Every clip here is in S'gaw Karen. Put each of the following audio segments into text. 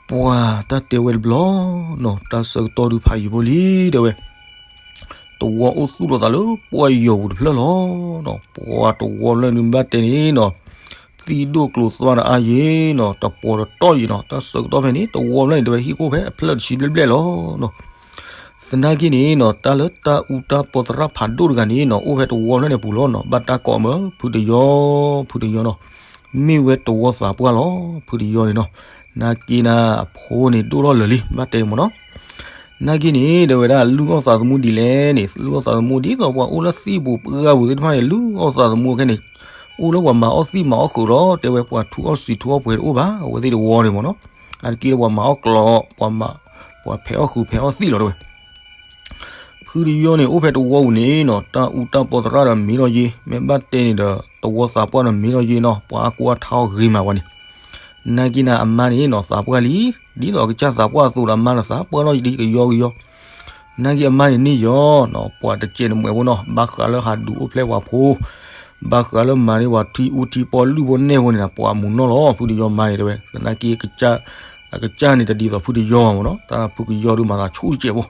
ပှၤတၢ်တဲဝဲတဘျီနီၤ, တၢ်ဆၢကတီၢ်ဒုးဖးယံာ်ဖိလံ တဲဝဲ, တဝီအိၣ်သူၣ်လီၤသးလၢပှၢ်ယီၤပူၤတဖျၢၣ်လီၤနီၤ. ပှၤတဝီဖျၢၣ်န့ၣ်ဘၣ်တဲန့ၣ်နီၤ, သံၣ်ဒိၣ်ကျိၤသွါဒီးအါယံၤနီၤ, တပှီၤတတီၢ်ယံၤနီၤ. တၢ်ဆၢကတီၢ်ဖဲန့ၣ် တဝီဖျၢၣ်န့ၣ် တဲဝဲဟံၣ်ခိၣ်ဖဲအဖျၢၣ်တဆံဘျဲၣ်ဘျဲၣ်လီၤနီၤ. သနာ်က့န့ၣ်နီၤ, တၢ်လၢတၢ်အူတၢ်ပီသရၣ်ဖးဒိၣ်တဂၤန့ၣ်နီၤ, အိၣ်ဖဲတဝီဖျၢၣ်န့ၣ်ပူၤလီၤနီၤ. ဘၣ်တၢ်ကိးမၢ ဖုတယီ, ဖုတယီနီၤ, မ့ၢ်ဝဲတဝီသးပှၢ်လီၤ. ဖုတယီန့ၣ်နီၤ, နာ်က့နၤအဖိန့ၣ်ဒိၣ်ထီၣ်လၢာ်လံ ဘၣ်တဲမ့ၢ်နီၤ. နာ်က့န့ၣ် တဲဝဲဒၣ် လုၢ်အီၣ်သးသမူဒ်လဲၣ်န့ၣ်, လုၢ်အီၣ်သးသမူဒ်သိးပှၤအိၣ်လၢသံၣ်ပူၤပှၢ်ပူၤသ့ၣ်တဖၣ်န့ၣ် လုၢ်အီၣ်သးသမူခဲန့ၣ်, အိၣ်လၢပှၤမၤအီၣ်သံၣ်မၤအီၣ်ဃုာ်လီၤ. တဲဝဲပှၤထူအီၣ်စံာ်ထူအီၣ်ပှဲၤတအိၣ်ဘၣ်, အဝဲသ့ၣ်တဝီန့ၣ်မ့ၢ်နီၤ. အါတက့ၢ်လၢပှၤမၤအီၣ်ကျီး, ပှၤမၤ, ပှၤဖဲးအီၣ်ဃုာ်ဖဲးအီၣ်သံၣ်လီၤ တဲဝဲ. ဖုတယီန့ၣ် အိၣ်ဖဲတဝီပူၤန့ၣ်နီၤ, တၢ်အူတၢ်ပီသရၣ်ဒီးမ့ၢ်ထီၣ်ယ့, မ့ၢ်ဘၣ်တဲန့ၣ်ဒီး တဝီသးပှၢ်ဒီးမ့ၢ်ထီၣ်ယ့နီၤ, ပှၤအါကိၢ်အါထါအီၣ်ဂ့ၤမးပှၤန့ၣ်. နာ်က့နၤအမါန့ၣ်နီၤ, သးပှၢ်လံ, ဒ်သိးအကစၢ်သးပှၢ်အသိးဒီးအမါဒီးသးပှၢ်ထီၣ်ယ့ဒ်ကယီကယီ. နာ်က့အမါန့ၣ်န့ၢ်ယီၤနီၤ, ပှၤတစဲးတမှဲးဖိနီၤ, ဘၣ်ဃးလၢဟးဒုးအိၣ်ဖျဲၣ်ပှၤဖိ, ဘၣ်ဃးလၢမၤန့ၢ်ပှၤထံအူထံပီလုၢ်ဖိနဲၣ်ဖိန့ၣ်နီၤ, ပှၤမူၤနီၢ်လီၤ. ဖုတယီမါန့ၣ်တဲဝဲ, သနာ်က့ အကစၢ်န့ၣ်တဒ်သိးဖုတယီမ့ၢ်နီၤ, တၢ်ဖုကယီဒုးမၤသးဆူၣ်တစဲးဖိ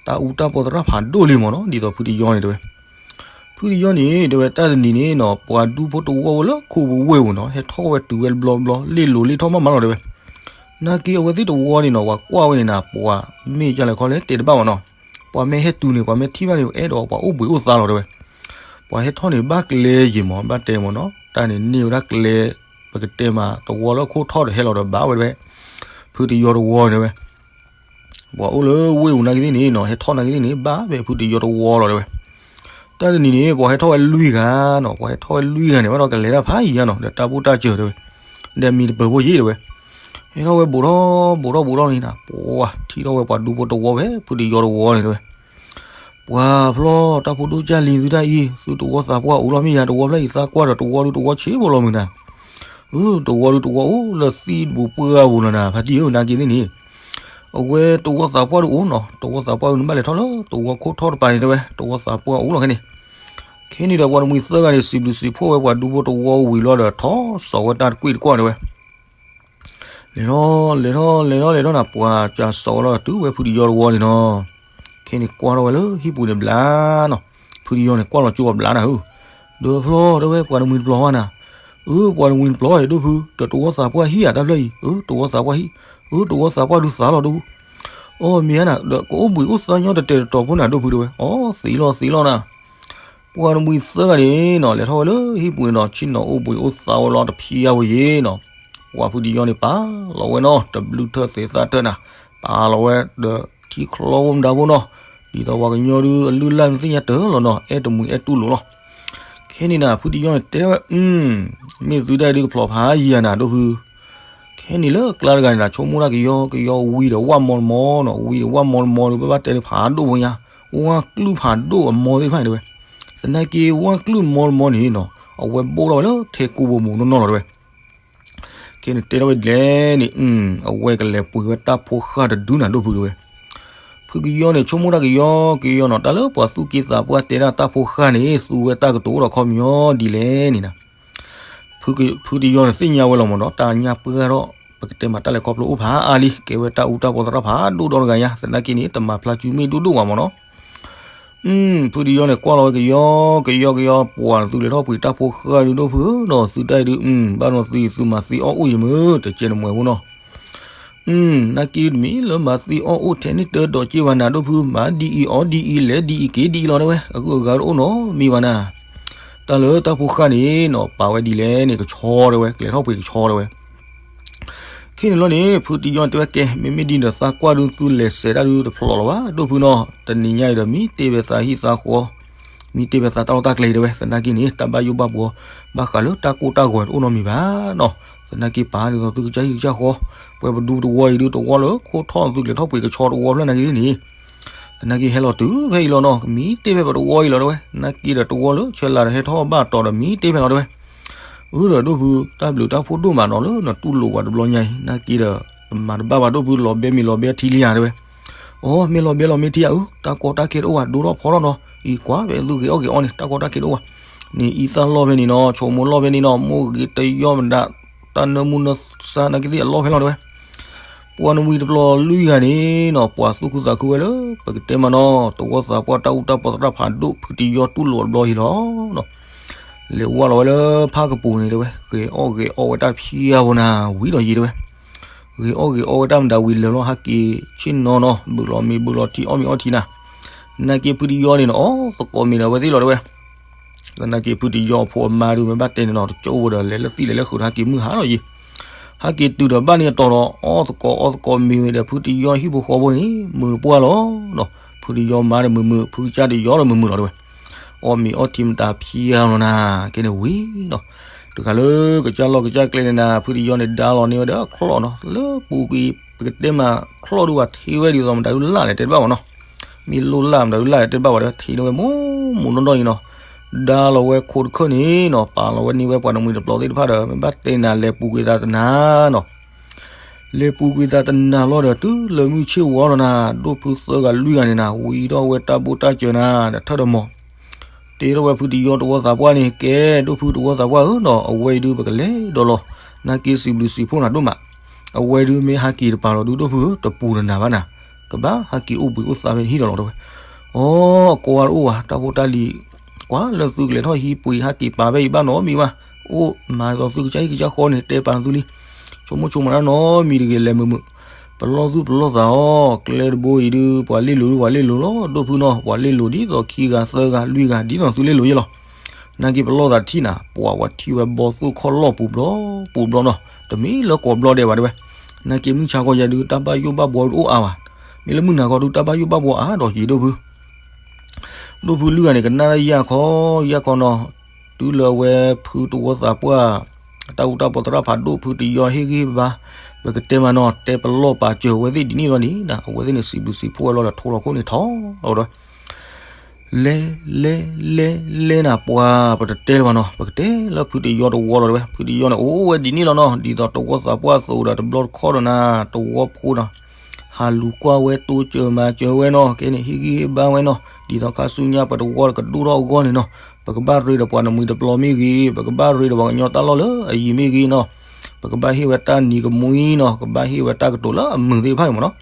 တၢ်အူတၢ်ပီသရၣ်ဖးဒိၣ်လံမ့ၢ်နီၤ, ဒ်သိးဖုတယီန့ၣ်တဲဝဲ. ဖုတယီန့ၣ် တဲဝဲတၢ်တနံၤန့ၣ်နီၤ, ပှၤဒူဖိတဝီဝဲလၢခိပူၤဝ့ၢ်ပူၤနီၤ, ဟဲထီၣ်ဝဲတုၤဝဲတဘျီဘျီ, လ့ၣ်လိၤလ့ၣ်ထီၣ်မးမးလီၤတဲဝဲ. နာ်က့အဝဲသ့ၣ်တဝီန့ၣ်နီၤ, ပှၤကွၢ်ဝဲန့ၣ်နၤ, ပှၤမ့ၢ်ကလဲၤခီလဲၤတဲတဘၣ်ဘၣ်နီၤ. ပှၤမ့ၢ်ဟဲတုၤန့ၣ် ပှၤမ့ၢ်ထံၣ်ဘၣ်န့ၣ် အဲၣ်ဒိးပှၤအိၣ်ဘှံးအိၣ်သါလီၤတဲဝဲ. ပှၤဟဲထီၣ်န့ၣ် ဘၣ်ကျဲယံာ်မး, ဘၣ်တဲမ့ၢ်နီၤ, တၢ်န့ၣ်န့ၢ်ဝဲဒၣ်ကျဲ, ပကတဲမး တဝီလၢခိၣ်ထီၣ်ဒီးဟဲလီၤဒီးဘၣ်ဝဲတဲဝဲ, ဖုတယီတဝီတဲဝဲ. ပှၤအိၣ်လၢဝ့ၢ်ပူၤနာ်က့သ့ၣ်န့ၣ်နီၤ, ဟဲထီၣ်နာ်က့သ့ၣ်န့ၣ် ဘၣ်ဖဲဖုတယီတဝီလီၤတဲဝဲ. တၢ်တနံၤန့ၣ် ပှၤဟဲထီၣ်ဝဲလွံၢ်ဂၤနီၤ, ပှၤဟဲထီၣ်ဝဲလွံၢ်ဂၤန့ၣ် ဘၣ်ဒီးကလဲၤတၢ်ဖးယံာ်ညါနီၤ, ဒီးတၢ်ဘူၣ်တၢ်စၢၤတဲဝဲ, ဒီးမံၤတပၢၤဖိယံာ်တဲဝဲ. ဟဲထီၣ်ဝဲဘူးထီၣ်ဘူးထီၣ်ဘူးထီၣ်န့ၣ်နီၤ, ပှၤထံၣ်ထီၣ်ဝဲပှၤဒူဖိတဝီဖဲဖုတယီတဝီန့ၣ်တဲဝဲ. ပှၤဖျီတၢ်ဖိဒိၣ်ကၢ်လံၤသုတၢ်အံၤ, သုတဝီသးပှၢ်အိၣ်လီၤမ့ၢ်ယၤ, တဝီဖျၢၣ်အံၤသးကွၢ်ဒီးတဝီဒုးတဝီဆံးဖိလီၤမုၢ်နၤ. အၢ တဝီဒုးတဝီအိၣ်လၢသံၣ်တပူၤပှၢ်ပူၤလီၤနၤ, ဖါတံၢ်ဧၢ, နာ်က့သ့ၣ်န့ၣ် အဝဲတဝီသးပှၢ်ဒုးအိၣ်နီၤ, တဝီသးပှၢ်ဒုးန့ၣ် ဘၣ်လဲၤထီၣ်လၢတဝီခိၣ်ထီၣ်တပၤန့ၣ်တဲဝဲ, တဝီသးပှၢ်အိၣ်လီၤခဲန့ၣ်. ခဲန့ၣ်ဒီးပှၤတမှံၤသၢဂၤန့ၣ် စံးဘျုးစံးဖှိၣ်ဝဲပှၤဒူဖိတဝီဝံၤလီၤဒီး ထီၣ်စိာ်ဝဲတၢ်တကွံၣ်တကွီၢ်တဲဝဲ. လဲၤထီၣ် လဲၤထီၣ် လဲၤထီၣ် လဲၤထီၣ်နၤ, ပှၤကးစိာ်ဝဲလီၤတုၤဝဲဖုတယီတဝီန့ၣ်နီၤ. ခဲန့ၣ်ကွၢ်ထီၣ်ဝဲလၢဟံၣ်ပူၤန့ၣ်ဘျါနီၤ, ဖုတယီန့ၣ်ကွၢ်လီၤကၠိအီၤဘျါနၤဧၢ. ဒီးဖျီတဲဝဲ ပှၤတမှံၤတပျီၤဧါနၤ. အၢ ပှၤတမှံၤတပျီၤအံၤဒိၣ်ဖု, ဒီးတဝီသးပှၢ်ဟံၣ်ဧါတၢ်ဖျၢၣ်အံၤ, အၢ တဝီသးပှၢ်ဟံၣ်, အၢ တဝီသးပှၢ်ဒုးသးလီၤဒိၣ်ဖု. အီ မ့ၢ်ဧါနၤ, ဒီးကအိၣ်ဘှံးအိၣ်သါညီတတဲာ်တတီၤဖိနၤဒိၣ်ဖုတဲဝဲ. အီ သံးလီၤသံးလီၤနၤ. ပှၤတမှံၤသၢဂၤန့ၣ်နီၤ လဲၤထီၣ်ဝဲလၢဟံၣ်ပူၤန့ၣ်နီၤ, ဆ့ၣ်နီၤအိၣ်ဘှံးအိၣ်သါဝဲလီၤတဖံးအါဝဲယံၤနီၤ. ပှၤဖုတယီန့ၣ်ပာ်လီၤဝဲနီၤ, တဘျုးထၢၣ်သ့းသၣ်ထၢၣ်နၤ, ပာ်လီၤဝဲဒီးထံချီဝဲမတၤဖိနီၤ, ဒ်သိးပှၤကညီဒုးအလုၢ်အလၢ်န့ၣ်သ့ၣ်ညါတၢ်လီၤနီၤ, အဲၣ်တမှံၤအဲၣ်တူၢ်လိာ်လီၤ. ခဲန့ၣ်နၤ ဖုတယီန့ၣ်တဲဝဲ, မ့ၢ်သုတၢ်အံၤဒုးကဖျိးဖးယံၤဧါနၤဒိၣ်ဖု. ခဲန့ၣ်လၢကျါတဂၤန့ၣ်နၤ ဆိကမိၣ်တၢ်ကယီကယီဝံၤဒီးဝၣ်မီတမီနီၤ, ဝံၤဒီးဝၣ်မီတမီဒီး ဘၣ်ဘၣ်တဲဒုးဖးဒိၣ်ဖိညါ, ဝၣ်ကျုၢ်ဖးဒိၣ်အမီသ့ၣ်တဖၣ်န့ၣ်တဲဝဲ. သနာ်က့ဝၣ်ကျုၢ်မီတမီန့ၣ်နီၤ အဝဲဘိၣ်ထီၣ်ဝဲလၢထဲကိးဘိမူးနီၢ်နီၢ်လီၤတဲဝဲ. ခဲန့ၣ်တဲထီၣ်ဝဲဒ်လဲၣ်န့ၣ်, အဝဲကလဲၤပှ့ၤဝဲတၢ်ဖိဃၢ်တဒုနၤဒိၣ်ဖုတဲဝဲ. ဖုကယီန့ၣ် ဆိကမိၣ်တၢ်ကယီကယီနီၤ, တၢ်လၢပှၤသူၣ်က့သးပှၢ်တဲဒၣ်တၢ်ဖိဃၢ်န့ၣ် သူဝဲတၢ်ကတိၤအိၣ်ဒီးခီပညီဒ်လဲၣ်န့ၣ်နၤ. ဖုက, ဖုတယီန့ၣ်သ့ၣ်ညါဝဲလီၤမ့ၢ်နီၤ, တၢ်ညၣ်ပှၢ်ထီၣ် ပကတဲမးတၢ်လဲၤခီဖျိအိၣ်ဖးအါလံ, ကဲဝဲတၢ်အူတၢ်ပီသရၣ်ဖးဒိၣ်ဒီတဂၤညါ, သနာ်က့န့ၣ် တမၤဖျါစုမ့ၣ်ဒိၣ်ဒိၣ်ဘၣ်မ့ၢ်နီၤ. ဖုတယီန့ၣ် ကွၢ်လီၤဝဲကယီကယီကယီ, ပှၤသုလဲၤထီၣ်ပှ့ၤတၢ်ဖိဃၢ်ဒုးဒိၣ်ဖုဧၢ, ဒီးသုတၢ်အံၤဒုး ဘၣ်နီၤသုအံၤ သုမၤသံအီၣ်အိၣ်ယံၤမ့ၢ် တကဲနမှဲၤဖိနီၤ. နာ်က့ဒုးတမ့ၢ်လၢမၤသံအီၣ်အိၣ်ထဲန့ၣ်တၢ်ဒီးက့ဘၣ်နၤဒိၣ်ဖု, မၤဒ်အံၤအီၣ်ဒ်အံၤ လဲၤဒ်အံၤက့ၤဒ်အံၤလီၤတဲဝဲ, အဂုၤအဂၤတအိၣ်နီတမံၤဘၣ်နၤ. တၢ်လၢတၢ်ဖိဃၢ်န့ၣ်နီၤ ပာ်ဝဲဒ်လဲၣ်န့ၣ် ကဆီတဲဝဲ, ကလဲၤထီၣ်ပှ့ၤကဆီတဲဝဲ. ခဲန့ၣ်လီၤန့ၣ် ဖုတယီတဲဝဲကဲ, မ့မ့ၢ်ဒ်န့ၣ်ဒီးသးကွၢ်ဒုးသုလဲၤစဲးတၢ်ဒုးတဖျိးလီၤဘၣ် ဒိၣ်ဖုနီၤ, တနံၤညါအံၤဒီးမံတ့ၢ်ဖဲသးဟံၣ်သးဃီ, မံတ့ၢ်ဖဲသးတၢ်လီၢ်တၢ်ကျဲတဲဝဲ, သနာ်က့န့ၣ် တၢ်ဘၣ်ယိၣ်ဘၣ်ဘှီ ဘၣ်ဃးလၢတၢ်ကိၢ်တၢ်ဂီၤတအိၣ်နီတမံၤဘၣ်နီၤ. သနာ်က့ပာ်ဒ်သိးသုကစၢ်ဟံၣ်ကစၢ်ဃီ, ပှၤပဒူတဝီအံၤဒုးတဝီလၢခိၣ်ထီၣ်သုကလဲၤထီၣ်ပှ့ၤကဆီတဝီဖျၢၣ်နာ်က့န့ၣ် သနာ်က့ဟဲလီၤတုၤဖဲအံၤလီၤနီၤ, မံတ့ၢ်ဖဲပတဝီအံၤလီၤတဲဝဲ, နာ်က့ဒီးတဝီလၢဆဲးလၤဒီးဟဲထီၣ်ဘၣ်တီၤဒီးမံတ့ၢ်ဖဲလီၤတဲဝဲ. အၢဒီးဒိၣ်ဖု တၢ်ဘျုးတၢ်ဖှိၣ်ဒိၣ်မးနီၤ လၢနတူၢ်လိာ်ပှၤတဘျီညါအံၤ, နာ်က့ဒီး ပမၤတဘၣ်ဘၣ်ဒိၣ်ဖု လီၤဘဲမ့ၤလီၤဘဲထံလံဧါတဲဝဲ. အိ မ့ၢ်လီၤဘဲလီၤမ့ၢ်ထံဧါ, အၢ တၢ်ကီတၢ်ခဲတအိၣ်ဘၣ် ဒိၣ်ထီၣ်ဖီထီၣ်နီၤ, အံၤကွၢ်ဖဲသုဂ့ၤအီၣ်ဂ့ၤအီန့ၣ် တၢ်ကီတၢ်ခဲတအိၣ်ဘၣ်, န့ၣ်အံသၣ်လီၢ်ဖဲန့ၣ်နီၤ ဆိကမိၣ်လီၢ်ဖဲန့ၣ်နီၤ မိၢ်ဂ့ၤတယီၣ်မဒၣ် တၢ်နၢမူနၢဆါနာ်က့သ့ၣ်အလီၢ်ဖဲလီၤတဲဝဲ. ပှၤနမှံၤတပျီၤလွံၢ်ဂၤန့ၣ်နီၤ ပှၤသူၣ်ခုသးခုဝဲလၢ ပကတဲမးနီၤ သဝီသးပှၢ်တၢ်အူတၢ်ပီသရၣ်ဖးဒိၣ် ဖုတယီတူၢ်လိာ်တဘျီအံၤလီၤ. လဲၤဝါလီၤဝဲလၢဖးကပူၤန့ၣ်တဲဝဲ ဂဲၤအီၣ်ဂဲၤအီဝဲတၢ်ဖံးအါဘိနၤ ဝံၤဒီးယံၤတဲဝဲ ဂဲၤအီၣ်ဂဲၤအီဝဲတၢ်မတၤဝံၤလဲၤလီၤ ဟးက့ၤဆ့ၣ်နီၤနီၤ ဘုးလီၤမ့ၤဘုးလီၤထံ အီၣ်မ့ၤအီထံနၤ နာ်က့ဖုတယီန့ၣ်နီၤ အီၣ်သကိးမ့ၤဒီးအဝဲသ့ၣ်လီၤတဲဝဲ သနာ်က့ဖုတယီဖိအမါဒုးမ့ၢ်ဘၣ်တဲန့ၣ်နီၤ တကၠိဖိဒီးလဲၤလၢသံၣ်လဲၤလၢဃုာ်ဒီးဟးက့ၤမုၢ်ဟါလီၤယံၤ ဟးက့ၤတုၤဒီးဘၣ်န့ၣ်အတီၤဒီး အီၣ်သကိးအီၣ်သကိးမ့ၤဝဲဒီး ဖုတယီဟံၣ်ဖိဃီဖိန့ၣ် မုာ်တပှၢ်လီၤနီၤ ဖုတယီမါဒီးမုာ်မုာ် ဖုကစၢ်တယီဒီးမုာ်မုာ်လီၤတဲဝဲ အီၣ်မ့ၤအီထံမတၤဖံးအါလီၤနၤ ကဲန့ၣ်ဝံၤနီၤ တခါလၢကစၢ်လီၢ်ကစၢ်ကျဲန့ၣ်နၤ ဖုတယီန့ၣ်ဒါလီၤန့ၢ်ဝဲဒီးချီၣ်နီၤ လၢပူၤကွံာ် ပကတဲမးချီၣ်ဒုးဝဲထ့ဝဲဒ်သိးမတၤဒုးလၢ်လဲၣ်တဲတဘၣ်ဘၣ်နီၤ မ့ၢ်လိၣ်လၢ်မတၤဒုးလၢ်လဲၣ်တဲတဘၣ်ဘၣ်ဒီး ထ့န့ၢ်ဝဲမူမူနီၢ်နီၢ်အံၤနီၤ ဒါလီၤဝဲခိၣ်တခၢၣ်န့ၣ်နီၤ ပာ်လီၤဝဲန့ၢ်ဝဲပှၤနမှံၤတပျီၤသ့ၣ်တဖၣ်ဒီး မ့ၢ်ဘၣ်တဲနၤလဲၤပူၤကွံာ်သးတနၤနီၤ လဲၤပူၤကွံာ်သးတနၤလီၤဒီး တုၤလၢမုၢ်ဆ့ၣ်ဝီလီၤနၤ ဒိၣ်ဖုသၢဂၤလွံၢ်ဂၤန့ၣ်နၤ ဝံၤထီၣ်ဝဲတၢ်ဘိၣ်တၢ်စၢၤနၤ ဒီးထၢၣ်ဒီးမီၤ တဲထီၣ်ဝဲဖုတယီတဝီသးပှၢ်န့ၣ် ကဲ ဒိၣ်ဖုတဝီသးပှၢ်ဧၢနီၤ အဝဲအံၤဒုးပကလဲၤဒီးလီၤ နာ်က့စံးဘျုးစံးဖှိၣ်နၤဒိၣ်မး အဝဲဒုးမ့ၢ်ဟးက့ၤတပၤလီၤဒုး ဒိၣ်ဖုဧၢ တပူၤနနၤဘၣ်နၤ ကဘၣ်ဟးက့ၤအိၣ်ဘှံးအိၣ်သါဖဲနဟံၣ်ဒီးလီၤတဲဝဲ အီ ကွၢ်တအိၣ်ဘၣ် တၢ်ဖိတၢ်လံၤ ကွၢ်လၢသုကလဲၤထီၣ်ဟံးပှ့ၤဟးက့ၤပာ်ဖဲအံၤဘၣ်နီတမံၤဘၣ် အိၣ်မၤဒ်သိးသုကစၢ်ဟံၣ်ကစၢ်ဃီန့ၣ် တဲပာ်နသုလံ ဆိကမိၣ်ဆိကမးတၢ်နီတမံၤတဂ့ၤ လဲၤမုာ်မုာ် ပလီၢ်သူၣ်ပလီၢ်သးအီၤ ကျဲတဘိအံၤဒုး ပှၤလ့ၣ်လိၤဒုး ပှၤလ့ၣ်လိၤလီၤ ဒိၣ်ဖုနီၤ ပှၤလ့ၣ်လိၤဒ်သိးခံဂၤသၢဂၤလွံၢ်ဂၤ ဒ်သိးသုလ့ၣ်လိၤယဲလီၤ နာ်က့ပလီၢ်သးတထံၣ်နၤ ပှၤပှၤထံၣ်ဝဲဘီသိၣ်ခီၣ်လီၢ်ပူၤဘျီ ပူၤဘျီနီၤ တမ့ၢ်လၢကိးဘျီဒဲးဘၣ်တဲဝဲ နာ်က့မုၢ်ဆါခီယၤဒုး တၢ်ဘၣ်ယိၣ်ဘၣ်ဘှီတအိၣ်အါဘၣ် မ့ၢ်လၢမုၢ်နၤခီဒုး တၢ်ဘၣ်ယိၣ်ဘၣ်ဘှီအါဒီးယံၤဒိၣ်ဖု ဒိၣ်ဖုလွံၢ်ဂၤန့ၣ် ကနၣ်လၢယၢ်ခီ ယၢ်ခီနီၤ တုၤလၢအဝဲဖုတဝီသးပှၢ် တၢ်အူတၢ်ပီသရၣ်ဖးဒိၣ် ဖုတယီဟ့ၣ်ဂံၢ်ဘါ ပကတဲမးနီၤ တဲပလီၢ်ပာ်စၢၤအဝဲသ့ၣ်ဒ်န့ၣ်လီၤန့ၣ် အဝဲသ့ၣ်န့ၣ် စံးဘျုးစံးဖှိၣ်ဝဲလီၤဒီး ထိလီၤခိၣ်န့ၣ်ထီၣ်လီၤဒီး လဲၤ လဲၤ လဲၤ လဲၤနၤ ပှၤပတတဲလၢၤဘၣ်နီၤ ပကတဲလၢဖုတယီတဝီလီၤတဲဝဲ ဖုတယီန့ၣ် အိၣ်ဝဲဒ်န့ၣ်လီၤနီၤ ဒ်သိးတဝီသးပှၢ်အသိးဒီး တဘျီတခီၣ်ဒီးနၤ တဝီဖိနီၤ ဟးလူၤကွၢ်ဝဲတိစၢၤမၤစၢၤဝဲနီၤ ကဲန့ၣ် ဟ့ၣ်ဂံၢ်ဟ့ၣ်ဘါဝဲနီၤ ဒ်သိးခါဆူညါပတဝီကဒိၣ်ထီၣ်အဂီၢ်န့ၣ်နီၤ ပကဘၣ်ရ့ဒီးပှၤနမှံၤတပျီၤမ့ၢ်ဂ့ၤ ပကဘၣ်ရ့ဒီးပှၤကညီတၢ်လီၢ်လၢအယံၤမ့ၢ်ဂ့ၤနီၤ ပကဘၣ်ဟ့ၣ်ဝဲတၢ်နံၤကမှံနီၤ ကဘၣ်ဟ့ၣ်ဝဲတၢ်ကတိၤလၢအမုာ်သ့ၣ်တဖၣ်န့ၣ်မ့ၢ်နီၤ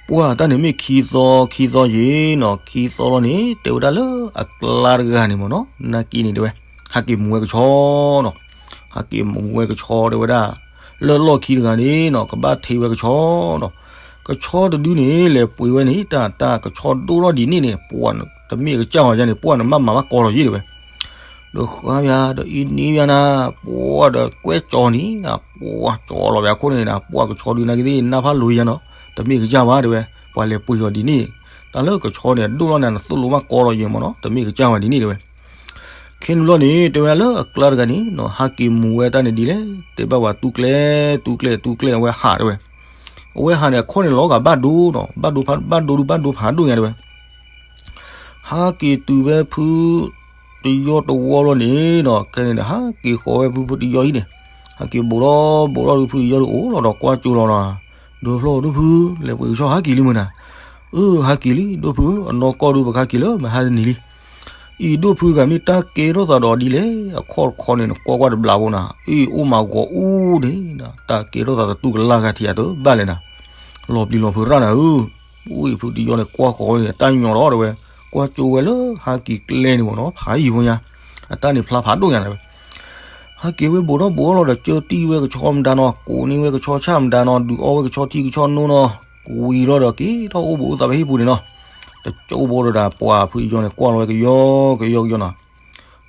ပှၢ်တၢ်န့ၣ်မ့ၢ်ခံသီ ခံသီယံၤနီၤ ခံသီလီၤန့ၣ် တဲဝဲဒၣ်လၢအကျါတဂၤန့ၣ်မ့ၢ်နီၤ နာ်က့န့ၣ်တဲဝဲ ဟးက့ၤမူဝဲကဆီနီၤ ဟးက့ၤမူဝဲကဆီတဲဝဲဒၣ် လၢလီၢ်ခံတဂၤန့ၣ်နီၤ ကဘၣ်ထံးဝဲကဆီနီၤ ကဆီတဒုန့ၣ် လဲၤပှ့ၤဝဲန့ၣ် တၢ် တၢ်ကဆီဒိၣ်ထီၣ်ဒ်န့ၣ်န့ၣ် ပှၢ်တမ့ၢ်ကစၢ်ဝဲယါန့ၣ် ပှၢ်နမ့ၢ်မၤဘၣ်ကီလီၤယံၤတဲဝဲ ဒီးဃါယါ ဒီးအံၤန့ၣ်ယါနၤ ပှၢ်ဒီးကွဲးကၠီနံၤနၤ ပှၢ်ကၠီလီၤဝဲအခိၣ်န့ၣ်နၤ ပှၢ်ကဆီဒုးနာ်က့သ့ၣ် နၢ်ဖးလိၤယါနီၤ တမ့ၢ်ကစၢ်ဝဲတဲဝဲ ပှၤလဲၤပှ့ၤအီၤဒ်န့ၣ် တၢ်လၢကဆီန့ၣ် ဒိၣ်ထီၣ်န့ၣ် နသိၣ်လိမ့ၢ်ကီလီၤယံၤမ့ၢ်နီၤ တမ့ၢ်ကစၢ်ဝဲဒ်န့ၣ်တဲဝဲ ခဲန့ၣ်ဘျီန့ၣ် တဲဝဲလၢအကျါတဂၤန့ၣ်နီၤ ဟးက့ၤမူဝဲတၢ်န့ၣ်ဒ်လဲၣ် တဲဘၣ်ဝဲတူၢ်ကျဲ တူၢ်ကျဲ တူၢ်ကျဲ အဝဲဟးတဲဝဲ အဝဲဟးန့ၣ် အခီၣ်န့ၣ်လီၤဂာ်ဘၣ်ဒိနီၤ ဘၣ်ဒိဖး ဘၣ်ဒိဒုး ဘၣ်ဒိဖးဒိၣ်ညါတဲဝဲ ဟးက့ၤတုၤဝဲဖုတယီတဝီလီၤန့ၣ်နီၤ ခဲန့ၣ်ဒီး ဟးက့ၤဃီၤဝဲဖု ဖုတယီဟံၣ်န့ၣ် ဟးက့ၤဘိးထီၣ်ဘိးထီၣ်ဒုး ဖုတယီဒုးအိၣ်လီၤဒီးကွၢ်ကၠိလီၤနီၤ ဒိးဖျီၣ်ဒိၣ်ဖု လဲၤပှ့ၤကဆီဟးက့ၤလံမုၢ်နၤ အၢ ဟးက့ၤလံ ဒိၣ်ဖုဧၢ အနီၢ်ကီၢ်ဒုး ပကဟးက့ၤလၢမဟါတနံၤလံ အံၤဒိၣ်ဖုတဂၤမ့ၢ်တၢ်ကဲထီၣ်သးဒီးဒ်လဲၣ် အခီၣ်တခီန့ၣ် နကွၢ်ကွၢ်တဘျီဖိနၤ အံၤအိၣ်မးဂီၤအူဒ့ၣ်နၤ တၢ်ကဲထီၣ်သးတတူၢ်ကလာ်ဂၤထံးအတဘၣ်လဲၣ်နၤ လီၤပျံၤလီၤဖုးရၣ်နၤဧၢ အိၣ်အံၤဖုတယီန့ၣ် ကွၢ်ဃီၤဝဲန့ၣ် တၢ်ညီဒီးတဲဝဲ ကွၢ်ကၠိဝဲလၢဟးက့ၤကျဲန့ၣ်မ့ၢ်နီၤ ဖးယံၤဖိညါ အတၢ်န့ၣ်ဖျါဖးဒိၣ်ညါတဲဝဲ ဟးက့ၤဝဲဘိးထီၣ်ဘိးအီၣ်လီၤဒီး ကၢတံၢ်ဝဲကဆီမတၤနီၤ ကိးန့ၢ်ဝဲကဆီဆၣ်မတၤနီၤ ဒုးအီၣ်ဝဲကဆီထံကဆီနိနီၤ ဝံၤလီၤဒီးက့ၤထီၣ်အိၣ်ဘှံးအိၣ်သါဖဲဟံၣ်ပူၤန့ၣ်နီၤ တကၠိဘိဒီးတၢ် ပှၤဖုတယီန့ၣ် ကွၢ်လီၤဝဲကယီကယီကယီနီၤ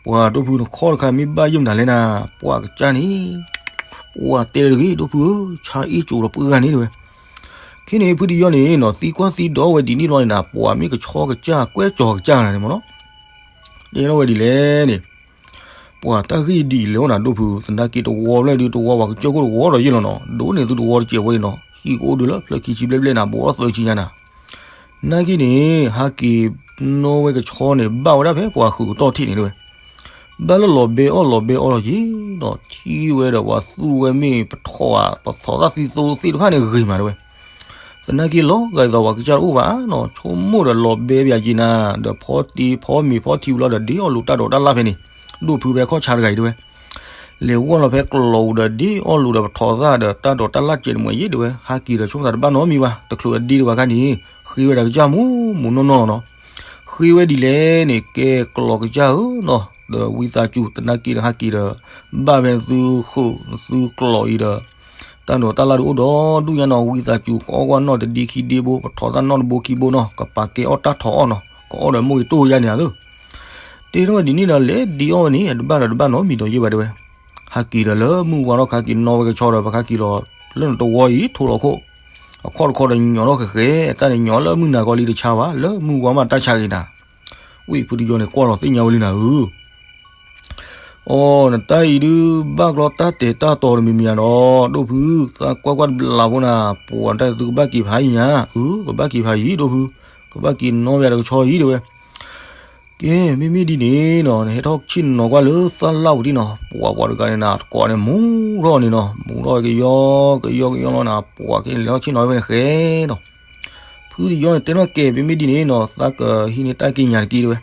ပှၤဒိၣ်ဖုနခီၣ်တခါမ့ၢ်ဘၣ်ယိၣ်မတၤလဲၣ်နၤ ပှၢ်ကစၢ်န့ၣ် ပှၢ်တဲတဂ့ၤ ဒိၣ်ဖုဧၢ ဆါအ့ၣ်ကၠိဒီးပှၢ်ဂၤန့ၣ်တဲဝဲ ခဲန့ၣ်ဖုတယီန့ၣ်နီၤ သံကွၢ်သံဒိးဝဲဒ်န့ၣ်လီၤန့ၣ်နၤ ပှၢ်မ့ၢ်ကဆီကစၢ် ကွဲးကၠီၤကစၢ်နၤန့ၣ်မ့ၢ်နီၤ တဲထီၣ်ဝဲဒ်လဲၣ်န့ၣ် ပှၤတၢ်ဂ့ၢ်ဒ်အံၤလဲၣ်အိၣ်နၤဒိၣ်ဖု သနာ်က့တဝီဖျၢၣ်ဒုးတဝီပှၤကစၢၢ်ခိၣ်တဝီဒီးယ့ၢ်လီၤနီၤ ဒိၣ်န့ၢ်သုတဝီတစဲးဝဲန့ၣ်နီၤ ဟံၣ်ကအိၣ်ဒုးလၢဖျၢၣ်ခံဆံဘျဲၣ်ဘျဲၣ်နၤ ဘိးထီၣ်သၢဆံညါနၤ နာ်က့န့ၣ် ဟးက့ၤနီၣ်ဝဲကဆီန့ၣ် ဘၣ်ဝဲဒၣ်ဖဲပှၤဃုာ်ကတီၢ်ထံၣ်န့ၣ်တဲဝဲ ဘၣ်လၢလီၤဘဲအီၣ်လီၤဘဲအီၣ်လီၤယံၤဒီး ထံၣ်ဝဲဒီးပှၤသူၣ်ဝဲမ့ၢ်ပထီၣ်ဧါ ပထီၣ်တၢ်သံသိသ့ၣ်တဖၣ်န့ၣ်ဂ့ၤမးတဲဝဲ သနာ်က့လီၤဂာ်ဒ်သိးပှၤကစၢ်တအိၣ်ဘၣ်နီၤ ဆိကမိၣ်ဒီးလီၤဘဲပယၤယံၤနၤ ဒီးဖီတ့ဖီမ့ၤဖီထံဝံၤလီၤဒီး ဒ့အီၣ်လိာ်တၢ်ဒိးတၢ်လၢ်ဖဲန့ၣ် ဒိၣ်ဖုဖဲခီၣ်ဆါတဂၤအံၤတဲဝဲ လဲၤဝီၢ်လီၤဖဲကျီၢ်အူဒီး ဒ့အီၣ်လိာ်ဒီး ပထီၣ်သၣ်ဒီး တၢ်ဒိးတၢ်လၢ်စဲးတမှဲၤယ့ၣ် တဲဝဲ. ဟးက့ၤဒီးဆိကမိၣ်သးတဘၣ်နီတမံၤဘၣ်, တချုးအဒ့တဝဲခါန့ၣ် ဃ့ဝဲဒၣ်ကစၢ်မူးမူးနီၢ်နီၢ်လီၤနီၤ. ဃ့ဝဲဒ်လဲၣ်န့ၣ် ကဲကျီၢ်ကစၢ်ဧၢနီၤ, ဒီးဝံသးစူၤ သနာ်က့ဒီး ဟးက့ၤဒီး ဘၣ်ဖဲနသုဃုာ် နသုကျီၢ်အံၤဒီး တၢ်ဒိးတၢ်လၢ်ဒုးအိၣ်ဒီးဒူၣ်ညါနီၤ. ဝံသးစူၤ ကအီၣ်ကွၢ်နီၣ်တဒ့ခံဒ့ဘိ, ပထီၣ်သၣ်နီၣ်တဘိခံဘိနီၤ, ကပာ်ကဲအီၣ်တၢ်ထီၣ်အီၣ်နီၤ, ကအီၣ်ဒီးမိၢ်ဂ့ၤတိၢ်ယါန့ၣ်ဧါသၢ. တဲထီၣ်ဝဲဒ်န့ၣ်ဒီး လဲၤဒ့အီၣ်ဝဲန့ၣ် အတဘၣ်ဒီးတဘၣ်နီတမံၤဒီးယ့ၢ်ဘၣ် တဲဝဲ. ဟးက့ၤဒီးလၢမုၢ်ဝါထီၣ် ခါက့ၤနီၣ်ဝဲကဆီဒီး ပဟးက့ၤလီၤလၢနတဝီအံၤ ထိၣ်လီၤခိၣ်, အခီၣ်တခီဒီးညီထီၣ်ဃဲးဃဲး, တၢ်န့ၣ်ညီလၢမုၢ်နၤကီလံတဆါဘၣ်, လၢမုၢ်ဝါမးတၢ်ဆါဂ့ၤနၤ. ဝံဖုတယီန့ၣ် ကွၢ်လီၤသ့ၣ်ညါဝဲလံနၤဧၢ. အိ နတၢ်အံၤဒုး ဘၣ်ကျီတၢ်တဲာ်တၢ်တီၤတမံၤမံၤဧါဒီး ဒိၣ်ဖု, သးကွၢ်ကွၢ်တဘျီဖိနၤ, ပှၤတၢ်သုကဘၣ်က့ၤဖးယံၤညါ, အု ကဘၣ်က့ၤဖးယံၤ ဒိၣ်ဖု, ကဘၣ်က့ၤနီၣ်ဝဲတကဆီအံၤ တဲဝဲ. ကဲ မ့မ့ၢ်ဒ်န့ၣ်နီၤ နဟဲထီၣ်ဆ့ၣ်နီၤကွၢ်လၢသၣ်လၣ်ဝံၤဒံနီၤ, ပှၤပှၤတဂၤန့ၣ်နၤ တကိးန့ၣ်မူထီၣ်န့ၣ်နီၤ, မူထီၣ်ကယီကယီကယီလီၤနၤ, ပှၤက့ၤလဲၤထီၣ်ဆ့ၣ်နီၤဝဲန့ၣ်ဃဲနီၤ. ဖုတယီန့ၣ် တဲထီၣ်ကဲ မ့မ့ၢ်ဒ်န့ၣ်နီၤ သးကဟံးန့ၢ်တၢ်ကံးညာ်တက့ၢ် တဲဝဲ.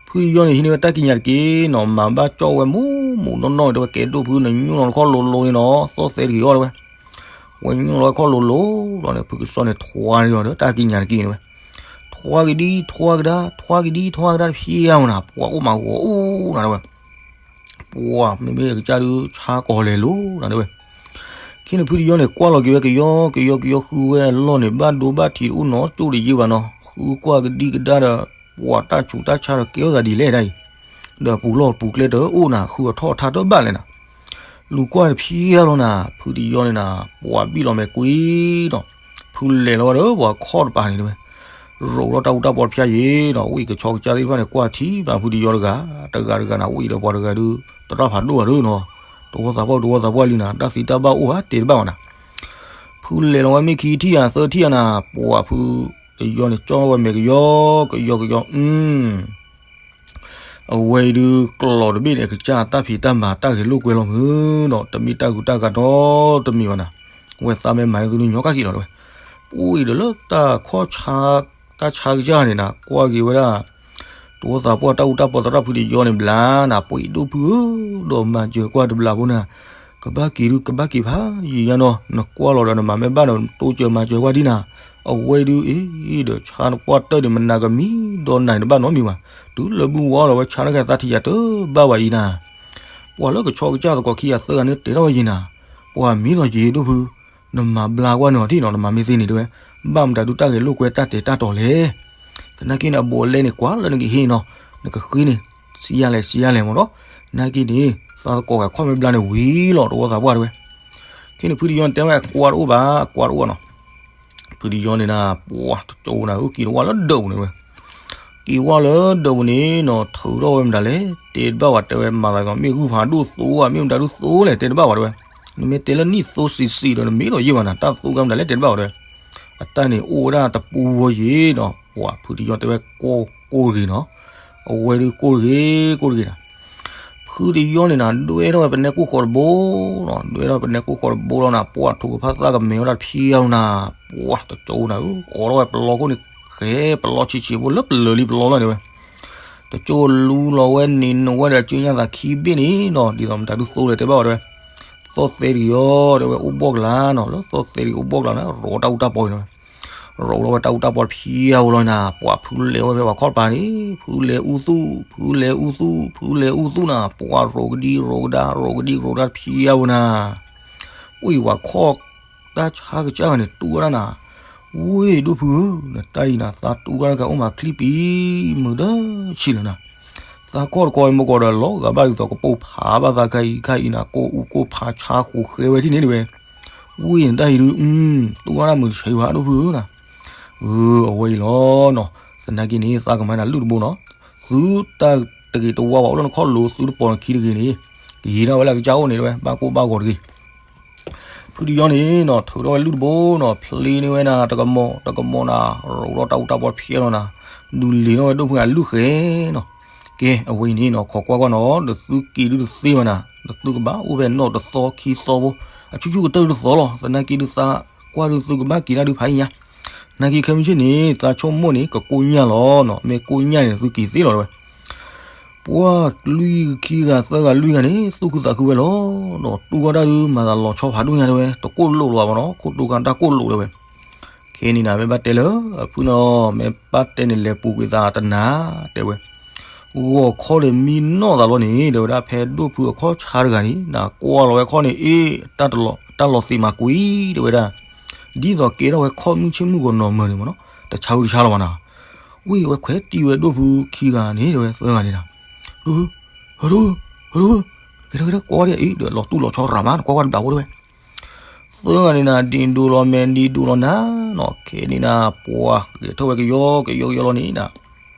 ဖုတယီန့ၣ် ဟံးန့ၢ်ဝဲတၢ်ကံးညာ်တက့ၢ်နီၤ, မၤဘၣ်ကၠီၣ်ဝဲမူးမူးနီၢ်နီၢ် တဲဝဲ. ကဲဒိၣ်ဖု နညိၣ်လီၤနခီၣ်လိၤလိၤန့ၣ်နီၤ, သီၣ်သဲတဂ့ၤအီၤ တဲဝဲ. ဝဲညိၣ်လီၤခီၣ်လိၤလိၤလီၤန့ၣ် ဖုကစီၣ်န့ၣ် ထွါန့ၢ်အီၤဒီးတၢ်ကံးညာ်တက့ၢ် တဲဝဲ. ထွါက့ၤဒံ ထွါကဒါ ထွါက့ၤဒံ ထွါကဒါတဖျဲအါမနၤ, ပှၤအိၣ်မးဂီၤအိၣ်နၤ တဲဝဲ. ပှၤမ့မ့ၢ်ကစၢ်ဒုး ဆါကီၤလဲၤလိၤနၤ တဲဝဲ. ခဲန့ၣ်ဖုတယီန့ၣ် ကွၢ်လီၤက့ၤဝဲကယီကယီကယီ ဃုဝဲအလီၢ်န့ၣ် ဘၣ်ဒိဘၣ်ထံးတအိၣ်နီတကၠိၢ်တယ့ၢ်ဘၣ်နီၤ, ဃုကွၢ်ကဒံကဒါဒီး ပှၤတၢ်ဆူးတၢ်ဆါဒီးကဲထီၣ်သးဒ်လဲၣ်ဒ်အံၤ, ဒီးပူၤလီၢ်ပူၤကျဲတအိၣ်နၤ, ဃုအထီၣ်အထါတဘၣ်လဲၣ်နၤ. လူၤကွၢ်တဖျဲလီၤနၤ, ဖုတယီန့ၣ်နၤ ပှၤဘံၣ်လီၤမဲာ်ကွံာ်ဒီး ဖုလဲၤလီၤဝဲဒီးပှၤခီၣ်တပၤန့ၣ် တဲဝဲ. ရိးထီၣ်တၢ်အူတၢ်ပီတဖျဲအံၤဒီး ဝံကဆီကစၢ်သ့ၣ်တဖၣ်န့ၣ် ကွၢ်ထံၣ်ဘၣ်ဖုတယီတဂၤ, တဂၤတဂၤနၤ ဝံဒီးပှၤတဂၤဒုး သရၣ်ဖးဒိၣ်ဘၣ်ဒုးနီၤ, တဝီသးပှၢ်တဝီသးပှၢ်လံနၤ, တၢ်သံတၢ်ဘၣ်အိၣ်ဧါ တဲတဘၣ်ဘၣ်နၤ. ဖုလဲၤလီၤဝဲမ့ၢ်ခံထံၣ်ဧါသၢထံၣ်ဧါနၤ, ပှၤဖုတယီန့ၣ် ကၠီၣ်ဝဲမဲာ်ကယီကယီကယီ, အဝဲအံၤဒုး ကျီၢ်တဘ့ၣ်န့ၣ် အကစၢ်တၢ်ဖံးတၢ်မၤတၢ်ဂဲၤလိာ်ကွဲလီၤမုၢ်ဒီး တမ့ၢ်တၢ်ဂုၤတၢ်ဂၤဒီတမံၤဘၣ်နၤ, ဝဲသးမ့ၢ်မၤန့ၢ်သုန့ၣ်ညီကၣ်က့ၤလီၤ တဲဝဲ. ပှၤအံၤဒီးလၢတၢ်ခီၣ်ဆါ တၢ်ဆါကစၢ်န့ၣ်နၤ ကွၢ်က့ၤဝဲဒၣ် တဝီသးပှၢ်တၢ်အူတၢ်ပီသရၣ်ဖုတယီန့ၣ်ဘျါနၤ, ပှၤအံၤဒိၣ်ဖုဧၢ, ဒီးမၤစၢၤကွၢ်တဘျီဖိနၤ, ကဘၣ်က့ၤဒုး ကဘၣ်က့ၤဖးယံာ်ညါနီၤ, နကွၢ်လီၤဒီးနမၤမ့ၢ်ဘၣ်ဒီး နတိစၢၤမၤစၢၤကွၢ်ဒံနၤ, အဝဲဒုးအ့ၣ်ဒီးဆါနပှၢ်တၢၢ်န့ၣ် မနၤကမံဒီးနၤန့ၣ်တဘၣ်နီတမံၤဘၣ်, တုၤလၢဘူၣ်ဝါလီၤဝဲဆါတဂၤသးထံၣ်ယၤတဘၣ်ဝဲအံၤနၤ, ပှၤလၢကဆီကစၢ်သကိးခံဂၤသၢဂၤန့ၣ်တဲထီၣ်ဝဲယံၤနၤ, ပှၤမ့ၢ်ဒီးယ့ၤဒိၣ်ဖု နမၤဘျါကွၢ်န့ၣ်အီၤထံၣ်နီၤ, နမၤမ့ၢ်သ့န့ၣ်တဲဝဲ, ဘၣ်မတၤဒုးတၢ်ဂဲၤလိာ်ကွဲတၢ်တဲာ်တၢ်တီၤလဲၣ်. သနာ်က့န့ၣ် အဘူးအလဲန့ၣ် ကွၢ်လၢနကဟ့ၣ်နီၤ, နကဃ့န့ၣ် စံးယါလဲၣ် စံးယါလဲၣ်မ့ၢ်နီၤ, နာ်က့န့ၣ် သးသကိးဂၤခီၣ်မ့ၢ်ဘျါန့ၣ်ဝံၤလီၤ တဝီသးပှၢ်တဲဝဲ. ခဲန့ၣ်ဖုတယီန့ၣ်တဲဝဲ အကွၢ်တအိၣ်ဘၣ် အကွၢ်တအိၣ်ဘၣ်နီၤ. ဖုတယီန့ၣ်နၤ ပှၤတကၠိနၤဧၢ က့ၤတဝၢ်လၢဒၢးပူၤန့ၣ်ဝဲ က့ၤဝၢ်လၢဒၢးပူၤန့ၣ်နီၤ ထုးထီၣ်ဝဲမတၤလဲၣ် တဲတဘၣ်ဝဲတဲဝဲ, မၤသးမ့ၢ်ဂုၢ်ဖးဒိၣ်သိဧါ မ့ၢ်မတၤဒုးသိလဲၣ် တဲတဘၣ်ဝဲတဲဝဲ. နမ့ၢ်တဲလၢနံၣ်သိဆံးဆံးဒီး နမ့ၢ်ဒီးယ့ၢ်ဘၣ်နၤ တၢ်သိကမတၤလဲၣ် တဲတဘၣ်ဝဲတဲဝဲ. အတၢ်န့ၣ်အိၣ်ဝဲဒၣ်တပူၤဝဲယ့ၣ်နီၤ, ပှၤဖုတယီတဲဝဲ ကိၢ်ကိၢ်တဂ့ၤနီၤ, အဝဲဒုးကိၢ်တဂ့ၤ ကိၢ်တဂ့ၤနၤ. ဖုတယီန့ၣ်နၤ ဒွဲထီၣ်ဝဲပနဲကိၢ်ဃီတဘိနီၤ, ဒွဲထီၣ်ပနဲကိၢ်ဃီတဘိလီၤနၤ, ပှၤထိၣ်ကဖၣ်သၣ်ကမဲာ်ဝဲဒၣ်တဖျဲအါနၤ, ပှၤတကၠိနၤဧၢ အိးထီၣ်ဝဲပလီခိၣ်န့ၣ် ဃဲပလီဆံးဆံးဖိလၢပလၢာ်လံ ပလီလီၤန့ၣ်ဝဲ. တကၠိလူလီၤဝဲန့ၣ် နဝဲဒီးအကၠိညါသးခံဘ့ၣ်န့ၣ်နီၤ, ဒ်သိးမတၤဒုးသိလဲၣ် တဲဘၣ်ဝဲတဲဝဲ. သီၣ်သဲတဂ့ၤအီၤ တဲဝဲ အိၣ်ဘှီၣ်ကလာ်နီၤ, လၢသီၣ်သဲတဂ့ၤ အိၣ်ဘှီၣ်ကလာ်န့ၣ် ရိးတၢ်အူတၢ်ပီၤန့ၣ်ဝဲ. ရိးလီၤဝဲတၢ်အူတၢ်ပီၤတဖျဲအါဝဲလီၤနၤ, ပှၤဖုလဲၤဝဲဖဲပှၤခီၣ်တပၤန့ၣ် ဖုလဲၤအူသူၣ် ဖုလဲၤအူသူၣ် ဖုလဲၤအူသူၣ်နၤ, ပှၤရိးကဒံရိးကဒါ ရိးကဒံရိးကဒါတဖျဲအါဝဲနၤ. ပှၤဝၤခီၣ် တၢ်ဆါကစၢ်ဂၤန့ၣ် တူၢ်ဝဲဒၣ်နၤ, ဝ့ၢ်ဒိၣ်ဖုဧၢ, နတၢ်အံၤနၤ သးတူၢ်ဝဲဒၣ်ကအိၣ်မးချံပံၤ မုာ်တဆံးလၢၤနၤ. သးကီၢ်တကီၢ်အံၤမ့ၢ်ကီးဒီး လီၤဂာ်ဘၣ်ဒ်သိးကပိာ်ဖးဘၣ်သးခါအံၤခါအံၤနၤ, ကိၢ်အူကိၢ်ဖးဆါဃိးဃဲဝဲဒ်န့ၣ်တဲဝဲ. ဝ့ၢ်နတၢ်အံၤဒုး တူၢ်ဝဲဒၣ်မုာ်တဆံးဘၣ်ဒိၣ်ဖုဧၢနၤ. အဝဲအံၤလီၤနီၤ, သနာ်က့န့ၣ် သးကမၤနၤလုၢ်တဘိနီၤ, သုတၢ်တဂ့ၤတဝါဘၣ်အိၣ်လၢနခီၣ်လိၤ သုတပိာ်နခံတဂ့ၤန့ၣ် ကယံာ်ဒၣ်ဝဲလၢအကစၢ်အိၣ်န့ၣ်တဲဝဲ ဘၣ်ကိၢ်ဘၣ်ဂီၤတဂ့ၤ. ဖုတယီန့ၣ်နီၤ ထုးထီၣ်ဝဲလုၢ်တဘိနီၤ ဖျ့န့ၢ်ဝဲနၤ တကမီၤတကမီၤနၤ ရိးထီၣ်တၢ်အူတၢ်ပီၤတဖျဲလီၤနၤ, ဒုးလ့ၤထီၣ်ဝဲဒိၣ်ဖုအလုၢ်ဃဲနီၤ. ကဲ အဝဲအံၤန့ၣ်နီၤ ခိးကွၢ်ကွၢ်နီၤ ဒီးသုက့ၤဒုးတသ့ဘၣ်နၤ, ဒီးသုကဘၣ်အိၣ်ဖဲနီၣ်တသီခံသီဖိ အဆူၣ်ဆူၣ်ကတၢၢ်တသီလီၤ. သနာ်က့ဒုးသးကွၢ်ဒုးသုကဘၣ်က့ၤတၢ်ဒုးဖးအံၤညါ, နာ်က့ခဲမုၢ်ဆ့ၣ်န့ၣ် သးဆိကမိၣ်န့ၣ် ကကိၢ်ညၣ်လီၤနီၤ, မ့ၢ်ကိၢ်ညၣ်န့ၣ် သုက့ၤသ့လီၤတဲဝဲ. ပှၤလွံၢ်ခံဂၤသၢဂၤလွံၢ်ဂၤန့ၣ် သူၣ်ခုသးခုဝဲလီၤ. ဒီးတူၢ်ဝဲဒၣ်ဒုး မၤသးလီၤဆီဖးဒိၣ်ညါတဲဝဲ, တကိၣ်လိာ်လီၤဘၣ်မ့ၢ်နီၤ, ခိၣ်တိၤကါတၢ်ကိၣ်လိာ်တဲဝဲ. ခဲန့ၣ်နၤ မ့ၢ်ဘၣ်တဲလၢအဖုန့ၣ်, မ့ၢ်ဘၣ်တဲန့ၣ် လဲၤပူၤကွံာ်သးတနၤ တဲဝဲ. ဂီၤခီန့ၣ်မံနီၢ်သးလီၤန့ၣ် တဲဝဲဒၣ် ဖဲဒိၣ်ဖုအခီၣ်ဆါတဂၤန့ၣ် နၤကွၢ်လီၤဝဲခီၣ်န့ၣ် အ့ၣ် တၢ်လီၤသ့ၣ်မၤကွံာ် တဲဝဲဒၣ်. ဒ်သိးကဲထီၣ်ဝဲခီၣ်မုၢ်ဆ့ၣ်မုၢ်ဂီၤနီၤမၢၤန့ၣ်မ့ၢ်နီၤ, တဆါဟူတဆါလီၤဘၣ်နၤ. ဝံၤဝဲခွဲးတံၢ်ဝဲဒိၣ်ဖုခံဂၤန့ၣ် တဲဝဲသၢဂၤန့ၣ်နၤ, ဒိၣ်ဖု, ဒိၣ်ဖု, ဒိၣ်ဖု, ကဲထီၣ်ကဲထီၣ် ကွၢ်ဒ်အံၤ ဒီးလီၤတူၢ်လီၤဆီရၤမး နကွၢ်ကွၢ်တဘျီဖိတဲဝဲ. သၢဂၤန့ၣ်နၤ ဒ့ၣ်ဒိၣ်လီၤမဲာ်ဒ့ၣ်ဒိၣ်လီၤနၤနီၤ, ခဲန့ၣ်နၤ ပှၤကဲထီၣ်ဝဲကယီကယီကယီလီၤန့ၣ်နၤ,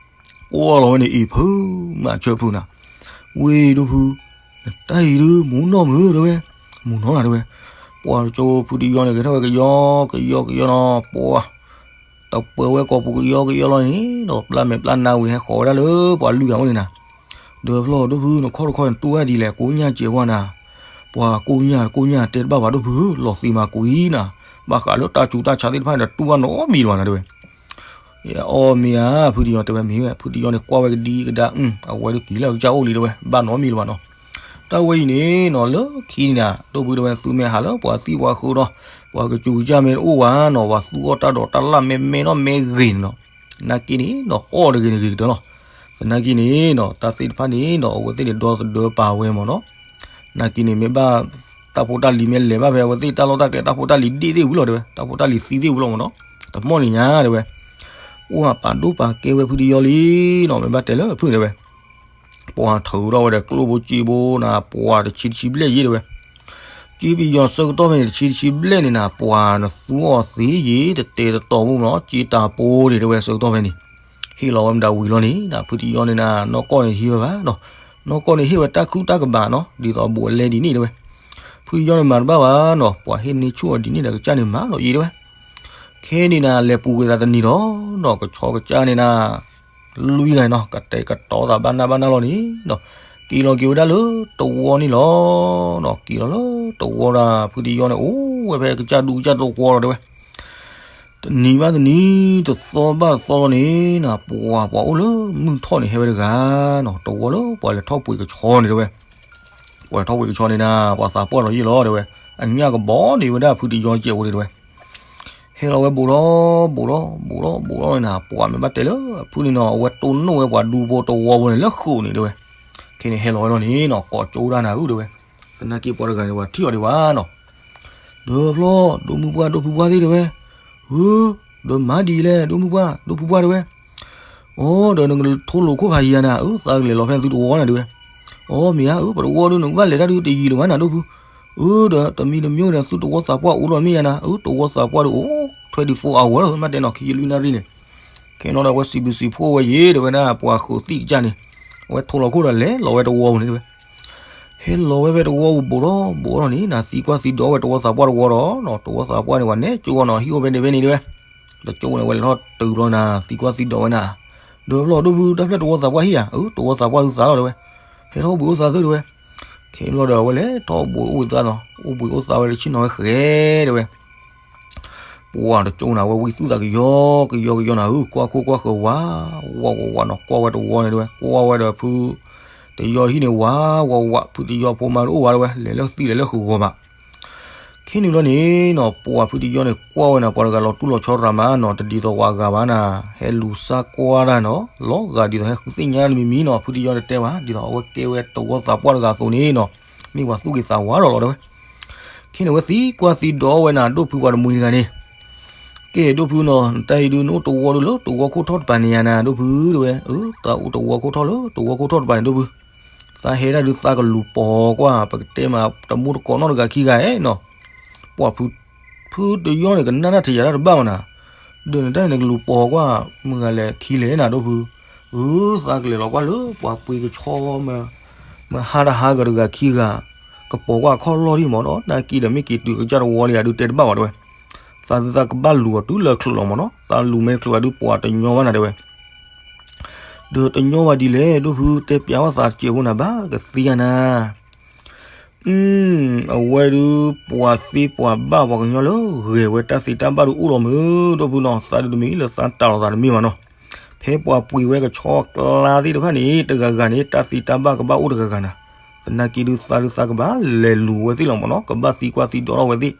ကွၢ်လီၤဝဲန့ၣ်အံၤဖုမၤဆၢဖုနၤ, ဝ့ၢ်ဒိၣ်ဖု, နတၢ်အံၤဒုး မူနီၢ်မုာ်တဲဝဲ, မူနီၢ်နၤတဲဝဲ. ပှၤတကၠိဖုတယီန့ၣ် ကဲထီၣ်ဝဲကယီကယီကယီနီၤ, ပှၤ တပၢၤဝဲကိာ်ပူၤကယီကယီလီၤန့ၣ်ဒီး ပျၢ်မဲာ်ပျၢ်နါဝံၤ ဟဲဃီၤဝဲဒၣ်လၢပှၤလွံၢ်ဂၤအိၣ်န့ၣ်နၤ, ဒီးဖျီၣ်ဒိၣ်ဖု နခီၣ်တခီၣ်န့ၣ် တူၢ်ဝဲဒ်လဲၣ် ကိးညၣ်စဲးဝါနၤ, ပှၤကိးညၣ်ကိးညၣ်တဲတဘၣ်ဘၣ်ဒိၣ်ဖုဧၢ, လီၤသ့မၤကွံာ်နၤ, ဘၣ်ဃးလၢတၢ်စူၤတၢ်ဆါသ့ၣ်တဖၣ်န့ၣ်ဒီး တူၢ်ဘၣ်နီတမံၤလၢၤဘၣ်နၤတဲဝဲ. အီၣ်မ့ၢ်ဧါ ဖုတယီတဲဝဲ မ့ၢ်ဝဲ, ဖုတယီန့ၣ်ကွၢ်ဝဲကဒံကဒါ, အဝဲဒုးက့ၤလၢအကစၢ်အိၣ်လံတဲဝဲ, ဘၣ်နီတမံၤလၢၤဘၣ်နီၤ. တၢ်ဝဲအံၤန့ၣ်နီၤ လၢခံန့ၣ်နၤ ဒိၣ်ဖုတဲဝဲ နသုမ့ၢ်ဟးလၢပှၤသံပှၤဃုဒီး ပှၤကစူၤကစၢ်မ့ၢ်တအိၣ်ဘၣ်နီၤ, ပှၤသူအီၣ်တၢ်ဒီးတၢ်လၢ်မဲမဲနီၣ်မဲဂ့ၤန့ၣ်နီၤ, နာ်က့န့ၣ်နီၤ အီၣ်တဂ့ၤတဂ့ၤကတၢၢ်လီၤ. သနာ်က့န့ၣ်နီၤ တၢ်သ့ၣ်တဖၣ်န့ၣ်နီၤ အဝဲသ့ၣ်န့ၣ်ဒီသဒၢပာ်ဝဲမ့ၢ်နီၤ, နာ်က့န့ၣ်မ့ၢ်ဘၣ် တၢ်ဖိတၢ်လံၤမ့ၢ်လဲၤဘၣ်ဖဲအဝဲသ့ၣ်တၢ်လီၢ်တၢ်ကျဲ တၢ်ဖိတၢ်လံၤဒ့ၣ်သ့ၣ်ဝံၤလီၤတဲဝဲ, တၢ်ဖိတၢ်လံၤသံသ့ၣ်ဝံၤလီၤမ့ၢ်နီၤ, တမီၢ်န့ၣ်ညါတဲဝဲ. အိၣ်ပာ်ဒိၣ်ပာ်ကဲဝဲဖုတယီလံနီၤ, မ့ၢ်ဘၣ်တဲလၢဖုတဲဝဲ ပှၤထုးထီၣ်ဝဲဒီးကျိၣ်ဖိစ့ဖိနၤ ပှၤတဆံတဆံဘျဲၣ်ယ့ၣ်တဲဝဲ, စ့ပယီၤဆၢကတီၢ်ဖဲန့ၣ် တဆံတဆံဘျဲၣ်န့ၣ်နၤ ပှၤနသူအီၤသ့ယ့ၣ် တတဲတတီၤမ့ၢ်နီၤ, စ့တၢ်ပိန့ၣ်တဲဝဲ ဆၢကတီၢ်ဖဲန့ၣ်, ဟ့ၣ်လီၤဝဲမတၤဝံၤလီၤန့ၣ်နၤ ဖုတယီန့ၣ်နၤ နီၢ်ကီၢ်န့ၣ်ဟ့ၣ်ဝဲဘၣ်နီၤ, နီၢ်ကီၢ်န့ၣ်ဟ့ၣ်ဝဲတၢ်ခုၣ်တၢ်ကဘၣ်နီၤ, ဒ်သိးဘူးအလဲဒ်န့ၣ်တဲဝဲ. ဖုတယီန့ၣ်မၤတဘၣ်ဘၣ်နီၤ, ပှၤဟ့ၣ်န့ၢ်ဆူၣ်အီၤဒ်န့ၣ်ဒီးကစၢ်န့ၣ်မၤဒီးယ့ၣ်တဲဝဲ. ခဲန့ၣ်နၤ လဲၤပူၤကွံာ်သးတနံၤဒီးနီၤ ကဆီကစၢ်န့ၣ်နၤ လွံၢ်ဂၤနီၤ ကတဲာ်ကတီၤသးဘၣ်နၢ်ဘၣ်နၢ်လီၤန့ၣ်နီၤ, က့ၤလီၤက့ၤဝဲဒၣ်လၢတဝီန့ၣ်လီၤနီၤ, က့ၤလီၤလၢတဝီဒီး ဖုတယီန့ၣ် အိၣ်ဝဲဖဲကစၢ်ဒူကစၢ်တဝီလီၤတဲဝဲ. တနံၤဘၣ်တနံၤ တသီဘၣ်တသီလီၤန့ၣ်နၤ ပှၤပှၤအိၣ်လၢမုၢ်ထီၣ်န့ၣ် ဟဲဝဲတဂၤနီၤ, တဝီလၢပှၤလဲၤထီၣ်ပှ့ၤကဆီန့ၣ်တဲဝဲ. ပှၤထီၣ်ပှ့ၤကဆီန့ၣ်နၤ ပှၤသးပှၢ်လီၤယ့ၣ်လီၤတဲဝဲ, အညၣ်ကဘီန့ၣ်ဝဲဒၣ်ဖုတယီစဲးဖိန့ၣ်တဲဝဲ. ဟဲလီၤဝဲဘူးထီၣ် ဘူးထီၣ် ဘူးထီၣ် ဘူးထီၣ်န့ၣ်နၤ ပှၤမ့ၢ်ဘၣ်တဲလၢအဖုန့ၣ်နီၤ အဝဲတိၢ်နီၣ်ဝဲပှၤဒူဖိတဝီဖိန့ၣ်လၢဃိာ်န့ၣ်တဲဝဲ. ခဲန့ၣ်ဟဲလီၤဝဲလီၤန့ၣ်နီၤ ကိးကၠိဒၣ်နၤဧၢတဲဝဲ. သနာ်က့ပှၤတဂၤန့ၣ် ပှၤထံၣ်အီၤဒံးဘၣ်နီၤ. ဒီးဖျီၣ် ဒိၣ်မုၢ်ပှၢ် ဒိၣ်ဖုပှၢ်သ့ၣ်တဲဝဲ, ဧၢ, ဒီးမၤဒ်လဲၣ် ဒိၣ်မုၢ်ပှၢ် ဒိၣ်ဖုပှၢ်တဲဝဲ. အိ ဒီးနကထိလိာ်ခိၣ်ဖးယံၤဧါနၤ, အၢ သးကလဲၤလီၤဖဲသုတဝီနၤတဲဝဲ. အိ မ့ၢ်ဧါ, အၢ ပတဝီဒုး နကဘၣ်လဲၤတၢ်ဒုးတယံာ်လၢၤဘၣ်နၤ ဒိၣ်ဖု. ဧၢ ဒီးတမံၤတမံၤဒီး သုတဝီသးပှၢ်အိၣ်လီၤမ့ၢ်ဧါနၤ, အၢ တဝီသးပှၢ်ဒုးအိၣ် twenty-four hour မ့ၢ်တဲနီၤ ခံယုၢ်လွံၢ်နၣ်ရံၣ်န့ၣ်. ခဲနီၤဒီး အဝဲစံးဘျုးစံးဖှိၣ်ဝဲယ့ၣ်တဲဝဲဒၣ် ပှၤဃုာ်သံၣ်ကစၢ်န့ၣ်, အဝဲထိလိာ်ခိၣ်ဒီးလဲၤလီၤဝဲတဝီပူၤန့ၣ်တဲဝဲ. ဟဲလီၤဝဲဖဲတဝီပူၤဘူးထီၣ်ဘူးထီၣ်န့ၣ်နၤ သံကွၢ်သံဒိးဝဲတဝီသးပှၢ်တဝီဒီးနီၤ, တဝီသးပှၢ်န့ၣ် ပှၤနဲကၠိအီၤနီၤ ဟံၣ်အိၣ်ဖဲန့ၣ်ဖဲန့ၣ်တဲဝဲ. တကၠိန့ၣ် အဝဲလဲၤထီၣ်တုၤဘျီနၤ သံကွၢ်သံဒိးဝဲနၤ. ဒီးဖျီၣ် ဒိၣ်ဖု တၢ်ဖျၢၣ်တဝီသးပှၢ်ဟံၣ်ဧါ, အၢ တဝီသးပှၢ်ဒုးသးလီၤတဲဝဲ. ဟဲထီၣ်အိၣ်ဘှံးအိၣ်သါသုတဲဝဲ. ခဲဘျီဒီး အဝဲလဲၤထီၣ်အိၣ်ဘှံးအိၣ်သါနီၤ, အိၣ်ဘှံးအိၣ်သါဝဲလၢဆ့ၣ်နီၤဝဲဃဲတဲဝဲ. ပှၤတကၠိနၤ အဝဲဝံသူၣ်သးကယီကယီကယီနၤဧၢ, ကွၢ်ခိၣ်ကွၢ်ဃၢၤဝးဝးဝးဝးနီၤ, ကွၢ်ဝဲတဝီန့ၣ်တဲဝဲ, ကွၢ်ဝဲဒီးဖုတယီဟံၣ်န့ၣ် ဝးဝးဝး, ဖုတယီဖိမါတအိၣ်ဘၣ်တဲဝဲ, လဲၤလၢသံလဲၤလၢဃုာ်ဂီၤဘၣ်. ခဲန့ၣ်ဘျီန့ၣ်နီၤ ပှၤဖုတယီန့ၣ် ကွၢ်ဝဲနၤ ပှၤတဂၤလီၤတူၢ်လီၤဆီရၤမးနီၤ, တဒ်သိးဝဲအဂၤဘၣ်နၤ, ဟဲလူၤစၢ်ကွၢ်တၢ်နီၤ, လီၤဂာ်ဒ်သိးဟဲဃုသ့ၣ်ညါတမံၤမံၤနီၤ, ဖုတယီတတဲဘၣ်, ဒ်သိးအဝဲကဲဝဲတဝီသးပှၢ်တဂၤအသိးန့ၣ်နီၤ, မ့ၢ်ပှၤသူၣ်က့ၤသးဝါဒီးလီၤတဲဝဲ. ခဲန့ၣ် အဝဲသံကွၢ်သံဒိးဝဲနၤ ဒိၣ်ဖုပှၤတမှံၤတဂၤန့ၣ်, ကဲဒိၣ်ဖုနီၤ, နတၢ်အံၤဒုး နအိၣ်တဝီဒုးလၢတဝီခိၣ်ထီၣ်တပၤန့ၣ်ဧါနၤ ဒိၣ်ဖုတဲဝဲ. အၢ သးအိၣ်တဝီခိၣ်ထီၣ်လၢတဝီခိၣ်ထီၣ်တပၤန့ၣ် ဒိၣ်ဖု, သးဟဲဒၣ်ဒုးသးကလူၤပိာ်ကွၢ်, ပကတဲမးတမူတကိးနီတဂၤခံဂၤဧါနီၤ, ပှၤဖု ဖုတယီန့ၣ် ကနၣ်တၢ်ထံၣ်ယၤတၢ်တဘၣ်မးနၤ, ဒီးနတၢ်အံၤ နကလူၤပိာ်ကွၢ် မုၢ်ဂၤလဲၣ်ခံလဲၣ်နၤ ဒိၣ်ဖု. အၢ သးကလဲၤလီၤကွၢ်လၢပှၤပှ့ၤကဆီမး, မ့ၢ်ဟါတဟါဂၤတဂၤခံဂၤ, ကပိာ်ကွၢ်အခီၣ်လီၢ်ဒံးမးနီၤ, နာ်က့ဒီးမ့ၢ်က့ၤတုၤကစၢ်တဝီလံဧါဒုးတဲတဘၣ်ဘၣ်တဲဝဲ. သးသုသးကဘၣ်လူၤအီၤတုၤလၢချုးလီၤမးနီၤ, သးလူၤမ့ၢ်ချုးအီၤဒုး ပှၤတညီဘၣ်နၤတဲဝဲ. ဒီးတညီဘၣ်ဒ်လဲၣ် ဒိၣ်ဖုတဲပျးဝဲသးတစဲးဖိနၤ ဘၣ်ကသ့ဧါနၤ. အဝဲဒုး ပှၤသ့ပှၤဘၣ်ပှၤကညီလၢဂဲၤဝဲတၢ်သ့တၢ်ဘၣ်ဒုးအိၣ်လီၤမုၢ် ဒိၣ်ဖုနီၤ, သးဒုးတမ့ၢ်လၢသးတၢ်လီၤသးတမ့ၢ်ဘၣ်နီၤ. ဖဲပှၤပှ့ၤဝဲကဆီအကျါသ့ၣ်တဖၣ်န့ၣ် တဂၤဂၤန့ၣ် တၢ်သ့တၢ်ဘၣ်ကဘၣ်အိၣ်တဂၤဂၤနၤ. သနာ်က့ဒုးသးဒုးသးကဘၣ်လဲၤလူၤဝဲသ့ၣ်လီၤမ့ၢ်နီၤ, ကဘၣ်သံကွၢ်သံဒိးထီၣ်ဝဲသ့ၣ်.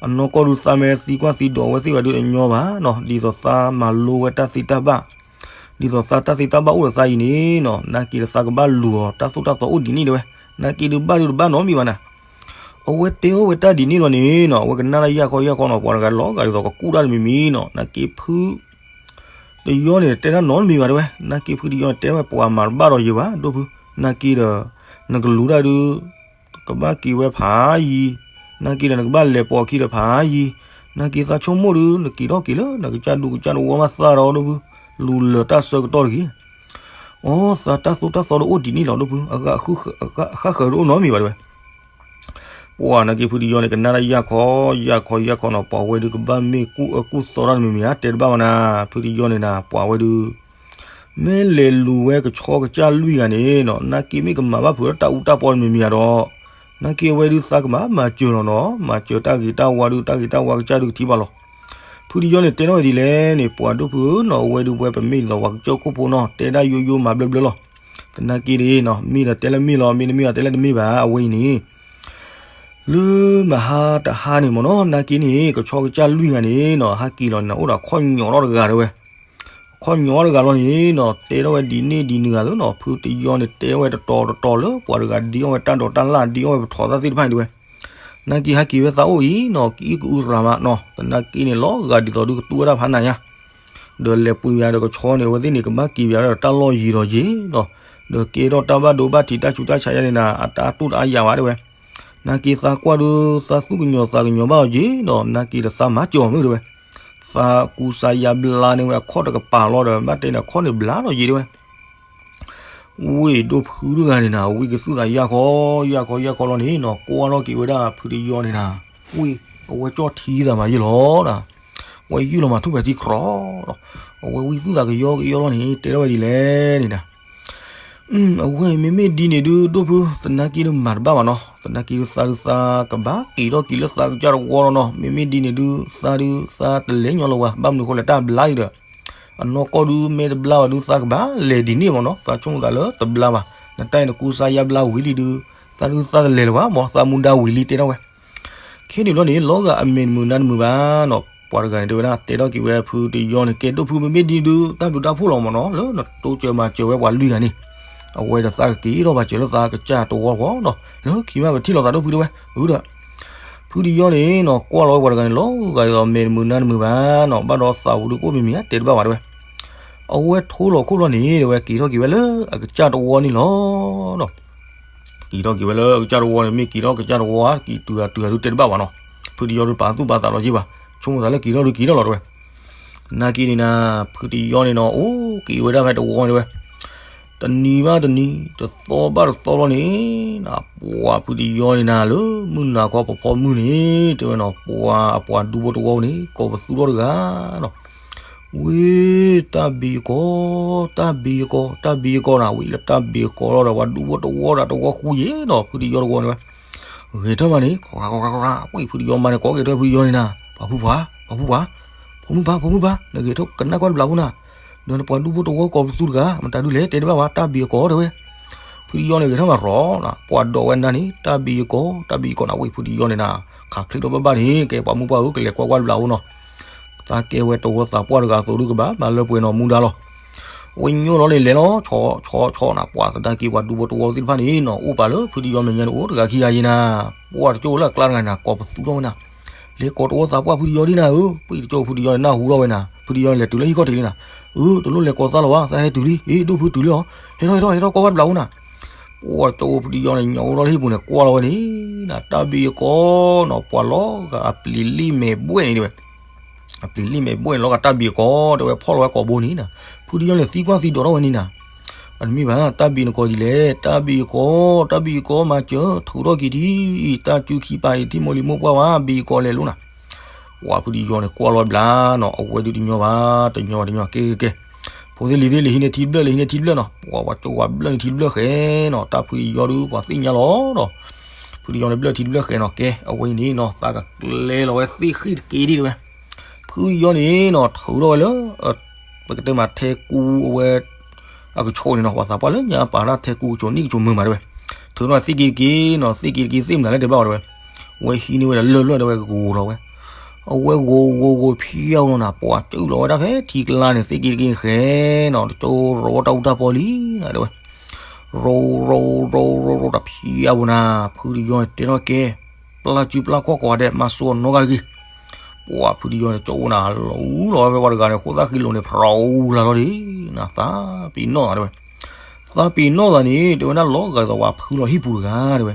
အနီၢ်ကီၢ်ဒုးသးမ့ၢ်သံကွၢ်သံဒိးဝဲသ့ၣ်ဘၣ်ဒုးတညီဘၣ်နီၤ, ဒ်သိးသးမၤလိဝဲတၢ်သ့တၢ်ဘၣ်, ဒ်သိးသးတၢ်သ့တၢ်ဘၣ်အိၣ်ဒီးသးအံၤန့ၣ်နီၤ, နာ်က့ဒီးသးကဘၣ်လူၤအီၤတၢ်သိၣ်တၢ်သီအိၣ်ဒ်န့ၣ်တဲဝဲ. နာ်က့ဒုးဘၣ်ဒုးတဘၣ်နီတမံၤဘၣ်နၤ. အဝဲတဲအီၣ်ဝဲတၢ်ဒ်န့ၣ်လီၤန့ၣ်နီၤ, အဝဲကနၣ်တၢ်ယၢ်ခီယၢ်ခီနီၤ, ပှၤတဂၤလီၤဂာ်ဒ်သိးကကူၣ်တၢ်တမံၤမံၤနီၤ, နာ်က့ဖု တယီန့ၣ် တဲတၢ်နီတမံၤဘၣ်တဲဝဲ, နာ်က့ဖုတယီန့ၣ် တဲဝဲပှၤမၤတဘၣ်ဒီးယၤဘၣ် ဒိၣ်ဖု, နာ်က့ဒီး နကလူၤတၢ်ဒုး ကဘၣ်က့ၤဝဲဖးယံၤ, နာ်က့ဒီးနကဘၣ်လဲၤပိာ်အခံဒီးဖးယံၤ, နာ်က့သးဆိကမိၣ်ဒုး နက့ၤထီၣ်က့ၤလၢနကစၢ်ဒူကစၢ်တဝီမးသၣ်ဒီးဒိၣ်ဖု, လူၤလၢာ်တၢ်ဆၢကတီၢ်တဂ့ၤ. အိ သးတၢ်သိၣ်တၢ်သီဒုးအိၣ်ဒ်န့ၣ်လီၤ ဒိၣ်ဖု, အဃၣ်ဃၢၤဒုးအိၣ်နီတမံၤဘၣ်တဲဝဲ. ပှၤနာ်က့ဖုတယီန့ၣ် ကနၣ်တၢ်ယၢ်ခီယၢ်ခီယၢ်ခီနီၤ, ပှၤဝဲဒုးကဘၣ်မ့ၢ်ကူၣ်အၢကူၣ်သီတၢ်တမံၤမံၤဧါ တဲတဘၣ်ဘၣ်နၤ, ဖုတယီန့ၣ်နၤ ပှၤဝဲဒုး မ့ၢ်လဲၤလူၤဝဲကဆီကစၢ်လွံၢ်ဂၤန့ၣ်နီၤ, နာ်က့မ့ၢ်ကမၤဘၣ်ဖုးဒီးတၢ်အူတၢ်ပီတမံၤမံၤဧါဒီး, နာ်က့အဝဲဒုးသးကမၤမၤစၢၤလီၤနီၤ, မၤစၢၤတၢ်ဂ့ၤတၢ်ဝါဒုး တၢ်ဂ့ၤတၢ်ဝါကစၢ်ဒုးကထံၣ်ဘၣ်လီၤ. ဖုတယီန့ၣ်တဲထီၣ်ဝဲဒ်လဲၣ်န့ၣ်, ပှၤဒိၣ်ဖုဧၢနီၤ, အဝဲဒုးပဝဲပမ့ၢ်ဒ်သိးပှၤကစၢၢ်ခိၣ်ဖိနီၤ, တဲဒၣ်ယိယိမၤဘျၢဘျၢလီၤ. သနာ်က့န့ၣ်နီၤ, မ့ၢ်ဒီးတဲလၢမ့ၢ်လီၤ, မ့ၢ်တမ့ၢ်ဒီးတဲလၢတမ့ၢ်ဘၣ်, အဝဲအံၤန့ၣ် လၢမဟါတဟါန့ၣ်မ့ၢ်နီၤ, နာ်က့န့ၣ် ကဆီကစၢ်လွံၢ်ဂၤန့ၣ်နီၤ, ဟဲက့ၤလီၤန့ၣ် အိၣ်ဒီးအခီၣ်ညီၣ်ထီၣ်တဂၤတဲဝဲ. အခီၣ်ညီၣ်ထီၣ်တဂၤလီၤန့ၣ်နီၤ, တဲထီၣ်ဝဲဒ်န့ၣ်ဒ်နုၤဂၤသ့နီၤ, ဖုတယီန့ၣ်တဲဝဲတတီၤတတီၤလၢပှၤတဂၤဒ်အီၣ်ဝဲတၢ်ဒိးတၢ်လၣ် ဒ်အီၣ်ဝဲပထီၣ်သၣ်သ့ၣ်တဖၣ်န့ၣ်တဲဝဲ. နာ်က့ဟဲက့ၤဝဲသးအိၣ်အံၤနီၤ, ကအံၣ်ကအုရၤမးနီၤ, သနာ်က့န့ၣ်လီၤဂာ်ဒ်သိးဒုးကတူၢ်ဝဲဒၣ်ဖးနးညါ ဒီးလဲၤပှ့ၤယၤဒီးကဆီန့ၣ် အဝဲသ့ၣ်န့ၣ် ကဘၣ်က့ၤယၤဒီးတၢ်လီၢ်ယံၤဒီးယံၤနီၤ, ဒီးကဲထီၣ်တၢ်ဘၣ်ဒိဘၣ်ထံးတၢ်ဆူးတၢ်ဆါယါန့ၣ်နၤ, အတၢ်တိၢ်တအါယၤဘၣ်တဲဝဲ. နာ်က့သးကွၢ်ဒုး သးသူၣ်ကညီၤသးကညီၤဘၣ်အီၤက့ၤနီၤ, နာ်က့ဒီးသးမၤစၢၤအီၤမ့ၢ်တဲဝဲ. သးကူစါယါဘျါန့ၢ်ဝဲအခီၣ်တကပၤလီၤဒီး ဘၣ်တဲန့ၣ် အခီၣ်န့ၣ်ဘျါလီၤယံၤတဲဝဲ. ဝ့ၢ်ဒိၣ်ဖုတဂၤန့ၣ်နၤ, ဝံသးစူၤသးယၢ်ခီ ယၢ်ခီ ယၢ်ခီလီၤန့ၣ်နီၤ, ကွၢ်ထီၣ်က့ၤဝဲဒၣ်ဖုတယီန့ၣ်နၤ, ဝ့ၢ် အဝဲကၠီၣ်ထံသးမးယဲၢ်လီၤနၤ, ဝဲယုၢ်လီၤမၤထူၣ်ဖျဲးထံချီဒီး, အဝဲဝံသးစူၤသးကယီကယီလီၤန့ၣ် တဲထီၣ်ဝဲဒ်လဲၣ်န့ၣ်နၤ. အဝဲမ့မ့ၢ်ဒ်န့ၣ်ဒုး ဒိၣ်ဖု သနာ်က့ဒုးမၤတဘၣ်ဘၣ်နီၤ, သနာ်က့ဒုးသးဒုးသးကဘၣ်က့ၤထီၣ်က့ၤလၢသးကစၢ်တဝီလီၤနီၤ, မ့မ့ၢ်ဒ်န့ၣ်ဒုး သးဒုးသးတလဲၤညီလၢၤဝဲ ဘၣ်မနုၤဃိလဲၣ် တၢ်ဘျါဒံးဒီး အနီၢ်ကီၢ်ဒုး မ့ၢ်တဘျါဘၣ်ဒုး သးကဘၣ်လဲၤဒ်န့ၣ်မ့ၢ်နီၤ, သးဆိကမိၣ်သးလၢတဘျါဘၣ်, နတၢ်အံၤနကူစါယါဘျါဝံၤလံဒုး သးဒုးသးတလဲၤလၢၤဘၣ်မ့ၢ် သးမူဒါဝံၤလံတဲထီၣ်ဝဲ. ခဲန့ၣ်ဘျီန့ၣ် လီၤဂာ်အမဲာ်တမုာ်နါတမုာ်ဘၣ်နီၤ, ပှၤတဂၤန့ၣ်တဲဝဲဒၣ် တဲထီၣ်က့ၤဝဲဖုတယီန့ၣ် ကဲဒိၣ်ဖုမ့မ့ၢ်ဒ်ဒုး တၢ်ဘျုးတၢ်ဖှိၣ်လီၤမ့ၢ်နီၤ, လၢနတိစၢၤမၤစၢၤဝဲပှၤလွံၢ်ဂၤန့ၣ်, အဝဲဒီးသးကက့ၤထီၣ်ဘၣ်စၢၤလၢသးကစၢ်တဝီဃီနီၤ, လၢခံမးပထံၣ်လိာ်သးဒိၣ်ဖုတဲဝဲ, အဒီး ဖုတယီန့ၣ်နီၤ ကွၢ်လီၤဝဲပှၤတဂၤန့ၣ် လီၤဂာ်ဒ်သိးမဲာ်တမုာ်နါတမုာ်ဘၣ်နီၤ, ဘၣ်ဒီးသးဝံၤဒုးကအိၣ်မံၤမံၤဧါ တဲတဘၣ်ဘၣ်တဲဝဲ. အဝဲထိလီၤခိၣ်လီၤန့ၣ် တဲဝဲ က့ၤထီၣ်က့ၤဝဲလၢအကစၢ်တဝီန့ၣ်လီၤ. က့ၤထီၣ်က့ၤဝဲလၢအကစၢ်တဝီန့ၣ် မ့ၢ်က့ၤထီၣ်ကစၢ်တဝီဧါ က့ၤတုၤဂၤတုၤဂၤဒုးတဲတဘၣ်ဘၣ်နီၤ, ဖုတယီဒုးပာ်သူၣ်ပာ်သးလီၤက့ၤဘၣ်, ဆိကမိၣ်သးလၢက့ၤထီၣ်ဒုးက့ၤထီၣ်လီၤတဲဝဲ. နာ်က့န့ၣ်နၤ ဖုတယီန့ၣ်နီၤ အိၣ်က့ၤဝဲဒၣ်ဖဲတဝီန့ၣ်တဲဝဲ တနံၤဘၣ်တနံၤ တသီဘၣ်တသီလီၤန့ၣ်, ပှၤဖုတယီန့ၣ်နၤ လၢမုၢ်နၤခီဖီဖီမုၢ်န့ၣ် တဲဝဲနီၤ ပှၤအပှၤဒူဖိတဝီန့ၣ် ကိးပသူထီၣ်တဂၤနီၤ, ဝ့ၢ် တၢ်ဘ့ၣ်ယကီၢ် တၢ်ဘ့ၣ်ယကီၢ် တၢ်ဘ့ၣ်ယကီၢ်နၤ, ဝံၤလၢတၢ်ဘ့ၣ်ယကီၢ်လီၤဒီး ပှၤဒူဖိတဝီဒီးတဝီဃူယဲၢ်နီၤ ဖုတယီတဝီန့ၣ်ဝဲ ဂဲၤထၢၣ်မးန့ၣ် ခီခါခီခါခါ ဝံၤဖုတယီမါန့ၣ်ကိးက့ၤထၢၣ်ဖုတယီန့ၣ်နၤ ပှၤဖုပှၤ ပှၤဖုပှၤ ဖိမုၣ်ပၢ် ဖိမုၣ်ပၢ် နဂဲၤထၢၣ်ကနၣ်ကွၢ်တဘျီဖိနၤ, ဒီးနပှၤဒူဖိတဝီကိးပသူတဂၤ မတၤဒုးလဲၣ် တဲတဘၣ်ဝဲ တၢ်ဘ့ၣ်ယကီၢ်တဲဝဲ, ဖုတယီန့ၣ် ဂဲၤထၢၣ်မးရီၤနၤ ပှၤဒိးဝဲနၤန့ၣ် တၢ်ဘ့ၣ်ယကီၢ် တၢ်ဘ့ၣ်ယကီၢ်နၤ ဝံၤဖုတယီန့ၣ်နၤ ခးချ့ထီၣ်ဘၣ်ဘၣ်န့ၣ် ကဲပှၤမုၣ်ပှၢ်ဧၢ ကလဲၤကွၢ်ကွၢ်တဘျီဖိနီၤ သးကဲဝဲတဝီသးပှၢ်တဂၤအသိးဒုးကဘၣ် မၤလၢပှဲၤနီၢ်မူဒါလီၤ. ဝဲညိၣ်လီၤန့ၣ် လဲၤလီၤ ဆီဆီဆီနၤ ပှၤသနာ်က့ ပှၤဒူဖိတဝီသ့ၣ်တဖၣ်န့ၣ်နီၤ အိၣ်ပာ်လၢဖုတယီမဲာ်ညါန့ၣ် အိၣ်တဂၤခံဂၤယံၤနၤ, ပှၤတကၠိလၢအကျါတဂၤနၤ ကိးပသူထီၣ်ဝဲနၤ, လဲၤကိးတဝီသးပှၢ်ဖုတယီဒ်နၤဧၢ, ပှၤတကၠိဖုတယီန့ၣ် နၢ်ဟူထီၣ်ဝဲနၤ, ဖုတယီန့ၣ် လဲၤတုၤလၢဟံၣ်ခီၣ်ထံးလံနၤ, အၢ တလိၣ်လဲၤကိးသးလၢၤဘၣ် သးဟဲတုၤလံ, အ့ ဒိၣ်ဖုတုၤလံအီၤ, ဟဲထီၣ်ဟဲထီၣ်ဟဲထီၣ်ကွၢ်ဝဲတဘျီဖိနၤ ပှၤကၠိဖုတယီန့ၣ် ညၣ်အိၣ်ထီၣ်လၢဟံၣ်ပူၤန့ၣ် ကွၢ်လီၤဝဲန့ၣ်, နၤ တၢ်ဘ့ၣ်ယကီၢ်နီၤ ပှၤလီၤဂာ်အပျံၤလံမဲာ်ဘှဲၣ်န့ၣ်တဲဝဲ, အပျံၤလံမဲာ်ဘှဲၣ်န့ၣ် လီၤဂာ်တၢ်ဘ့ၣ်ယကီၢ် တဲဝဲ ဖီၣ်လီၤဝဲကိာ်ဘိန့ၣ်နၤ, ဖုတယီန့ၣ် သံကွၢ်သံဒိးထီၣ်ဝဲန့ၣ်နၤ, အတမ့ၢ်ဘၣ် တၢ်ဘ့ၣ်နကီၢ်ဒ်လဲၣ်, တၢ်ဘ့ၣ်ယကီၢ် တၢ်ဘ့ၣ်ယကီၢ် မၤစၢၤ ထုးထီၣ်က့ၤထံ တၢ်စုခံပာ်အံၤထံၣ်မိၢ်လံၤမိၢ်ပှၢ်ဝဲ ဘ့ၣ်ယကီၢ်လဲၤလိာ်နၤ ပှၤဖုတယီန့ၣ် ကွၢ်လီၤဘျါနီၤ အဝဲဒုးတညီဘၣ် တညီဘၣ်တညီ ကဲကဲကဲ ဖိသ့ၣ်လံၤသ့ၣ် လဲၤဟံးန့ၢ်ထံတဘျၢၣ် လဲၤဟံးန့ၢ်ထံတဘျၢၣ်နီၤ ပှၤပှၤကၠိဝဲဘျၢၣ်န့ၢ်ထံတဘျၢၣ်ဃဲနီၤ တၢ်ဖုတယီဒုး ပှၤသ့ၣ်ညါလီၤဒီး ဖုတယီန့ၣ်ဘျၢၣ်ထံတဘျၢၣ်ဃဲနီၤ ကဲ အဝဲအံၤန့ၣ်နီၤ သးကကျဲလီၤဝဲသ့ၣ်ဃံၣ်တက့ၢ်ဒ်တဲဝဲ ဖုတယီန့ၣ်နီၤ ထုးထီၣ်ဝဲလၢ ပ ပကတဲမးထဲကူအဝဲ အကဆိးန့ၣ်နီၤ, ပှၤသးပှၢ်လၢညါပာ်တၢ်ထဲကူကဆိးနံၣ်ကဆိးမုာ်မးတဲဝဲ, ထုးထီၣ်သ့ၣ်က့ၤတက့ၢ်နီၤ, သ့ၣ်က့ၤတက့ၢ်သ့ၣ်မနုၤလဲၣ်တဲဘၣ်ဝဲတဲဝဲ, ဝဲဟံးန့ၢ်ဝဲဒီးလၢၢ်လၢၢ်တဲဝဲဂိၤလီၤဝဲ, အဝဲဂိၤဂိၤဂိၤဖျါဝဲနီၤနၤ, ပှၤကၠူၣ်လီၤဝဲဒၣ်ဖဲထံကျါန့ၣ် သ့ၣ်က့ၤတက့ၢ်ဃဲနီၤ, တကၠိရိၤဝဲတၢ်အူတၢ်ပီလံနၤတဲဝဲ, ရိၤရိၤရိၤရိၤရိၤတၢ်ဖျါဝဲနၤ, ဖုတယီန့ၣ်တဲထီၣ်ကဲ ပျၢ်စုပျၢ်ခီၣ်ကိးဂၤဒဲး မၤစိာ်နီၢ်ဂၤတဂ့ၤ. ပှၤဖုတယီန့ၣ် ကၠီအိၣ်နၤလီၤအူလီၤဝဲဖဲပှၤတဂၤန့ၣ် ဃိသၣ်ဃံလိာ်န့ၣ် ဖရီအူလၤလီၤဒံးနၤ, သးပ့ၤနီၣ်သးတဲဝဲ, သးပ့ၤနီၣ်သးန့ၣ် တဲဝဲဒၣ်လီၤဂာ်ဒ်သိးပှၤဖုလီၤဟံၣ်ပူၤတဂၤတဲဝဲ,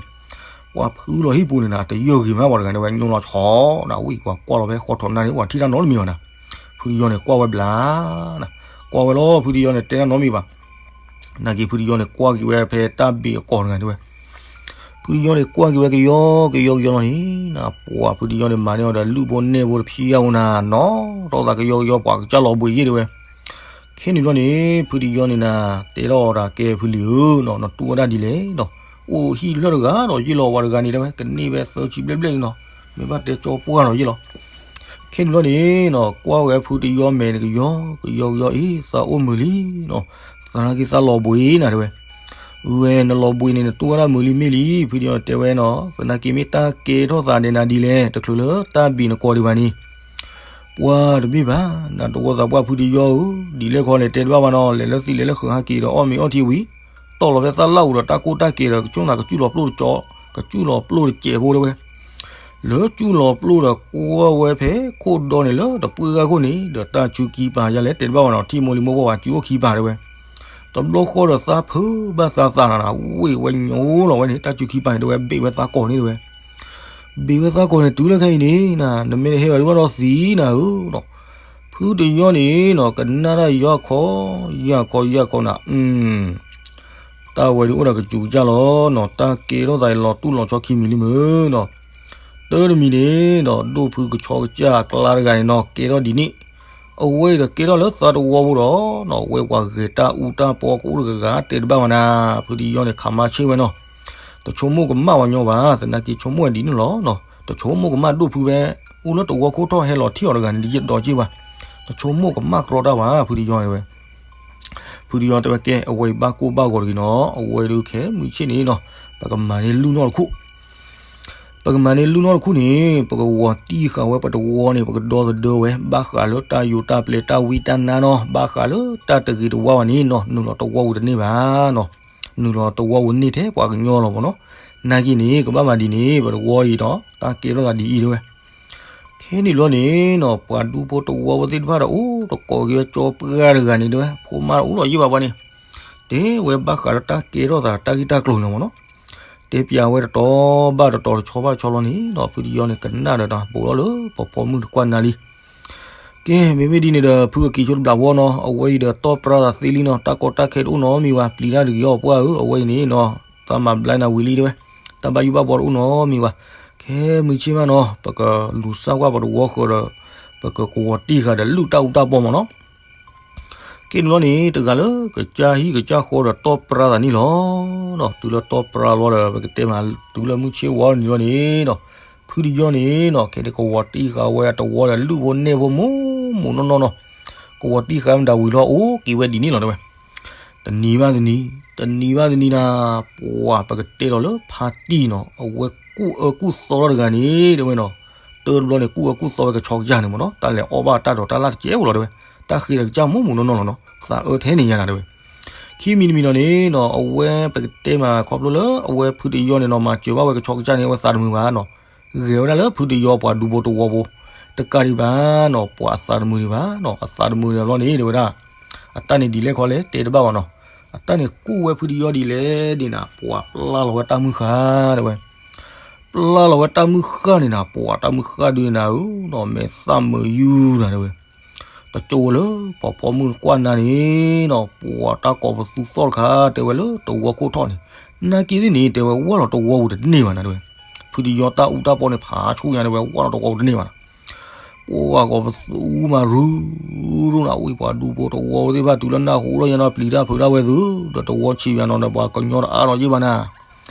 ပှၤဖုလီၤဟံၣ်ပူၤန့ၣ်နၤ တယၢၢ်ဂ့ၤမးပှၤတဂၤန့ၣ်ဝဲ ညိလီၤဆီနၤဝံၤ ပှၤကွၢ်လီၤဖဲဃီထီးနၢ်န့ၣ် ပှၤထံၣ်တၢ်နီတမံၤဘၣ်နၤ, ဖုတယီန့ၣ်ကွၢ်ဝဲဘျါနၤ, ကွၢ်ဝဲလီၤ ဖုတယီန့ၣ်တဲတၢ်နီတမံၤဘၣ် နာ်က့ၤဖုတယီန့ၣ် ကွၢ်က့ၤဝဲဖဲတၢ်ဘ့ၣ်အကိာ်တဂၤတဲဝဲ, ဖုတယီန့ၣ် ကွၢ်က့ၤဝဲကယီကယီကယီလီၤန့ၣ်နၤ, ပှၤဖုတယီန့ၣ် မၤန့ၢ်အီၤဒီးလုၣ်ဖိနဲၣ်ဖိတဖျါဝဲနၤ, နီၢ်ထီၣ်သးကယီကယီ ပှၤကစၢ်လီၤဘှံးယ့ၣ်တဲဝဲ. ခဲန့ၣ်ဘျီန့ၣ် ဖုတယီန့ၣ်နၤ တဲထီၣ်အီၤတၢ်ကဲဖုလံၤဧၢနီၤ, နတူၢ်ဝဲဒၣ်ဒ်လဲၣ်ဒီး အိၣ်ဟံၣ်လၢၢ်တဂၤဒီးယ့ၣ်လီၤဝဲတဂၤန့ၣ်တဲဝဲ, ကန့ၢ်ဝဲသၢဆံဘျဲၣ်ဘျဲၣ်န့ၣ်နီၤ, မ့ၢ်ဘၣ်တဲကၠီပှၢ်ဒီးယ့ၣ်လီၤ ခဲန့ၣ်ဘျီန့ၣ်နီၤ ကွၢ်ဝဲဖုတယီမဲာ်န့ၣ်ကယီကယီကယီအံၤ သးအိၣ်မုာ်လံနီၤ, သနာ်က့သးလီၤဘှံးနၤတဲဝဲ, ဝဲနလီၤဘှံးန့ၣ် နတူၢ်ဝဲဒၣ်မုာ်လံမ့ၢ်လံ, ဖုတယီတဲဝဲနီၤ, သနာ်က့မ့ၢ်တၢ်ကဲထီၣ်သးဒဲးနၤဒ်လဲၣ်, တချုးလၢတၢ်ဘ့ၣ်နကိာ်ဒံးဘၣ်န့ၣ်, ပှၤတဘ့ၣ်ဘၣ်, နတဝီသးပှၢ်ဖုတယီဧၢ, ဒ်လဲၣ်ခီလဲၣ်တဲတဘၣ်ဘၣ်နီၤ, လဲၤလၢသံလဲၤလၢဃုာ်ဟးက့ၤဒီးအီၣ်မ့ၤအီထံဝံၤ, တီၢ်လီၤဖဲသၣ်လၣ်အူဒီးတၢ်ကိၢ်တၢ်ကဲၤဒီး ကဆိၣ်နၤကစူၣ်လီၤပျိၢ်တကၠီ, ကစူၣ်လီၤပျိၢ်တကဲးဖိတဲဝဲ လၢကၠူၣ်လီၤပျိၢ်ဒီးကွၢ်ဝဲဖဲခိၣ်ဒီန့ၣ်လၢတပှၢ်ဂၤခိၣ်န့ၣ် ဒီးတၢ်ဆူခံပၤယလဲၣ်တဲတဘၣ်ဘၣ်နီၤ, ထံမိၢ်လံမိၢ်ပှၢ်ပှၤကၠူၣ်အိၣ်ခံပၤတဲဝဲ, တဘျီဃီဒီးသးဖုးဘၣ်သးသးနၤနၤ, ဝ့ၢ်ဝဲညိလီၤဝဲန့ၣ် တၢ်ဆူခံပၤန့ၣ်တဲဝဲ ဘ့ၣ်ဝဲသးကိာ်န့ၣ်တဲဝဲ, ဘ့ၣ်ဝဲသးကိာ်န့ၣ်တုၤလၢခဲအံၤန့ၣ်နၤ, နမ့ၢ်တဟဲဘၣ်ဒုးဘၣ်ဒီးသံနၤဧၢနီၤ, ဖုတယီန့ၣ်နီၤ ကနၣ်တၢ်ယီခီ, ယီခီယီခီနၤ, တၢ်ဝဲဒုးအိၣ်ဒီးကစူၤကစၢ်လီၤနီၤ, တၢ်ကဲထီၣ်သးလီၤတူၢ်လီၤဆီခံမံၤလံမုၢ်နီၤ, တၢ်တမံၤန့ၣ်ဒီး ဒိၣ်ဖုကဆီကစၢ်အကျါတဂၤန့ၣ်နီၤ ကဲထီၣ်ဒ်န့ၣ်, အဝဲအံၤဒီးကဲထီၣ်လၢသးတဝီဖိဒီးနီၤ, အဝဲပှၤဂဲၤတၢ်အူတၢ်ပီကအိၣ်တဂၤဂၤတဲတဘၣ်ဘၣ်နၤ, ဖုတယီန့ၣ် ခးမါဆ့ၣ်ဝဲနီၤ, တဆိကမိၣ်ကမၣ်ဝဲညီဘၣ်, သနာ်က့ဆိကမိၣ်ဝဲဒ်န့ၣ်လီၤနီၤ, တဆိကမိၣ်ကမၣ်ဒိၣ်ဖုဖဲ အိၣ်လၢတဝီခိၣ်ထီၣ်ဟဲလီၤထံၣ်အီၤတဂၤန့ၣ် တယံာ်တဒီးက့ၢ်ဘၣ်, တဆိကမိၣ်ကမၣ်ကြီတၢ်ဘၣ် ဖုတယီတဲဝဲ, ဖုတယီတဲဝဲကဲ အဝဲအံၤဘၣ်ကိၢ်ဘၣ်ဂီၤတဂ့ၤနီၤ, အဝဲဒုးခဲမုၢ်ဆ့ၣ်န့ၣ်နီၤ, ပကမၤန့ၢ်လုၢ်နီၢ်တခိၣ် ပကမၤန့ၢ်လုၢ်နီၢ်တခိၣ်န့ၣ် ပကဝီၤတံၢ်ဃာ်ဝဲပတဝီန့ၣ် ပကဒီသဒၢဝဲ ဘၣ်ဃးလၢတၢ်ယိာ်တၢ်ပျဲၤတၢ်ဝံတၢ်နါနီၤ, ဘၣ်ဃးလၢတၢ်တဂ့ၤတဝါဘၣ်န့ၣ်နီၤ, နုာ်လီၤတဝီပူၤတန့ၢ်ဘၣ်နီၤ, နုာ်လီၤတဝီပူၤန့ၢ်ထဲပှၤကညီလီၤမ့ၢ်နီၤ, နာ်က့န့ၣ် ကဘၣ်မၤဒ်န့ၣ် ပတဝီအံၤဒီး တၢ်ကဲထီၣ်သးဒ်အံၤတဲဝဲ ခဲန့ၣ်ဘျီန့ၣ်နီၤ ပှၤဒူဖိတဝီဖိသ့ၣ်တဖၣ်ဒီး အိၣ်တကိးက့ၤဝဲကၠီပှၢ်တဂၤန့ၣ်တဲဝဲ ဖိမါတအိၣ်လီၤယံၣ်ဘၣ်ပှၤန့ၣ်, တဲဝဲဘၣ်ဃးဒီးတၢ်ကဲထီၣ်သးတၢ်ဂ့ၢ်တၢ်ကျိၤန့ၣ်မ့ၢ်နီၤ, တဲပျးဝဲတတီၤဘၣ်တတီၤတဆီဘၣ်တဆီလီၤန့ၣ်ဒီး ဖုတယီန့ၣ် ကနၣ်ဒီးတၢ်ဘိးထီၣ်လၢပီၤဖီမုၢ်တကွၢ်နါလံ ကဲ မ့မ့ၢ်ဒ်န့ၣ်ဒီး ဖုအက့ၤဆိတဘျးဝီနီၤ, အဝဲအံၤဒီးတီၢ်ပြၢသးသ့လံနီၤ, တၢ်ကီတၢ်ခဲတအိၣ်နီတမံၤဘၣ်, ပျံၤတၢ်တဂ့ၤအီၤပှၢ်ဧၢ, အဝဲအံၤန့ၣ်နီၤ သးမၤဘျါနၤဝံၤလံတဲဝဲ, တၢ်ဘၣ်ယိၣ်ဘၣ်ဘှီတအိၣ်နီတမံၤဘၣ်, ခဲမုၢ်ဆ့ၣ်မးနီၤ ပကလူၤစၢ်ကွၢ်ပတဝီဃၢၤဒီး ပကကဝီၤတံၢ်ဃာ်ဒီးလုၢ်တၢ်အူတၢ်ပီမ့ၢ်နီၤ ကဲန့ၣ်လီၤန့ၣ် တဂၤလၢကစၢ်ဟံၣ်ကစၢ်ဃီဒီးတီၢ်ပြၢသးန့ၣ်လီၤ. တုၤလၢတီၢ်ပြၢလီၤဒီး ပကတဲမး တုၤလၢမုၢ်ဆ့ၣ်ဝီန့ၣ်လီၤန့ၣ်ဒီး ဖုတယီန့ၣ်နီၤ ခဲန့ၣ်ကဝီၤတံၢ်ဃာ်ဝဲအတဝီဒီးလုၢ်ဖိနဲၣ်ဖိမိၢ်မိၢ်နီၢ်နီၢ်နီၤ, ကဝီၤတံၢ်ဃာ်မတၤဝံၤလီၤ အိၣ်က့ၤဝဲဒ်န့ၣ်လီၤတဲဝဲ. တနံၤဘၣ်တနံၤ, တနံၤဘၣ်တနံၤနၤ, ပှၤပကတဲလီၤလၢဖါတံၢ်နီၤ အဝဲကူၣ်အၢကူၣ်သီထီၣ်တဂၤန့ၣ် တဲဝဲနီၤ, တၢတဘျီန့ၣ် ကူၣ်အၢကူၣ်သီဝဲကဆီကစၢ်န့ၣ်မ့ၢ်နီၤ, တၢ်လဲၤအီၣ်ဘၣ်တၢ်ဒီးတၢ်လၢ်တကဲးဖိလီၤတဲဝဲ, တၢ်ဃ့ဒီးကစၢ်မိၢ်မိၢ်နီၢ်နီၢ်လီၤနီၤ, သးအၢထဲန့ၣ်ညါနၤတဲဝဲ. ခံမံၤတမံၤဒီးန့ၣ်နီၤ အဝဲပကတဲမးခီဖျိလၢအဝဲဖုတယီန့ၣ်နီၤ မၤစၢၤဘၣ်ဝဲကဆီကစၢ်န့ၣ် အဝဲသးတမုာ်ဘၣ်နီၤ, ဂဲၤဝဲဒၣ်လၢဖုတယီပှၤဒူဖိတဝီဖိ, တကးဒံးဘၣ်နီၤ ပှၤအသးတမုာ်ဒံးဘၣ်နီၤ, အသးတမုာ်ဒံးဘၣ်လီၤန့ၣ်တဲဝဲဒၣ်, အတၢ်န့ၣ်ဒ်လဲၣ်ခီလဲၣ်တဲတဘၣ်ဘၣ်နီၤ, အတၢ်န့ၣ်ကူၣ်ဝဲဖုတယီဒ်လဲၣ်ဒ်နၤ ပှၤပျၢ်လီၤဝဲတၢ်မုၢ်ဃၢ်တဲဝဲ ပျၢ်လီၤဝဲတၢ်မုၢ်ဃၢ်န့ၣ်နၤ ပှၤတၢ်မုၢ်ဃၢ်ဒုးန့ၣ်နၤဧၢနီၤ မဲာ်သၣ်မုာ်ယူၢ်နၤတဲဝဲ, တကၠိဝဲလၢပီၤဖီမုၢ်ကွၢ်နါန့ၣ်နီၤ ပှၤတၢ်ကိးပသူသီၣ်တခါတဲဝဲလၢတဝီခိၣ်ထီၣ်န့ၣ်, နာ်က့သ့ၣ်န့ၣ် တဲဝဲဝၢ်လီၤတဝီပူၤတန့ၢ်ဘၣ်နၤတဲဝဲ, ဖုတယီတၢ်အူတၢ်ပီန့ၣ် ဖးဆူညါတဲဝဲ ဝၢ်လီၤတဝီပူၤတန့ၢ်ဘၣ်နၤ ပှၤကိးပသူမးရူၤရူၤနၤ ဝံၤပှၤဒူဖိတဝီသ့ၣ်တဖၣ်တုၤလၢနၢ်ဟူထီၣ်ညါနီၤ ပျံၤတၢ်ဖုးတၢ်ဝဲသု, ဒီးတဝီဆံးဘၣ်နီၤ ဒီးပှၤကညီတအါနီၤယ့ၢ်ဘၣ်နၤ,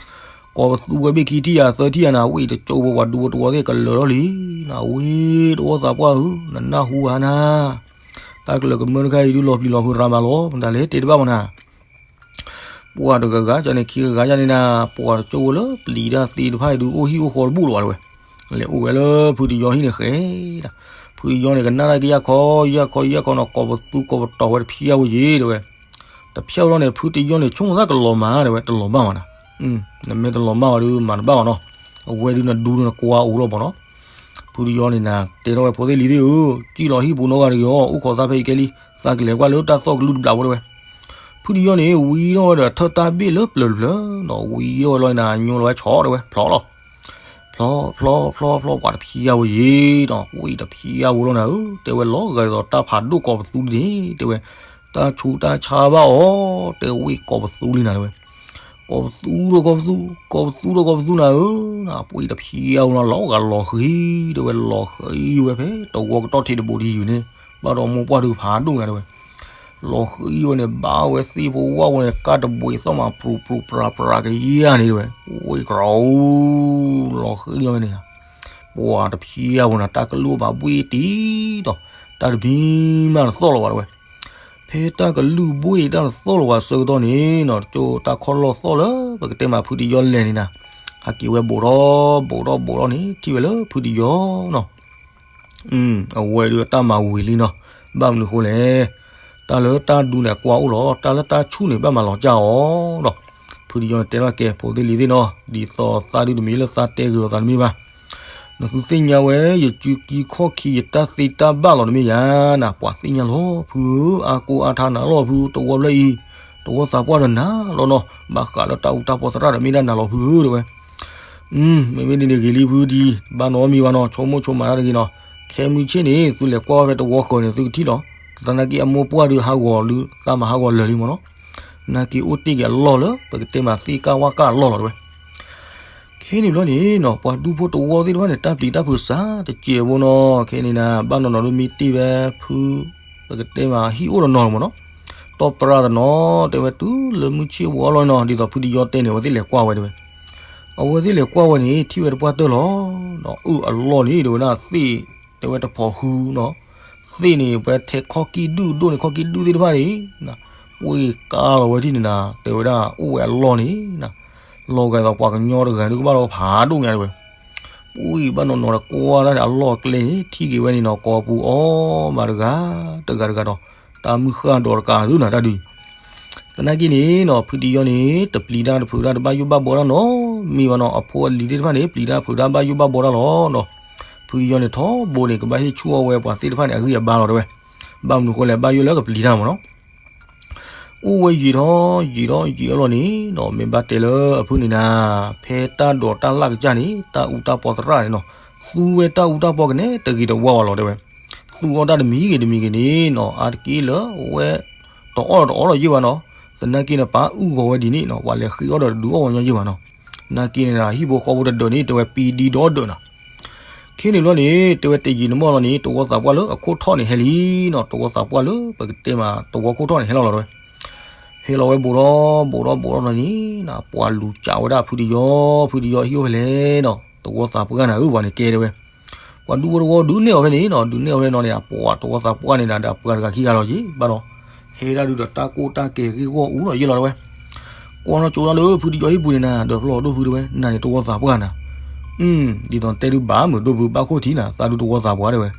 ကိးပသူဝဲဘ့ၣ်ခံထံၣ်ယၤသၢထံၣ်ယၤနၤ ဝံၤတကၠိဖိပှၤဒူဖိတဝီသ့ၣ်ကလၢာ်ထီၣ်လံ, နဝံၤတဝီသးပှၢ်ဧၢ, နနၢ်ဟူဧါနၤ, တၢ်ကလၢၤကမၢတခါအံၤဒုး လီၤပျံၤလီၤဖုးရၤမးလီၤ မတၤလဲၣ် တဲတဘၣ်မးနၤ. ပှၤတဂၤဂၤန့ၣ် ခံဂၤဂၤန့ၣ်နၤ, ပှၤတကၠိဖိလၢပျံၤတၢ်သ့ၣ်တဖၣ်အံၤဒုး အိၣ်ဟံၣ်အိၣ်ဃီတဘူၣ်လၢၤဘၣ်တဲဝဲ. လဲၤအိၣ်ဝဲလၢဖုတယီဟံၣ်န့ၣ်ဃဲဒၣ်. ဖုတယီန့ၣ် ကနၣ်တၢ်ကယၢ်ခီယၢ်ခီယၢ်ခီနီၤ, ကိးပသူကိးပတီၤဝဲတဖျၢၣ်ဝဲယံၤတဲဝဲ. တဖျၢၣ်ဝဲလီၤန့ၣ် ဖုတယီန့ၣ် ဆိကမိၣ်သးကလီၤမၢ်တဲဝဲ, တလီၤမၢ်ဘၣ်နၤ. နမ့ၢ်တလီၤမၢ်ဝဲဒုး မၤတဘၣ်ဘၣ်နီၤ. အဝဲဒုးနဒူနကွၢ်အိၣ်လီၤဘၣ်နီၤ. ဖုတယီန့ၣ်နၤ တဲထီၣ်ဝဲဖိသ့ၣ်လံၤသ့ၣ်ဧၢ, စံၣ်လီၤဟံၣ်ပူၤနီတဂၤတဂ့ၤအီၤ, အိၣ်ခိးသးဖဲအံၤကဲလံ, သးကလဲၤကွၢ်လၢတၢ်သီၣ်ကလုၢ်တဘျီဖိတဲဝဲ. ဖုတယီန့ၣ် ဝံထီၣ်ဝဲဒီးထၢၣ်တၢ်ဘ့ၣ်လၢပျၢၤတဖျၢၣ်နီၤ, ဝံထီၣ်ဝဲလီၤနၤ ညိလီၤဝဲဆီတဲဝဲ ဖျီလီၤ. ဖျီ ဖျီ ဖျီ ဖျီ ပှၤတဖျၢၣ်ဝဲယံၤနီၤ, ဝံတဖျၢၣ်ဝဲလီၤနၤဧၢ, တဲဝဲလီၤဂာ်ဒ်သိးတၢ်ဖးဒိၣ်ကိးပသူဒ်န့ၣ် တဲဝဲ, တၢ်ဆူးတၢ်ဆါဘၣ်အီၤ, တဲဝဲကိးပသူလံနၤတဲဝဲ. ကိးပသူဒီးကိးပသူ, ကိးပသူဒီးကိးပသူနၤဧၢ, ပှၤတဖျၢၣ်ဝဲနီၤ လီၤဂာ်လီၤဃံၤ, တဲဝဲလီၤဃံၤဝဲဖဲတဝီကတီၢ်ထံးတဘိးတယုၢ်န့ၣ်, ဘၣ်ဒီးမိၢ်ပှၢ်ဒုးဖးဒိၣ်ညါတဲဝဲ. လီၤဃံၤဝဲန့ၣ် ဘၣ်ဝဲသ့ၣ်ဖိဝၣ်ဝဲန့ၣ် ကၢ်တဘှံးသီၣ်မး ပြူၤပြူၤပြၤပြၤကယၢ်န့ၣ်တဲဝဲ, ဝ့ၢ်ကရီ, လီၤဃံၤဝဲန့ၣ်, ပှၤတဖျၢၣ်ဝဲနီၤ တၢ်ကလုၢ်ဘၣ်ဘှ့ၣ်တံၢ်ဒီး တၢ်တမံၤမးတသီၣ်လီၤဝဲတဲဝဲ. ဖဲတၢ်ကလုၢ်ဘှ့ၣ်တၢ်တသီၣ်လီၤဝဲဆၢကတီၢ်န့ၣ်နီၤ, တၢ်ကၠိတၢ်ခီၣ်လီၢ်သီၣ်လၢ ပကတဲမးဖုတယီလဲၤန့ၣ်နၤ, ဟးက့ၤဝဲဘိးထီၣ်ဘိးထီၣ်ဘိးထီၣ်န့ၣ် ထံၣ်ဝဲလၢဖုတယီနီၤ. အဝဲဒုးအတၢ်မၤဝံၤလံနီၤ, ဘၣ်မနုၤဃိလဲၣ်, တၢ်လၢတၢ်ဒူန့ၣ်အကွၢ်အိၣ်လီၤ, တၢ်လၢတၢ်ဆူၣ်န့ၣ် ဘၣ်မၤလီၤကၢ်အီၤဒီး ဖုတယီန့ၣ်တဲထီၣ်ကဲ ဖိသ့ၣ်လံၤသ့ၣ်နီၤ, ဒ်သိးသးဒုးတမ့ၢ်လၢသးတဲဂ့ၤလိာ်သးတမ့ၢ်ဘၣ်. နသုသ့ၣ်ညါဝဲ ယစုကံခီၣ်ခံ ယတၢ်သ့တၢ်ဘၣ်လီၤတမ့ၢ်ယၤနၤ, ပှၤသ့ၣ်ညါလီၤဖုဧၢ, အါကိးအါထါနၤလီၤဖု, တဝီဖျၢၣ်အံၤ တဝီသးပှၢ်ဒီးနၤလီၤနီၤ, ဘၣ်ဃးလၢတၢ်အူတၢ်ပီသရၣ်ဒီးမ့ၢ်ဒၣ်နၤလီၤဖုဧၢတဲဝဲ. မ့မ့ၢ်ဒ်န့ၣ်ဂ့ၤလံဖုဒံး, ဘၣ်နီတမံၤဘၣ်နီၤ, ဆိကမိၣ်ဆိကမးတၢ်တဂ့ၤနီၤ, ခဲမုၢ်ဆ့ၣ်န့ၣ် သုလဲၤကွၢ်ဝဲဖဲတဝီဃၢၤန့ၣ် သုကထံၣ်လီၤ, သနာ်က့အမိၢ်ပှၢ်ဒုးဟးဂီၤလၢ သးမၤဟးဂီၤလၢာ်လံမ့ၢ်နီၤ, နာ်က့အိၣ်တ့ၢ်က့ၤအလီၢ်လၢ ပကတဲမးသ့ၣ်ကၢ်ဝၣ်ကၢ်အလီၢ်လီၤတဲဝဲ. ခဲန့ၣ်ဘျီန့ၣ်နီၤ ပှၤဒူဖိတဝီသ့ၣ်တဖၣ်န့ၣ် တၢ်ပျံၤတၢ်ဖုးစှၤတစဲးဖိနီၤ, ခဲန့ၣ်နၤ ဘၣ်နီၢ်နီၢ်ဒုးမ့ၢ်တ့ၢ်ဝဲဖု ပကတဲမးဟံၣ်အိၣ်တနီၤမ့ၢ်နီၤ, တီၢ်ပြၢတနီၤ, တဲဝဲတုၤလၢမုၢ်ဆ့ၣ်ဝီလီၤနီၤ, ဒ်သိးဖုတယီတဲန့ၣ် အဝဲသ့ၣ်လဲၤကွၢ်ဝဲတဲဝဲ. အဝဲသ့ၣ်လဲၤကွၢ်ဝဲန့ၣ် ထံၣ်ဝဲတပှၢ်တၢၢ်လီၤ, ဒီးအၢၣ်အလီၢ်န့ၣ် တဲဝဲဒၣ်သ့ၣ်, တဲဝဲတဖိးဟုနီၤ, သ့ၣ်န့ၣ် ပှဲၤထဲခီၣ်ကံၢ်ဒုၣ်ဒိၣ်န့ၣ် ခီၣ်ကံၢ်ဒုၣ်သ့ၣ်တဖၣ်န့ၣ် ပှ့ၤကါလီၤဝဲဒ်န့ၣ်နၤ, တဲဝဲဒၣ်အိၣ်ဝဲအလီၢ်န့ၣ်နၤ, လီၤဂာ်ဒ်သိးပှၤကညီတဂၤဒုးကဘၣ်လီၤဖးဒိၣ်ညါတဲဝဲ. ပှ့ၤဘၣ်နီၢ်နီၢ်ဒီးကွၢ်ဒၣ်န့ၣ် အလီၢ်အကျဲန့ၣ် ထံၣ်က့ၤဝဲန့ၣ်နီၤ ကိးပူၤအီၣ်မးတဂၤ, တဂၤတဂၤဒီး တၢ်မုၢ်ဃၢ်ဒီးတကးဒုးနၤတၢ်ဒုး သနာ်က့န့ၣ်နီၤ ဖုတယီန့ၣ် တပျံၤတၢ်တဖုးတၢ် တဘၣ်ယိၣ်ဘၣ်ဘှီတၢ်နီတမံၤဘၣ်နီၤ, အဖိအလံၤသ့ၣ်တဖၣ်န့ၣ် ပျံၤတၢ်ဖုးတၢ်ဘၣ်ယိၣ်ဘၣ်ဘှီတၢ်လီၤဒီး ဖုတယီန့ၣ်ထီဘိန့ၣ် ကဘၣ်ဟ့ၣ်ဆူၣ်အီၣ်ဝဲပှၤသ့ၣ်တဖၣ်န့ၣ် အဂံၢ်အဘါလီၤတဲဝဲ. ဘၣ်မနုၤဃိလဲၣ် ဘၣ်ယိၣ်လၢကပျံၤတၢ်မ့ၢ်နီၤ. အိၣ်ဝဲယံာ်ထီၣ်ယံာ်ထီၣ်ယံာ်အလီၢ်န့ၣ်နီၤ မ့ၢ်ဘၣ်တဲလၢအဖုန့ၣ်နၤ, ဖဲတၢ်ဒိးတၢ်လၢ်ကစၢ်န့ၣ် တၢ်အူတၢ်ပီသရၣ်န့ၣ်နီၤ သူဝဲတၢ်အူတၢ်ပီကနဲတဂ့ၤတဝါဝဲလီၤတဲဝဲ. သူအီၣ်တၢ်တမံၤဂ့ၤတမံၤဂ့ၤန့ၣ်နီၤ အါတက့ၢ်လၢအဝဲ တအီၣ်တအီၣ်လီၤယ့ၢ်ဘၣ်နီၤ. သနာ်က့န့ၣ်ပၢ်အုၣ်ဂီၤဝဲဒ်န့ၣ်နီၤ ပှၤလဲၤဃ့အီၣ်ဒီးတဒုးအီၣ်ဝဲညီယ့ၢ်ဘၣ်နီၤ. နာ်က့န့ၣ် ဟံၣ်ဖိဃီဖိတဒၢးန့ၣ် တဲဝဲပံဒံဒီဒၢးနီၤ. ခဲန့ၣ်ဘျီန့ၣ် တဲဝဲတယံာ်တမီၢ်လီၤန့ၣ် တဝီသးပှၢ်လၢအခိၣ်ထီၣ်န့ၣ်ဟဲလံနီၤ. တဝီသးပှၢ်လၢပကတဲမး တဝီခိၣ်ထီၣ်န့ၣ် ဟဲလီၤလီၤတဲဝဲ. ဟဲလီၤဝဲဘူးဒီးဘူးဒီးဘူးဒီးလီၤန့ၣ် ပှၤလူၤစးဝဲဒၣ်ဖုတယီ, ဖုတယီဟံၣ်အိၣ်ဖဲလဲၣ်နီၤ. တဝီသးပှၢ်နၤဧၢ ပှၤန့ၣ်ကဲတဲဝဲ. ပှၤဒူဖိတဝီဒုးနဲၣ်အီၤဖဲန့ၣ်နီၤ ဒုးနဲၣ်အီၤဖဲန့ၣ်နီၤန့ၣ် ပှၤတဝီသးပှၢ်န့ၣ်နၤဒီးပှၤတဂၤခံဂၤလီၤယ့ၢ်ဘၣ်နီၤ. ဟဲဒၣ်ဒုးဒီးတၢ်ကိၢ်တၢ်ကဲၤဂ့ၢ်ဂီၢ်အူလီၤယ့ၢ်လီၤတဲဝဲ. ကွၢ်ထီၣ်ကၠိထီၣ်လၢဖုတယီဟံၣ်ပူၤန့ၣ်နၤ ဒီးဖျီဒိၣ်ဖုတဲဝဲ နၤန့ၣ်တဝီသးပှၢ်နၤ. ဒ်သိးတဲဒုးဘၣ်မုာ်ဒိၣ်ဖုဘၣ်ခိၣ်ထံးနၤ သးဒုးတဝီသးပှၢ်တဲဝဲ.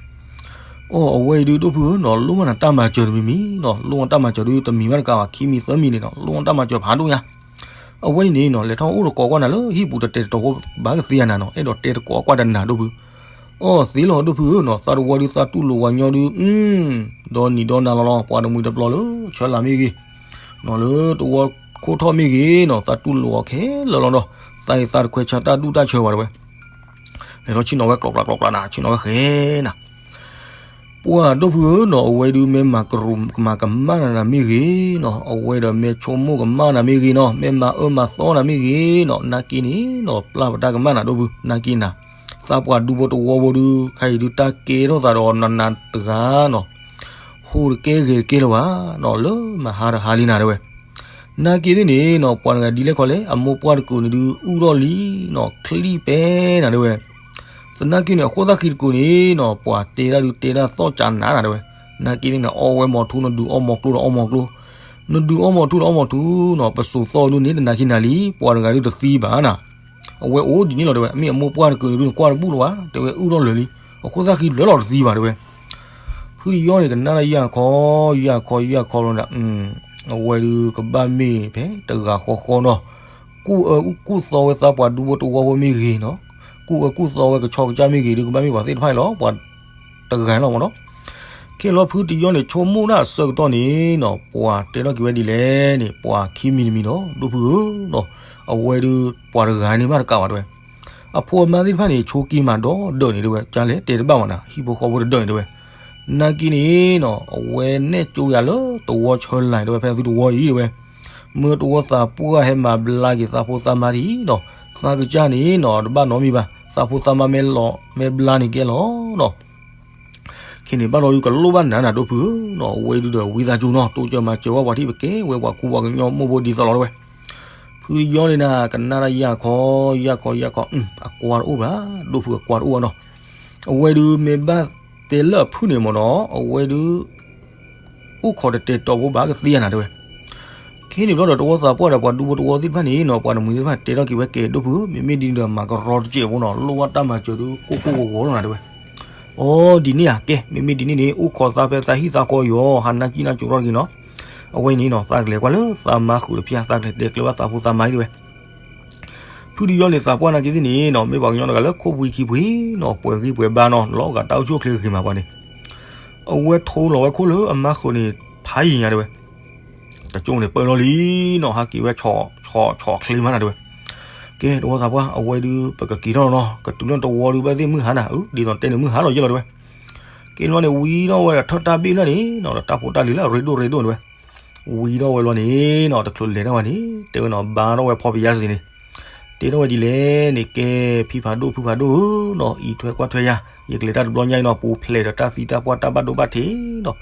အိၣ်အဝဲအံၤဒုးဒိၣ်ဖုဧၢနီၤ လိၣ်မးနၤတၢ်မၤစၢၤတမံၤမံၤနီၤ လိၣ်မးတၢ်မၤစၢၤဒုးတမံၤမးတကးဘၣ် ခံမံၤသၢမံၤန့ၣ်နီၤ လိၣ်မးတၢ်မၤစၢၤဖးဒိၣ်ညါ. အဝဲအံၤန့ၣ်နီၤ လဲၤထီၣ်အိၣ်တကိးကွၢ်နၤလၢဟံၣ်ပူၤတတဲာ်တတီၤဘၣ်ကသ့ဧါနၤနီၤ အဲၣ်ဒိးတဲတကိးကွၢ်တနၤဒိၣ်ဖု. အိၣ်သ့လီၤဒိၣ်ဖုဧၢနီၤ သးတဝီဒုးသးတူၢ်လိာ်ဝဲညီဒုး ဒီနံၤဒီနၤလီၤလီၤ ပှၤတမှံၤတပျီလၢ ဆၢလာ်မ့ၢ်ဂ့ၤ နီၤလၢတဝီခိၣ်ထီၣ်မ့ၢ်ဂ့ၤနီၤ သးတူၢ်လိာ်အီၤခဲလၢာ်လီၤဒီး သးအံၤသးတခွဲးဆါတၢ်ဒူၣ်တၢ်ဆၢဝဲတဲဝဲ. လဲၤထီၣ်ဆ့ၣ်နီၤဝဲကျိးကျးကျိးကျးနၤ ဆ့ၣ်နီၤဝဲဃဲနၤ ပှၤဒိၣ်ဖုဧၢနီၤ အဝဲဒုးမ့ၢ်မၤကရူၢ်မၤကမၣ်နၤမ့ၢ်ဂ့ၤနီၤ အဝဲဒီးမ့ၢ်ဆိကမိၣ်ကမၣ်နၤမ့ၢ်ဂ့ၤနီၤ မ့ၢ်မၤအၢမၤသီနၤမ့ၢ်ဂ့ၤနီၤ နာ်က့န့ၣ်နီၤ ပျၢ်ပတၢ်ကမၣ်နၤဒိၣ်ဖု နာ်က့နၤ သးပှၢ်ဒူဖိတဝီဖိဒုး ခဲအံၤဒုးတၢ်ကဲထီၣ်သးဒီးနၤနၤတဂၤနီၤ ဟူးတကဲဂဲၤတကဲလၢၤဘၣ်နီၤ လၢမဟါတဟါလံနၤတဲဝဲ. နာ်က့သ့ၣ်န့ၣ်နီၤ ပှၤတဂၤဒ်လဲၣ်ခီလဲၣ် အမိၢ်ပှၢ်တကိးန့ၣ်ဒုး အူထီၣ်လံနီၤ ချံပဲနၤတဲဝဲ. သနာ်က့န့ၣ် အဃိသၣ်ခံတကိးန့ၣ်နီၤ ပှၤတဲဒၣ်ဒုးတဲဒၣ်သီၣ်ကးနၤနၤတဲဝဲ. နာ်က့န့ၣ် အီၣ်ဝဲမီၤထူ နဒုးအီၣ်မီၤကျိဒီးအီၣ်မီၤကျိ, နဒုးအီၣ်မီၤထူဒီးအီၣ်မီၤထူနီၤ, ပစိာ်သီဒုန့ၣ် တနာ်က့နၤလံ ပှၤတဂၤဒုတသံဘၣ်နၤ. အဝဲအိၣ်ဒ်န့ၣ်လီၤတဲဝဲ, အမ့ၢ်အမိၢ်ပှၢ်တကုာ်န့ၣ်ဒုန့ၣ် ကွၢ်တဘူၣ်လီၤဘၣ် တဲဝဲ, အုၣ်ထီၣ်လၢာ်လံ, အဃိသၣ်ဃံလၢာ်လီၤတသံဘၣ်တဲဝဲ. ဖုတယီန့ၣ် ကနၣ်တၢ်ယၢ်ခီ ယၢ်ခီ ယၢ်ခီလီၤဒီး အဝဲဒုကဘၣ်မ့ၢ်ဖဲတဂၤဃီဃီနီၤ, ကူၣ်အၢကူၣ်သီဝဲသးပှၤဒူဖိတဝီဖိမ့ၢ်ဂ့ၤနီၤ, ကူၣ်အၢကူၣ်သီဝဲကဆီကစၢ်မ့ၢ်ဂ့ၤဒု ကဘၣ်မ့ၢ်ပှၤသ့ၣ်တဖၣ်န့ၣ်လီၤ, ပှၤတဂၤန့ၣ်လီၤမ့ၢ်နီၤ. ခဲလီၤဖုတယီန့ၣ် ဆိကမိၣ်ဒၣ်အဆၢကတီၢ်န့ၣ်နီၤ, ပှၤတဲထီၣ်က့ၤဝဲဒ်လဲၣ်န့ၣ် ပှၤခံမံၤတမံၤနီၤ ဒိၣ်ဖုဧၢနီၤ, အဝဲဒုပှၤတဂၤန့ၣ်မးတကးဘၣ်တဲဝဲ, အဖိအမါသ့ၣ်တဖၣ်န့ၣ် ဆိးက့ၤမးဒီဒၢးန့ၣ်တဲဝဲ, ကလဲၤတဲတဘၣ်မးနၤ ဟံၣ်ဖိဃီဖိတဒၢးန့ၣ်တဲဝဲ. နာ်က့န့ၣ်နီၤ အဝဲနဲၣ်ကၠိယၤလၢတဝီဆၢလၢ်တဲဝဲ ဖဲသုတဝီအံၤတဲဝဲ, မ့ၢ်တဝီသးပှၢ်ဟဲမၤဘျါက့ၤသးဖိသးမါဒ်အံၤနီၤ, သးကစၢ်န့ၣ်နီၤ တဘၣ်နီတမံၤဘၣ်, သးဖိသးမါမ့ၢ်လီၤမ့ၢ်ဘျါန့ၣ်ကဲလီၤနီၤ. ခဲန့ၣ်ဘၣ်လီၤဒုကလိၣ်ဘၣ်နၤနၤဒိၣ်ဖုဧၢနီၤ, အဝဲဒုဒီးဝံသးစူၤနီၤ တိစၢၤမၤစၢၤဝဲပှၤထံၣ်ပကဲဝဲပှၤခူပှၤကညီမိၢ်ဖိဒ်သိးလီၤတဲဝဲ. ဖုတယီန့ၣ်နၤ ကနၣ်တၢ်ယၢ်ခီ ယၢ်ခီ ယၢ်ခီ, အကွၢ်တအိၣ်ဘၣ်, ဒိၣ်ဖုအကွၢ်တအိၣ်ဘၣ်နီၤ. အဝဲဒုမ့ၢ်ဘၣ်တဲလၢအဖုၣ်န့ၣ်မ့ၢ်နီၤ အဝဲဒု အိၣ်ခိးတတဲာ်တီၤဖိဘၣ်ကသ့ဧါနၤတဲဝဲ. ခဲန့ၣ်ဘျီဒီးတဝီသးပှၢ်ဒီးပှၤဒူဖိတဝီသ့ၣ်တဖၣ်န့ၣ်နီၤ ပှၤတမှံၤသ့ၣ်တဖၣ်တဲထီၣ်က့ၤဝဲကဲဒိၣ်ဖုဧၢ မ့မ့ၢ်ဒ်န့ၣ်ဒီးမၤကရီတစဲးဖိနီၤ လိၣ်ဘၣ်တၢ်မၤစၢၤဒုကိၢ်ကိၢ်ဂီၤဂီၤလီၤနၤတဲဝဲ. အိ ဒ်န့ၣ်ဧါ ကဲ မ့မ့ၢ်ဒ်န့ၣ်န့ၣ် အိၣ်ခိးသးဖဲသးဟံၣ်သးဃီယီၤ ဟးနၢ်ကံၣ်နၢ်ကၠိထီၣ်တဂ့ၤနီၤ. အဝဲန့ၣ်နီၤ သးကလဲၤကွၢ်လၢသးမါဃုာ်တဖျၢၣ် သးကလဲၤတဲကျၢၤဘၣ်သးဖိသးမါအံၤတဲဝဲ. ဖုတယီန့ၣ်သးပှၢ်နာ်က့သ့ၣ်န့ၣ်နီၤ မ့ၢ်ပှၤကညီတဂၤလၢခိၣ်ပှံၤခံပှံၤနီၤ ပှဲၤဂံၢ်ပှဲၤဘါနီၤ လီၤဂာ်တၢ်အိၣ်ဆူၣ်အိၣ်ချ့ဂ့ၤမးပှၤန့ၣ် အဝဲထိလီၤဝဲခိၣ်လၢအမါဃုာ်န့ၣ် ဖးယံၤညါတဲဝဲ. တကၠိန့ၣ်ပၢၢ်ထီၣ်လံနီၤ ဟးက့ၤဝဲဆီၣ်ဆီၣ်ဆီၣ်ချ့မးနၤတဲဝဲ. ကဲ တဝီသးပှၢ် အဝဲဒုးပကက့ၤထီၣ်လီၤနီၤ ကတုၤလၢတဝီဒုးဘၣ်သ့ၣ်မုၢ်ဟါနၤ အၢ ဒ်သိးတဲန့ၣ်မုၢ်ဟါလီၤယဲလီၤတဲဝဲ. ကဲလီၤန့ၣ်ဝံၤထီၣ်ဝဲဒီးထၢၣ်တၢ်ဘ့ၣ်လၢန့ၣ်နီၤ ဒီးတၢ်ဖိတၢ်လံၤလၢအရ့ဒိၣ်ရ့ဒိၣ်တဲဝဲ. ဝံၤထီၣ်ဝဲလီၤန့ၣ်နီၤ တချုးလဲၤထီၣ်ဝဲန့ၣ် တဲဝဲနီၤ ဘါထီၣ်ဝဲဖီပယါစ့န့ၣ် တဲထီၣ်ဝဲဒ်လဲၣ်န့ၣ် ကဲ ဖံဖးဒိၣ်ဖုဖးဒိၣ်ဧၢနီၤ အံးထွဲကွၢ်ထွဲယၤ ယကလဲၤတၢ်တဘျီညါအံၤနီၤ ပူၤဖျဲးဒီးတၢ်သံတၢ်ပှၢ်တၢ်ဘၣ်ဒိဘၣ်ထံးနီၤ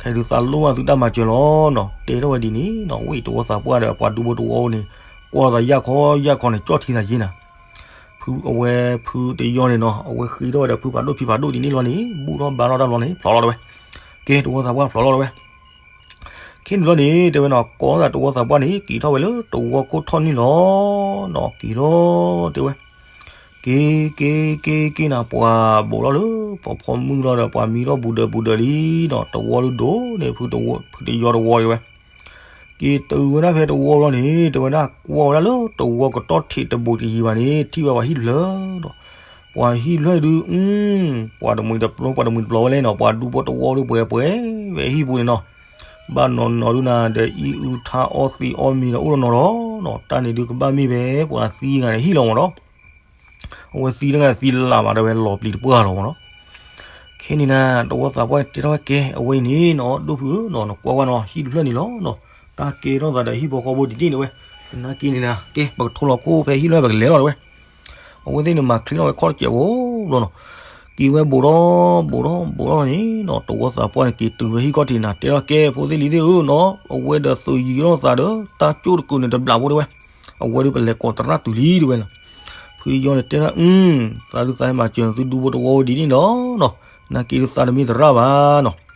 ခဲဒုးသးလိၣ်ဘၣ်သုတၢ်မၤစၢၤလီၤနီၤ တဲထီၣ်ဝဲဒ်န့ၣ်နီၤ ဝဲတဝီသးပှၢ်ဒီးပှၤဒူဖိတဝီန့ၣ် ကွၢ်သးယၢ်ခီယၢ်ခီန့ၣ် ကၠီၣ်ထံသးယ့နၤ ဖုအဝဲဖုတယီန့ၣ်နီၤ အဝဲဃ့ထီၣ်ဝဲဒီးဖုဖးဒိၣ်ဖံဖးဒိၣ်ဒ်န့ၣ်လီၤန့ၣ် ဘူၣ်ထီၣ်ဘါထီၣ်တၢ်ဘျီန့ၣ် ဖျိးလီၤတဲဝဲ. ကဲ တဝီသးပှၢ်ဖျိးလီၤတဲဝဲ. ခဲန့ၣ်ဘျီန့ၣ် တဲဝဲနီၤ ကိးသးတဝီသးပှၢ်န့ၣ် က့ၤထီၣ်ဝဲလၢတဝီခိၣ်ထီၣ်န့ၣ်လီၤနီၤ က့ၤလီၤတဲဝဲ. က့ၤ က့ၤ က့ၤ က့ၤနၤ ပှၤဘူးထီၣ်လၢ ပှၤဖီမုၢ်လီၤဒီး ပှၤမံထီၣ်ဘူးဒၢးဘူးဒၢးလံနီၤ တဝီဒုဒိၣ်န့ၣ် ဖုတဝီ ဖုတယီတဝီတဲဝဲ. က့ၤတုၤဝဲဒၣ်ဖဲတဝီလီၤန့ၣ် တဲဝဲဒၣ်ကွၢ်ဝဲဒၣ်လၢတဝီကတီၢ်ထံးတဘူးတယံၤဘၣ်န့ၣ် ထံၣ်ဝဲပှၤဟံၣ်တဖျၢၣ်ဒီး ပှၤဟံၣ်တဖျၢၣ်ဒု ပှၤတမှံၤတပျီ ပှၤတမှံၤတပျီဝဲလဲၣ်နီၤ ပှၤဒူဖိတဝီဒုပှဲၤပှဲၤဝဲဟံၣ်ပူၤန့ၣ်နီၤ ဘၣ်နီၤနီၤဒုနၤဒီး အံၣ်အုထါအီသံးအီမံၤဒီးအိၣ်လီၤနီၤလီၤနီၤ တၢ်န့ၣ်ဒုကဘၣ်မ့ၢ်ဝဲ ပှၤသံဂၤန့ၣ်ဟံၣ်လီၤမ့ၢ်နီၤ အဝဲသံတဂၤသံလၢ်ဘၣ်ဒီးဝဲလီၤပျံၤတပှၢ်လီၤမ့ၢ်နီၤ ခဲန့ၣ်နၤ တဝီသးပှၢ်တဲထီၣ်ဝဲကဲ အဝဲအံၤန့ၣ်နီၤ ဒိၣ်ဖုဧၢနီၤ နကွၢ်ဝဲနီၤ ဟံၣ်တဖျၢၣ်န့ၣ်လီၤနီၤ တၢ်ကဲထီၣ်သးဒီးဟံၣ်ဖိဃီဖိဒ်န့ၣ်တဲဝဲ သနာ်က့န့ၣ်နၤ ကဲ ပကထိလီၤခိၣ်ဖဲဟံၣ်တဖျၢၣ် ပကလဲၤလီၤတဲဝဲ အဝဲသ့ၣ်န့ၣ်မၤချ့ထီၣ်ဝဲခီၣ်တစဲးဖိဘျီနီၤ က့ၤဝဲဘူးထီၣ်ဘူးထီၣ်ဘူးထီၣ်န့ၣ်နီၤ တဝီသးပှၢ်န့ၣ်က့ၤတုၤဝဲဟံၣ်ခီၣ်ထံးနၤ တဲထီၣ်ကဲ ဖိသ့ၣ်လံၤသ့ၣ်ဧၢနီၤ အဝဲဒီးသုးယံၤထီၣ်သးဒီး တၢ်ကၠိၣ်တကုာ်န့ၣ်တဘျးဖိတဲဝဲ အဝဲဒုးပလဲၤကိးသရၣ်တုၤလံတဲဝဲနီၤ ဖုတယီန့ၣ်တဲထီၣ် သးဒုးသးဟဲမၤစၢၤသုဒူဖိတဝီဝဲဒ်န့ၣ်လီၤနီၤ နာ်က့ဒုးသးတမ့ၢ်သရၣ်ဘၣ်နီၤ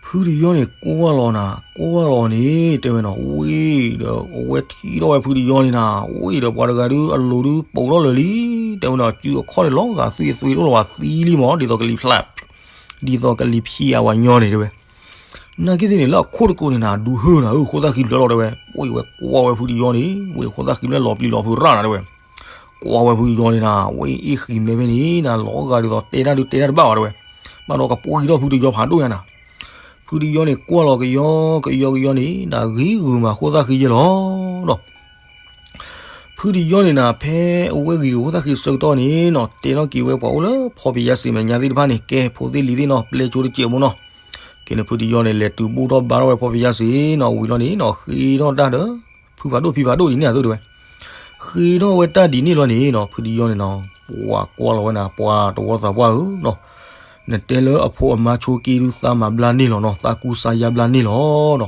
ဖုတယီန့ၣ်ကွၢ်လီၤနၤ ကွၢ်လီၤန့ၣ် တဲဝဲနီၤ ဝံၤဒီးအဝဲထံၣ်ထီၣ်ဝဲဖုတယီန့ၣ်နၤ ဝံၤဒီးပှၤတဂၤဒုးအလိၤဒုးပိာ်ထီၣ်လၢာ်လံ တဲဝဲနီၤ စုအခီၣ်န့ၣ်လီၤဂာ်သွံၣ်အသွံၣ်တအိၣ်လၢၤဘၣ်သံလံမ့ၢ် ဒ်သိးကလံၤဖျါ ဒ်သိးကလံၤဖျါဝဲညီန့ၣ်တဲဝဲ နာ်က့သ့ၣ်န့ၣ် လၢအခိၣ်တကိးန့ၣ်နၤ ဒူဟၢနၤဧၢ ဃိသၣ်ဃံဘျၢလီၤတဲဝဲ ဝံၤဝဲကွၢ်ဝဲဖုတယီန့ၣ် ဝံၤဃိသၣ်ဃံဘျၢလီၤပျံၤလီၤဖုရၣ်နၤတဲဝဲ ကွၢ်ဝဲဖုတယီန့ၣ်နၤ ဝံၤအ့ၣ်ဃံမဲဖဲန့ၣ်နၤ လီၤဂာ်ဒ်သိးတဲတၢ်ဒုးတဲတၢ်တဘၣ်ဘၣ်တဲဝဲ ဘၣ်ဒီးကပှံၤထီၣ်ဖုတယီဖးဒိၣ်ညါနၤ ဖုတယီန့ၣ်ကွၢ်လီၤကယီကယီကယီန့ၣ် နၤဂ့ၤဂုာ်မးဃိသၣ်ဃံယဲလီၤနီၤ ဖုတယီန့ၣ်နၤ ဖဲအဝဲဂ့ၤဂုာ်ဃိသၣ်ဃံဆၢကတီၢ်န့ၣ်နီၤ တဲထီၣ်က့ၤဝဲပှၤအိၣ်လၢဖီပယါစံးမဲာ်ညါသ့ၣ်တဖၣ်န့ၣ် ကဲဖိသ့ၣ်လံၤသ့ၣ်နီၤ ပျဲကၠိတစဲးဖိနီၤ ကဲန့ၣ်ဖုတယီန့ၣ် လဲၤတုၤဘူၣ်ထီၣ်ဘါထီၣ်ဝဲဖီပယါစံးနီၤ ဝံၤလီၤန့ၣ်နီၤ ဃ့ထီၣ်တၢ်ဒီး ဖုဖးဒိၣ်ဖံဖးဒိၣ်ဒ်န့ၣ်အသိးတဲဝဲ ဃ့ထီၣ်ဝဲတၢ်ဒ်န့ၣ်လီၤန့ၣ်နီၤ ဖုတယီန့ၣ်နီၤ ပှၤကွၢ်လီၤဝဲနၤ ပှၤတဝီသးပှၢ်ဧၢနီၤ နတဲလၢအဖိအမါဆိးက့ဒုးသးမၤဘျါန့ၢ်လီၤနီၤ သးကူစါယါဘျါန့ၢ်လီၤနီၤ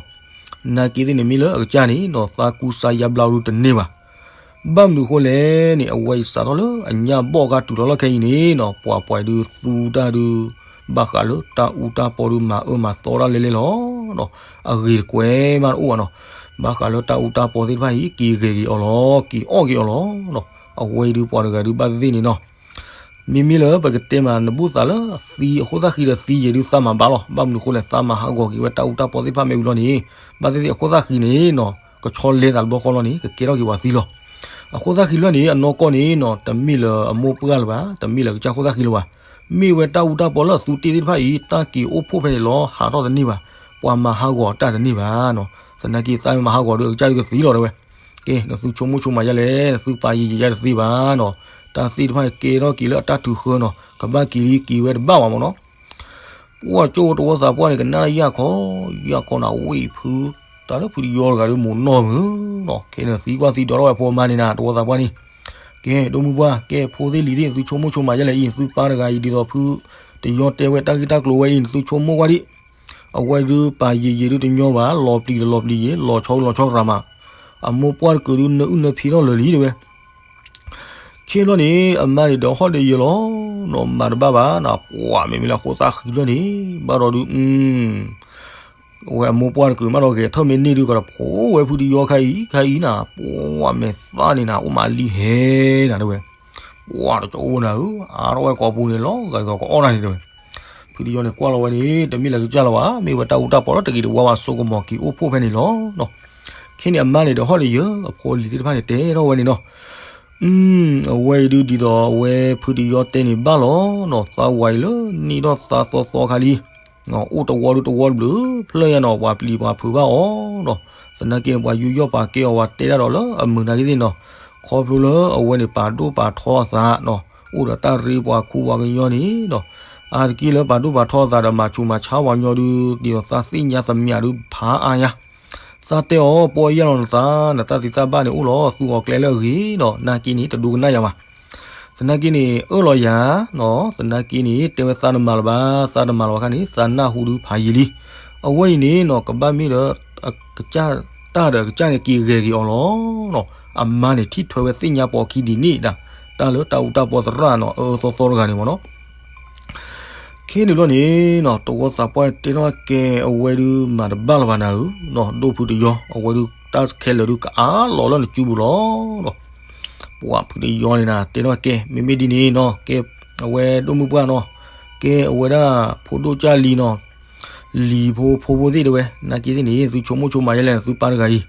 နာ်က့သ့ၣ်န့ၣ်မ့ၢ်လၢအကစၢ်န့ၣ်နီၤ သးကူစါယါဘျါဒုးတန့ၢ်ဘၣ် ဘၣ်မနုၤအဃိလဲၣ်န့ၣ် အဝဲအံၤစးထီၣ်လၢအညၣ်ဘီၣ်ဂၤတုၤလီၤလီၢ်ခဲအံၤန့ၣ်နီၤ ပှၤပှၤဒုးသူတၢ်ဒုး ဘၣ်ဃးလၢတၢ်အူတၢ်ပီဒုးမၤအၢမၤသီတၢ်လဲၤလဲၤလီၤ. အဂ့ၤတကွဲးမးတအိၣ်ဘၣ်နီၤ. ဘၣ်ဃးလၢတၢ်အူတၢ်ပီသ့ၣ်တဖၣ်အံၤ က့ၤဂဲၤက့ၤအီၤလီၤ, က့ၤအီၣ်က့ၤအီၤလီၤ. အဝဲအံၤဒုးပှၤတဂၤဒုးဘၣ်သ့ၣ်သ့ၣ်န့ၣ်နီၤ. မ့မ့ၢ်လၢပကတဲမးနဘူၣ်သးလၢသံအဃိသၣ်ဃံဒီးသံယံာ်ဒုးသးမၤဘၣ်လီၤ. ဘၣ်မနုၤအဃိလဲၣ်, သးမၤဟးဂီၤက့ၤဝဲတၢ်အူတၢ်ပီသ့ၣ်တဖၣ်မ့ၢ်ဝံၤလီၤန့ၣ်, ဘၣ်သ့ၣ်သ့ၣ်အဃိသၣ်ဃံန့ၣ်နီၤ ကဆီလဲသးတဘျီဃီလီၤန့ၣ် ကကဲထီၣ်က့ၤပှၤသံလီၤ. အဃိသၣ်ဃံလၢန့ၣ် အနီၢ်ကီၢ်န့ၣ်နီၤ တမ့ၢ်လၢအမိၢ်ပှၢ်လၢၤဘၣ်, တမ့ၢ်လၢအကစၢ်ဃိသၣ်ဃံလၢၤဘၣ်. မ့ၢ်ဝဲတၢ်အူတၢ်ပီလၢအသူတ့ၢ်သ့ၣ်တဖၣ်အံၤ တၢ်က့ၤအိၣ်ဖှိၣ်ဖဲန့ၣ်လီၤ ဟးထီၣ်တန့ၢ်ဘၣ်, ပှၤမၤဟးဂီၤတၢ်တန့ၢ်ဘၣ်နီၤ. သနာ်က့သးမ့ၢ်မၤဟးဂီၤဒီးအကစၢ်ဒုးကသံလီၤတဲဝဲ. ကဲ နသုဆိကမိၣ်ဆိကမးယဲလဲၣ်, နသုပာ်ယံာ်ယံာ်ယဲတသ့ဘၣ်နီၤ. တၢ်သ့ၣ်တဖၣ်ကဲထီၣ်က့ၤလၢအတၢ်ထုးဃၢနီၤ, ကဘၣ်က့ၤလံက့ၤဝဲတဘၣ်ဘၣ်မ့ၢ်နီၤ. ပှၢ်ကၠိတဝီသးပှၢ်န့ၣ် ကနၣ်လၢယၢ်ခီ, ယၢ်ခီနၤဝံၤဖု, တၢ်လၢဖုတယီတဂၤဒီးမိၢ်နီၢ်မုၢ်နီၤ, ခဲန့ၣ်သံကွၢ်သံဒိးထီၣ်ဝဲဖိအမါန့ၣ်နၤ တဝီသးပှၢ်န့ၣ်. ကဲ ဒိၣ်မုၢ်ပှၢ် ကဲဖိသ့ၣ်လံၤသ့ၣ် သုဆိကမိၣ်ဆိကမးယဲလဲၣ်အံၤ သုပၢ်တဂၤအံၤဒ်သိးဖုတယီတဲဝဲတၢ်ဂ့ၢ်တၢ်ကျိၤဝဲအံၤ နသုဆိကမိၣ်ကွၢ်ဒံး. အဝဲဒုးပာ်ယံာ်ယံာ်ဒုးတညီဘၣ်, လီၤပျံၤတလီၤပျံၤယံာ်, လီၤဆီလီၤဆီသးမး, အမိၢ်ပှၢ်တကုာ်ဒုးနအုၣ်နဖံးထီၣ်လၢာ်လံတဲဝဲ. ခဲလီၤန့ၣ် အမါန့ၣ်ဒီးဟီၣ်ဒီးယၢၤလီၤနီၤ, မၤတဘၣ်ဘၣ်နၤ, ပှၢ်မ့မ့ၢ်လၢအဃိသၣ်ဃံလီၤန့ၣ် ဘၣ်ဒီးဒုး အဝဲအမိၢ်ပှၢ်တကုာ်မးဒီးဂဲၤထၢၣ်မ့ၢ်န့ၢ်ဒုးကဒီးဖိဝဲဖုတယီခါအံၤ ခါအံၤနၤ, ပှၢ်မဲာ်သၣ်န့ၣ်နၤ အိၣ်မးလံဟဲနၤတဲဝဲ. ပှၢ်တကၠိအိၣ်နၤဧၢ, အါထီၣ်ဝဲကိာ်ပူၤန့ၣ်လီၤဂာ်ဒ်သိးကအီၣ်နၤန့ၣ်တဲဝဲ. ဖုတယီန့ၣ်ကွၢ်လီၤဝဲန့ၣ် တမ့ၢ်လၢကစၢ်လၢၤဘၣ်, မ့ၢ်ဝဲတၢ်အူတၢ်ပီလၢတဂ့ၤတဝါဘၣ် စိကမီၤက့ၤအိၣ်ဖှိၣ်ဖဲန့ၣ်လီၤ. ခဲန့ၣ်အမါန့ၣ်ဒီးဟီၣ်ဒီးယၢၤ အဖိလံၤသ့ၣ်တဖၣ်န့ၣ်တဲထီၣ်ဝဲန့ၣ်နီၤ. အဝဲအံၤဒုးဒ်သိးအဝဲဖုတယီတဲန့ၣ်ဘၣ်လီၤနီၤ, သးဝဲအံၤလၢနံၣ်ထီၣ်သါသီသီခါလံ အိၣ်တဝီဒုးတဝီတဘျုးဖျၢၣ်ညါနီၤ, ပှၤပျံၤပှၤဖုးဘၣ်အီၤနီၤ. သနာ်က့န့ၣ် ပှၤယူးယီၣ်ပာ်ကဲအီၤ ပှၤတဲတၢ်ဒီးလၢအမုာ်နာ်က့သ့ၣ်နီၤ, ခီဖျိလၢအဝဲန့ၣ်ပာ်ဒိၣ်ပာ်ထီအသးနီၤ, အိၣ်ဒီးတၢ်ရ့ပှၤခူပှၤကညီန့ၣ်နီၤ, အါတက့ၢ်လၢပာ်ဒိၣ်ပာ်ထီအသးဒီးမၤဆူးမၤဆါပှၤကညီဒုး ဒ်သိးသးသ့ၣ်ညါသမံးဒုးဖးအါညါ သးတဲအီၤ ပီၢ်ယၢ်လီၤနသး, နတၢ်သံတၢ်ဘၣ်န့ၣ်အိၣ်လီၤ သူအီၤကျဲလၢအဂ့ၤဒီး နာ်က့န့ၣ် တဒိကနၣ်ယၤဘၣ်. သနာ်က့န့ၣ် အၢၣ်လီၤယၤနီၤ, သနာ်က့န့ၣ် တဲဝဲသးတမၤလၢၤဘၣ်, သးတမၤလၢၤဘၣ်ခါန့ၣ် သးနၢ်ဟူဒုးဖးယံာ်လံ. အဝဲအံၤန့ၣ်နီၤ ကဘၣ်မ့ၢ်ဒီး အကစၢ်တၢ်ဒီးအကစၢ်န့ၣ် က့ၤဂဲၤက့ၤအီၤလီၤနီၤ. အမါန့ၣ်ထံၣ်ထွဲဝဲသ့ၣ်ညါပိာ်ခံဒ်န့ၣ်ဒၣ်, တၢ်လၢတၢ်အူတၢ်ပီသရၣ်နီၤ အၢအၢသီသီတဂၤန့ၣ်မ့ၢ်နီၤ. ခဲန့ၣ်ဘျီန့ၣ်နီၤ တဝီသးပှၢ်တဲထီၣ်ကဲ အဝဲဒုးမၤတဘၣ်လၢၤဘၣ်နၤဧၢနီၤ, ဒိၣ်ဖုတယီ အဝဲဒုးတၢ်ခဲလၢာ်ဒုးကအါလီၤလၢနစုပူၤလီၤနီၤ. ပှၢ်ဖုတယီန့ၣ်နၤ တဲထီၣ်ကဲ မ့မ့ၢ်ဒ်န့ၣ်နီၤ ကဲ အဝဲဒိၣ်မုၢ်ပှၢ်နီၤ, ကဲအဝဲဒၣ်ဖိဒိၣ်ကၢ်လံၤနီၤ လံၤဖိဖိဖိသ့ၣ်တဲဝဲ နာ်က့သ့ၣ်န့ၣ် သုဆိကမိၣ်ဆိကမးယဲလဲၣ် သုပၢ်တဂၤအံၤ,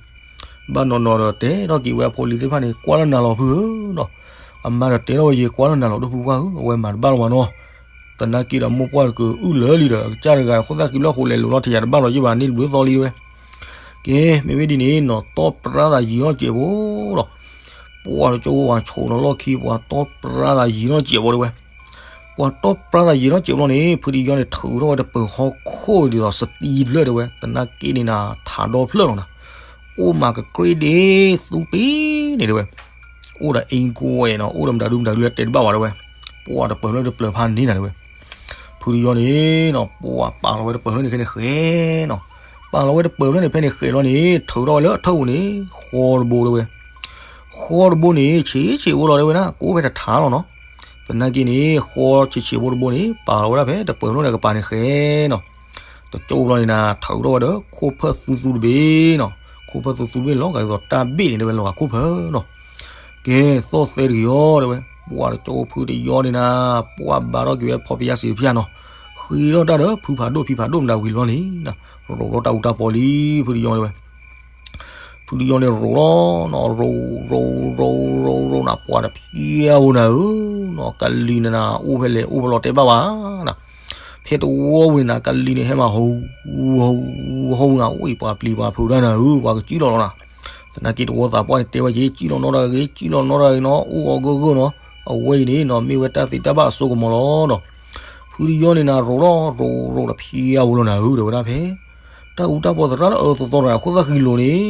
ဘၣ်နီၢ်နီၢ်ဒီးတဲထီၣ်က့ၤဝဲအဖိလံၤသ့ၣ်တဖၣ်န့ၣ် ကွၢ်လၢနၤလီၤဖုဧၢနီၤ, အမါဒီးတဲထီၣ်ဝဲယဲ ကွၢ်လၢနၤလီၤ ဒိၣ်ဖုပှၢ်ဧၢ အဝဲမၤတဘၣ်လၢၤဘၣ်နီၤ, သနာ်က့ဒီးမိၢ်ပှၢ်တကုာ်အုၣ်လၢာ်လံဒီး အကစၢ်တဂၤဃိသၣ်ဃံဘျီၣ်ဃိလဲၤလိာ်လီၤထံးယၤတဘၣ်လီၤယဲဘၣ်န့ၣ်တဘျုးသီလံတဲဝဲ, ကဲ မ့မ့ၢ်ဒ်န့ၣ်နီၤ တီပရၢသးယံာ်ထီၣ်စဲးဖိလီၤ ပှၤတကၠိဝဲပှၤဆိးနီၤလီၢ်ခံ ပှၤတီပရၢသးယံာ်ထီၣ်စဲးဖိတဲဝဲ, ပှၤတီပရၢသးယံာ်ထီၣ်စဲးဖိလီၤန့ၣ် ဖုတယီန့ၣ် ထုးထီၣ်ဝဲတပၢၤဟီၣ်ခိၣ်ဒ်သိးစတံဖျၢၣ်တဲဝဲ သနာ်က့န့ၣ်နၤ ထးဒီဖျၢၣ်လီၤနၤ, အိၣ်မးကကြ့ဒ့သူပ့ၤန့ၣ်တဲဝဲ, အိၣ်ဒီးအ့ၣ်ကိဝဲနီၤ အိၣ်ဒီးမတၤဒုမတၤဒုလၢတဲတဘၣ်ဘၣ်တဲဝဲ, ပှၤတပၢၤဖျၢၣ်တပၢၤဖးန့ၣ်နၤတဲဝဲ, ဖုတယီန့ၣ်နီၤ ပှၤပာ်လီၤဝဲတပၢၤဖျၢၣ်န့ၣ်ဖဲန့ၣ်ဃဲနီၤ, ပာ်လီၤဝဲတပၢၤဖျၢၣ်န့ၣ်ဖဲန့ၣ်ဃဲလီၤန့ၣ် ထုးထီၣ်ဝဲလၢအထၢၣ်ပူၤန့ၣ် ဃီတဘိတဲဝဲ, ဃီတဘိန့ၣ် ဆံးဆံးဖိလီၤတဲဝဲဒၣ် ကအိၣ်ဖဲတထးလီၤနီၤ, သနာ်က့န့ၣ် ဃီဆံးဆံးဖိတဘိန့ၣ် ပာ်လီၤဝဲဒၣ်ဖဲတပၢၤဖျၢၣ်န့ၣ်ကပၤန့ၣ်ဃဲနီၤ, တကၠိဘျီန့ၣ်နၤ ထုးထီၣ်ဝဲဒီးခိၣ်ဖၢၣ်သူသူတဘ့ၣ်နီၤ, ခိၣ်ဖၢၣ်သူသူတဘ့ၣ်လီၤဂာ်ဒ်သိးတၢ်ဘ့ၣ်န့ၣ်တဲဝဲလီၤဂာ်ခိၣ်ဖၢၣ်နီၤ ကဲ သီၣ်သဲတဂ့ၤအီၤတဲဝဲ, ပှၤတကၠိဖုတယီန့ၣ်နၤ ပှၤဘါထီၣ်က့ၤဝဲဖီပယါစံးတဖၠၣ်နီၤ, ဃ့ထီၣ်တၢ်ဒီးဖုဖးဒိၣ်ဖံဖးဒိၣ်မတၤဝံၤလီၤန့ၣ်, ရိးထီၣ်တၢ်အူတၢ်ပီလံ ဖုတယီတဲဝဲ, ဖုတယီန့ၣ်ရိးလီၤနီၤ ရိးရိးရိးရိးရိးနၤ ပှၤတဖျဲးဧိၤနၤဧၢနီၤ, ကလံၤန့ၣ်နၤ အိၣ်ဖဲလဲၣ်အိၣ်ဖဲလဲၣ်တဲဘၣ်ဘၣ်နၤ, ဖဲတဝီဝံၤန့ၣ်နၤ ကလံၤန့ၣ်ဟဲမၤဟူ ဟူ ဟူ ဟူနၤ အိၣ်အံၤ ပှၤပျံၤပှၤဖုးတၢ်နၤဧၢ ပှၤကစံၣ်လီၤလီၤနၤ, သနာ်က့တဝီသးပှၢ်န့ၣ်တဲဝဲက့ၤ စံၣ်လီၤနီတဂၤဂ့ၤ စံၣ်လီၤနီတဂၤဂ့ၤနီၤ အိၣ်အီၤဂၢၢ်ဂၢၢ်နီၤ, အဝဲအံၤန့ၣ်နီၤ မ့ၢ်ဝဲတၢ်သံတၢ်ဘၣ်အစိကမီၤလီၤနီၤ, ဖုတယီန့ၣ်နၤ ရိးလီၤ ရိးရိးတဖျဲးဧိၤလီၤနၤဧၢ တဲဝဲဒၣ်ဖဲ တၢ်အူတၢ်ပီသရၣ်လၢအၢသီသီတဂၤ ခိၣ်သၣ်ဃံလိၤန့ၣ်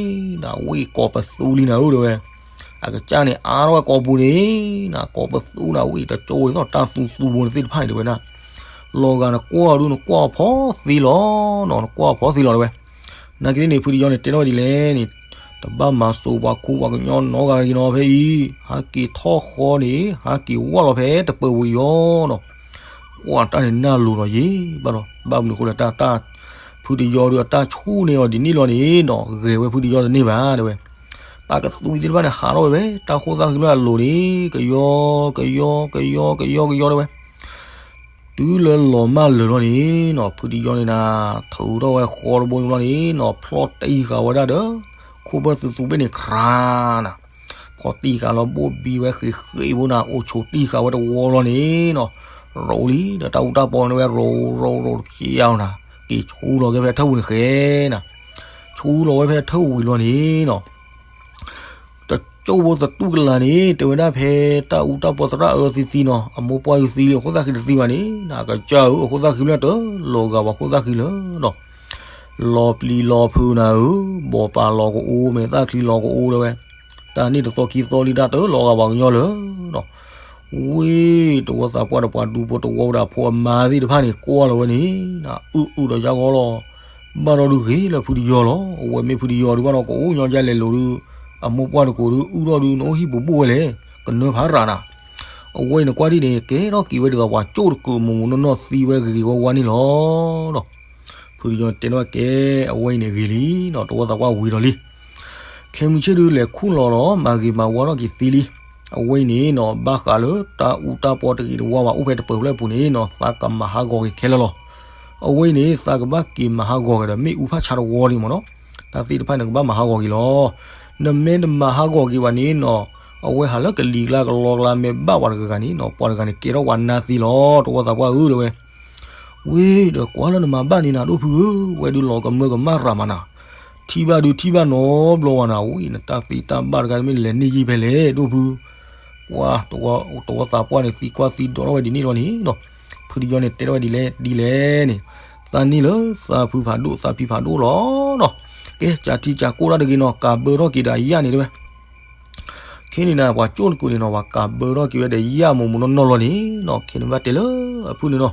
နၤ ဝ့ၢ်ကိးပသူလံနၤဧၢ တဲဝဲ, အကစၢ်န့ၣ်အါထီၣ်ဝဲကိးပူၤန့ၣ် နၤ ကိးပသူနၤ ဝ့ၢ်တကၠိဝဲသိးတၢ်သူသူဘိန့ၣ်သ့ၣ်တဖၣ်န့ၣ် တဲဝဲဒၣ်, လီၤဂာ်နကွၢ်အီၤဒုး နကွၢ်အီၤဖီသ့လီၤနီၤ နကွၢ်အီၤဖီသ့လီၤ တဲဝဲ, နာ်က့သ့ၣ်န့ၣ် ဖုတယီန့ၣ် တဲထီၣ်ဝဲဒ်လဲၣ်န့ၣ်, တဘၣ်မၤစိးပှၤခူပှၤကညီနီတဂၤဂ့ၤနီၤ ဖဲအံၤ, ဟးက့ၤထီၣ်ဃီန့ၣ် ဟးက့ၤဝၢ်လီၤဖဲတပၢၤဝံၤအီၤနီၤ, ပှၢ်တၢ်န့ၣ်နၢ်လိၤလီၤယံၤဘၣ်ဒီး ဘၣ်မနုၤအဃိလဲၣ် တၢ် ဖုတယီဒုးအတၢ်ဆူၣ်န့ၢ်အီၤဒ်န့ၣ်လီၤန့ၣ်နီၤ ဂဲၤဝဲဖုတယီတန့ၢ်ဘၣ်တဲဝဲ. တၢ်ကသွံသ့ၣ်တဖၣ်န့ၣ်ဟးထီၣ်ဝဲဖဲ တၢ်ခိၣ်သၣ်ဃံဖျၢၣ်အလိၤန့ၣ် ကယီ ကယီ ကယီ ကယီ ကယီတဲဝဲ. တုၤလၢလီၤမၢ်လၢာ်လီၤန့ၣ်နီၤ ဖုတယီန့ၣ်နၤထူးထီၣ်ဝဲဃီတဘိလီၤန့ၣ်နီၤ ဖျီၣ်တံၢ်ဃာ်ဝဲဒၣ်ဒီး ခိၣ်ဘၢၣ်သုးသူဘ့ၣ်န့ၣ် ခြးနၤ ဖီၣ်တံၢ်ဃာ်လီၤဘိၣ်ဘံဝဲဃ့ၢ်ဃ့ၢ်ဖိနၤ အိၣ်ဆိးတံၢ်ဃာ်ဝဲတဝီလီၤန့ၣ်နီၤ ရိးလံဒီးတၢ်အူတၢ်ပီန့ၣ်ဝဲ ရိးရိးရိးတဖျါနၤ က့ၤဆူလီၤက့ၤဖဲထၢၣ်ဝံၤန့ၣ်ဃဲနၤ ဆူလီၤဝဲဖဲထၢၣ်ဝံၤလီၤန့ၣ်နီၤ တကၠိဖိသတူၢ်ကလာ်န့ၣ် တဲဝဲဒၣ်ဖဲတၢ်အူတၢ်ပီသရၣ်အၢသံသံနီၤ အမိၢ်ပှၢ်ဒုးသံလံ အခိၣ်သၣ်ဃံတသံဘၣ်န့ၣ် နကစၢ်ဧၢ အခိၣ်သၣ်ဃံဖျၢၣ်တလီၤဂာ်ဘၣ်ခိၣ်သၣ်ဃံလၢာ်ဒီး လီၤပျံၤလီၤဖုးနၤဧၢ, ဘီၣ်ပာ်လီၤကအိ မဲာ်သၣ်ချံလီၤကအိ တဲဝဲ, တၢ်န့ၣ်တသီခံသီလံ တၢ်တလီၤဂာ်ဘၣ်ကညီလၢာ်ဒီး ဝ့ၢ်တဝီသးပှၢ်ဒီးပှၤဒူဖိတဝီဝဲဒီးအဖိအမါသ့ၣ်တဖၣ်န့ၣ် ကွၢ်လီၤဝဲန့ၣ် အုၣ်အုၣ်ဒီးယါဂီၢ်လီၤ. ဘၣ်ဒီးဒုးဂ့ၤလၢဖုတယီလီၤ. အဝဲမ့ၢ်ဖုတယီဒုးဘၣ်ဒီး ကအိၣ်ညီဒ်လဲၣ်လိၤဒုး အမိၢ်ပှၢ်တကိးဒုး အုၣ်ထီၣ်ဒုးနအိၣ်ဟံၣ်ပူၤဘိၣ်ဝဲလဲၣ်, ကနၢဖးရၤနၤ. အဝဲအံၤန့ၣ်ကွၢ်ဒ်န့ၣ် ကဲထီၣ်က့ၤဝဲဒ်သိးပှၤကၠိၣ်တကိးမိၢ်မိၢ်နီၢ်နီၢ်သံဝဲဂ့ၤဂ့ၤဝါဝါန့ၣ်လီၤဒီး ဖုတယီတဲန့ၣ်ဝဲကဲ အဝဲအံၤန့ၣ်ဂ့ၤလံနီၤ, တဝီသးပှၢ်ဝံၤဒီးလံ. ခဲမုၢ်ဆ့ၣ်ဒုးလဲၤခူၣ်လီၤဒီး မၤဂ့ၤမၤဝါထီၣ်က့ၤသ့လံ. အဝဲအံၤန့ၣ်နီၤ ဘၣ်ဃးလၢတၢ်အူတၢ်ပီတဂ့ၤတဝါဘၣ် အိၣ်ဖဲတပၢၤဖျၢၣ်အပူၤန့ၣ်နီၤ သးကမၤဟးဂီၤက့ၤခဲလၢာ်လီၤ. အဝဲအံၤန့ၣ် သးကဘၣ်က့ၤမၤဟးဂီၤက့ၤဒီး မ့ၣ်အူဖးဆါတဝီလံမ့ၢ်နီၤ, တၢ်သ့ၣ်တဖၣ်န့ၣ် ကဘၣ်မၤဟးဂီၤက့ၤလီၤ. နမ့ၢ်တမၤဟးဂီၤက့ၤဘၣ်န့ၣ်နီၤ အဝဲဟးလၢကလံၤကျါကလီကျါ မ့ၢ်ဘၣ်ပှၤတဂၤဂၤန့ၣ်နီၤ ပှၤတဂၤန့ၣ် ကဲထီၣ်ပှၤနါသ့လီၤ တဝီသးပှၢ်ဧၢ တဲဝဲ. ဝ့ၢ်ဒီးကွၢ်လၢနမၤဘၣ်န့ၣ်နၤ ဒိၣ်ဖုဧၢ, ဝဲဒုးလီၤကမၢကမၣ်ရၤမးနၤ, ထံၣ်ဘၣ်ဒုးထံၣ်ဘၣ်နီတဘျီဝဲနၤ, ဝံၤနတၢ်သ့တၢ်ဘၣ်တဂၤမ့ၢ်လဲၤန့ၢ်ယံာ်ဖဲလဲၣ် ဒိၣ်ဖု. ပှၤတဝီသးပှၢ်န့ၣ် သံကွၢ်သံဒိးထီၣ်ဝဲဒ်န့ၣ်လီၤန့ၣ်နီၤ, ဖုတယီန့ၣ် တဲထီၣ်ဝဲဒ်လဲၣ်ဒ်လဲၣ်န့ၣ်, သးန့ၢ်လၢသးဖုဖးဒိၣ် သးဖံဖးဒိၣ်လီၤနီၤ. ကဲ ကၢ်ထံကၢ်ကိၢ်တၢ်တဂ့ၤနီၤ ကးဘၢထီၣ်က့ၤဒီးအယၣ်န့ၣ်တဲဝဲ ခဲန့ၣ်နၤ ပှၤကၠိၣ်တကိးန့ၣ်နီၤ ပှၤကးဘၢထီၣ်က့ၤဝဲဒီးယၣ်မိၢ်မိၢ်နီၢ်နီၢ်လီၤန့ၣ်နီၤ, ခဲန့ၣ်ဘၣ်တဲလၢအဖုန့ၣ်နီၤ,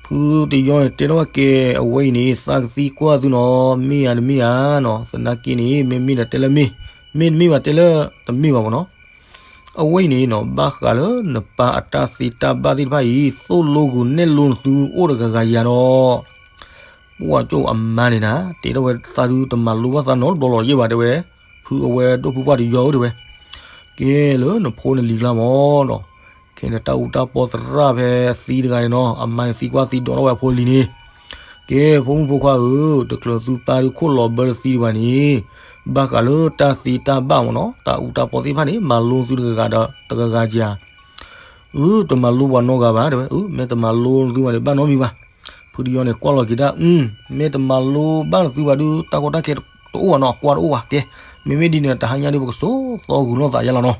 ဖုတယီန့ၣ် တဲထီၣ်ဝဲကဲ အဝဲအံၤန့ၣ် သးကသံကွၢ်သုနီၤ မ့ၢ်ဧါတမ့ၢ်ဧါနီၤ, သနာ်က့န့ၣ် မ့မ့ၢ်ဒီးတဲလၢမ့ၢ်, မ့ၢ်တမ့ၢ်ဘၣ်တဲလၢတမ့ၢ်ဘၣ်မ့ၢ်နီၤ. အဝဲအံၤန့ၣ်နီၤ ဘၣ်ဃးလၢနပၢ်အတၢ်သ့တၢ်ဘၣ်သ့ၣ်တဖၣ်အံၤ သိၣ်လိဂုာ်နဲၣ်လိနသုအိၣ်တဂၤဂၤယၤဒီး ပှၤကၠိၣ်အမါန့ၣ်နၤ တဲထီၣ်ဝဲသးဒုးတမၤလိဘၣ်သးနီတဘျီလီၤယဲၢ်ဘၣ်တဲဝဲ, ဖုအဝဲဒိၣ်ဖုပှၢ်တယီဧၢတဲဝဲ, ကဲလၢနဖိနလံၤကျါမ့ၢ်နီၤ, ခဲန့ၣ်တၢ်အူတၢ်ပီသရၣ်ဖဲသံတဂၤန့ၣ်နီၤ အမါန့ၣ်သံကွၢ်သံဒိးထီၣ်ဝဲအဖိလံၤန့ၣ်, ကဲဖိမုၣ်ဖိခွါဧၢ, တချုးသုပၢ်ဒုးခိၣ်လီၤဘၢတသံဒံးဘၣ်န့ၣ်, ဘၣ်ဃးလၢတၢ်သ့တၢ်ဘၣ်မ့ၢ်နီၤ တၢ်အူတၢ်ပီသ့ၣ်တဖၣ်န့ၣ် မၤလိသုတဂၤဂၤဒီးတဂၤဂၤဧါ အၢ တမၤလိပှၤနီတဂၤဘၣ်တဲဝဲ, အၢ မ့ၢ်တမၤလိသုဘၣ်န့ၣ် ဘၣ်နီတမံၤဘၣ်. ဖုတယီန့ၣ် ကွၢ်လီၤက့ၤတၢ် အၢ မ့ၢ်တမၤလိဘၣ်နသုဘၣ်ဒုး တၢ်ကီတၢ်ခဲတအိၣ်ဘၣ်နီၤ ကွၢ်တအိၣ်ဘၣ် ကဲ မ့မ့ၢ်ဒ်န့ၣ် တဟါညါဒုး ပကစိာ်သီဂုာ်လိာ်သးယါလီၤနီၤ.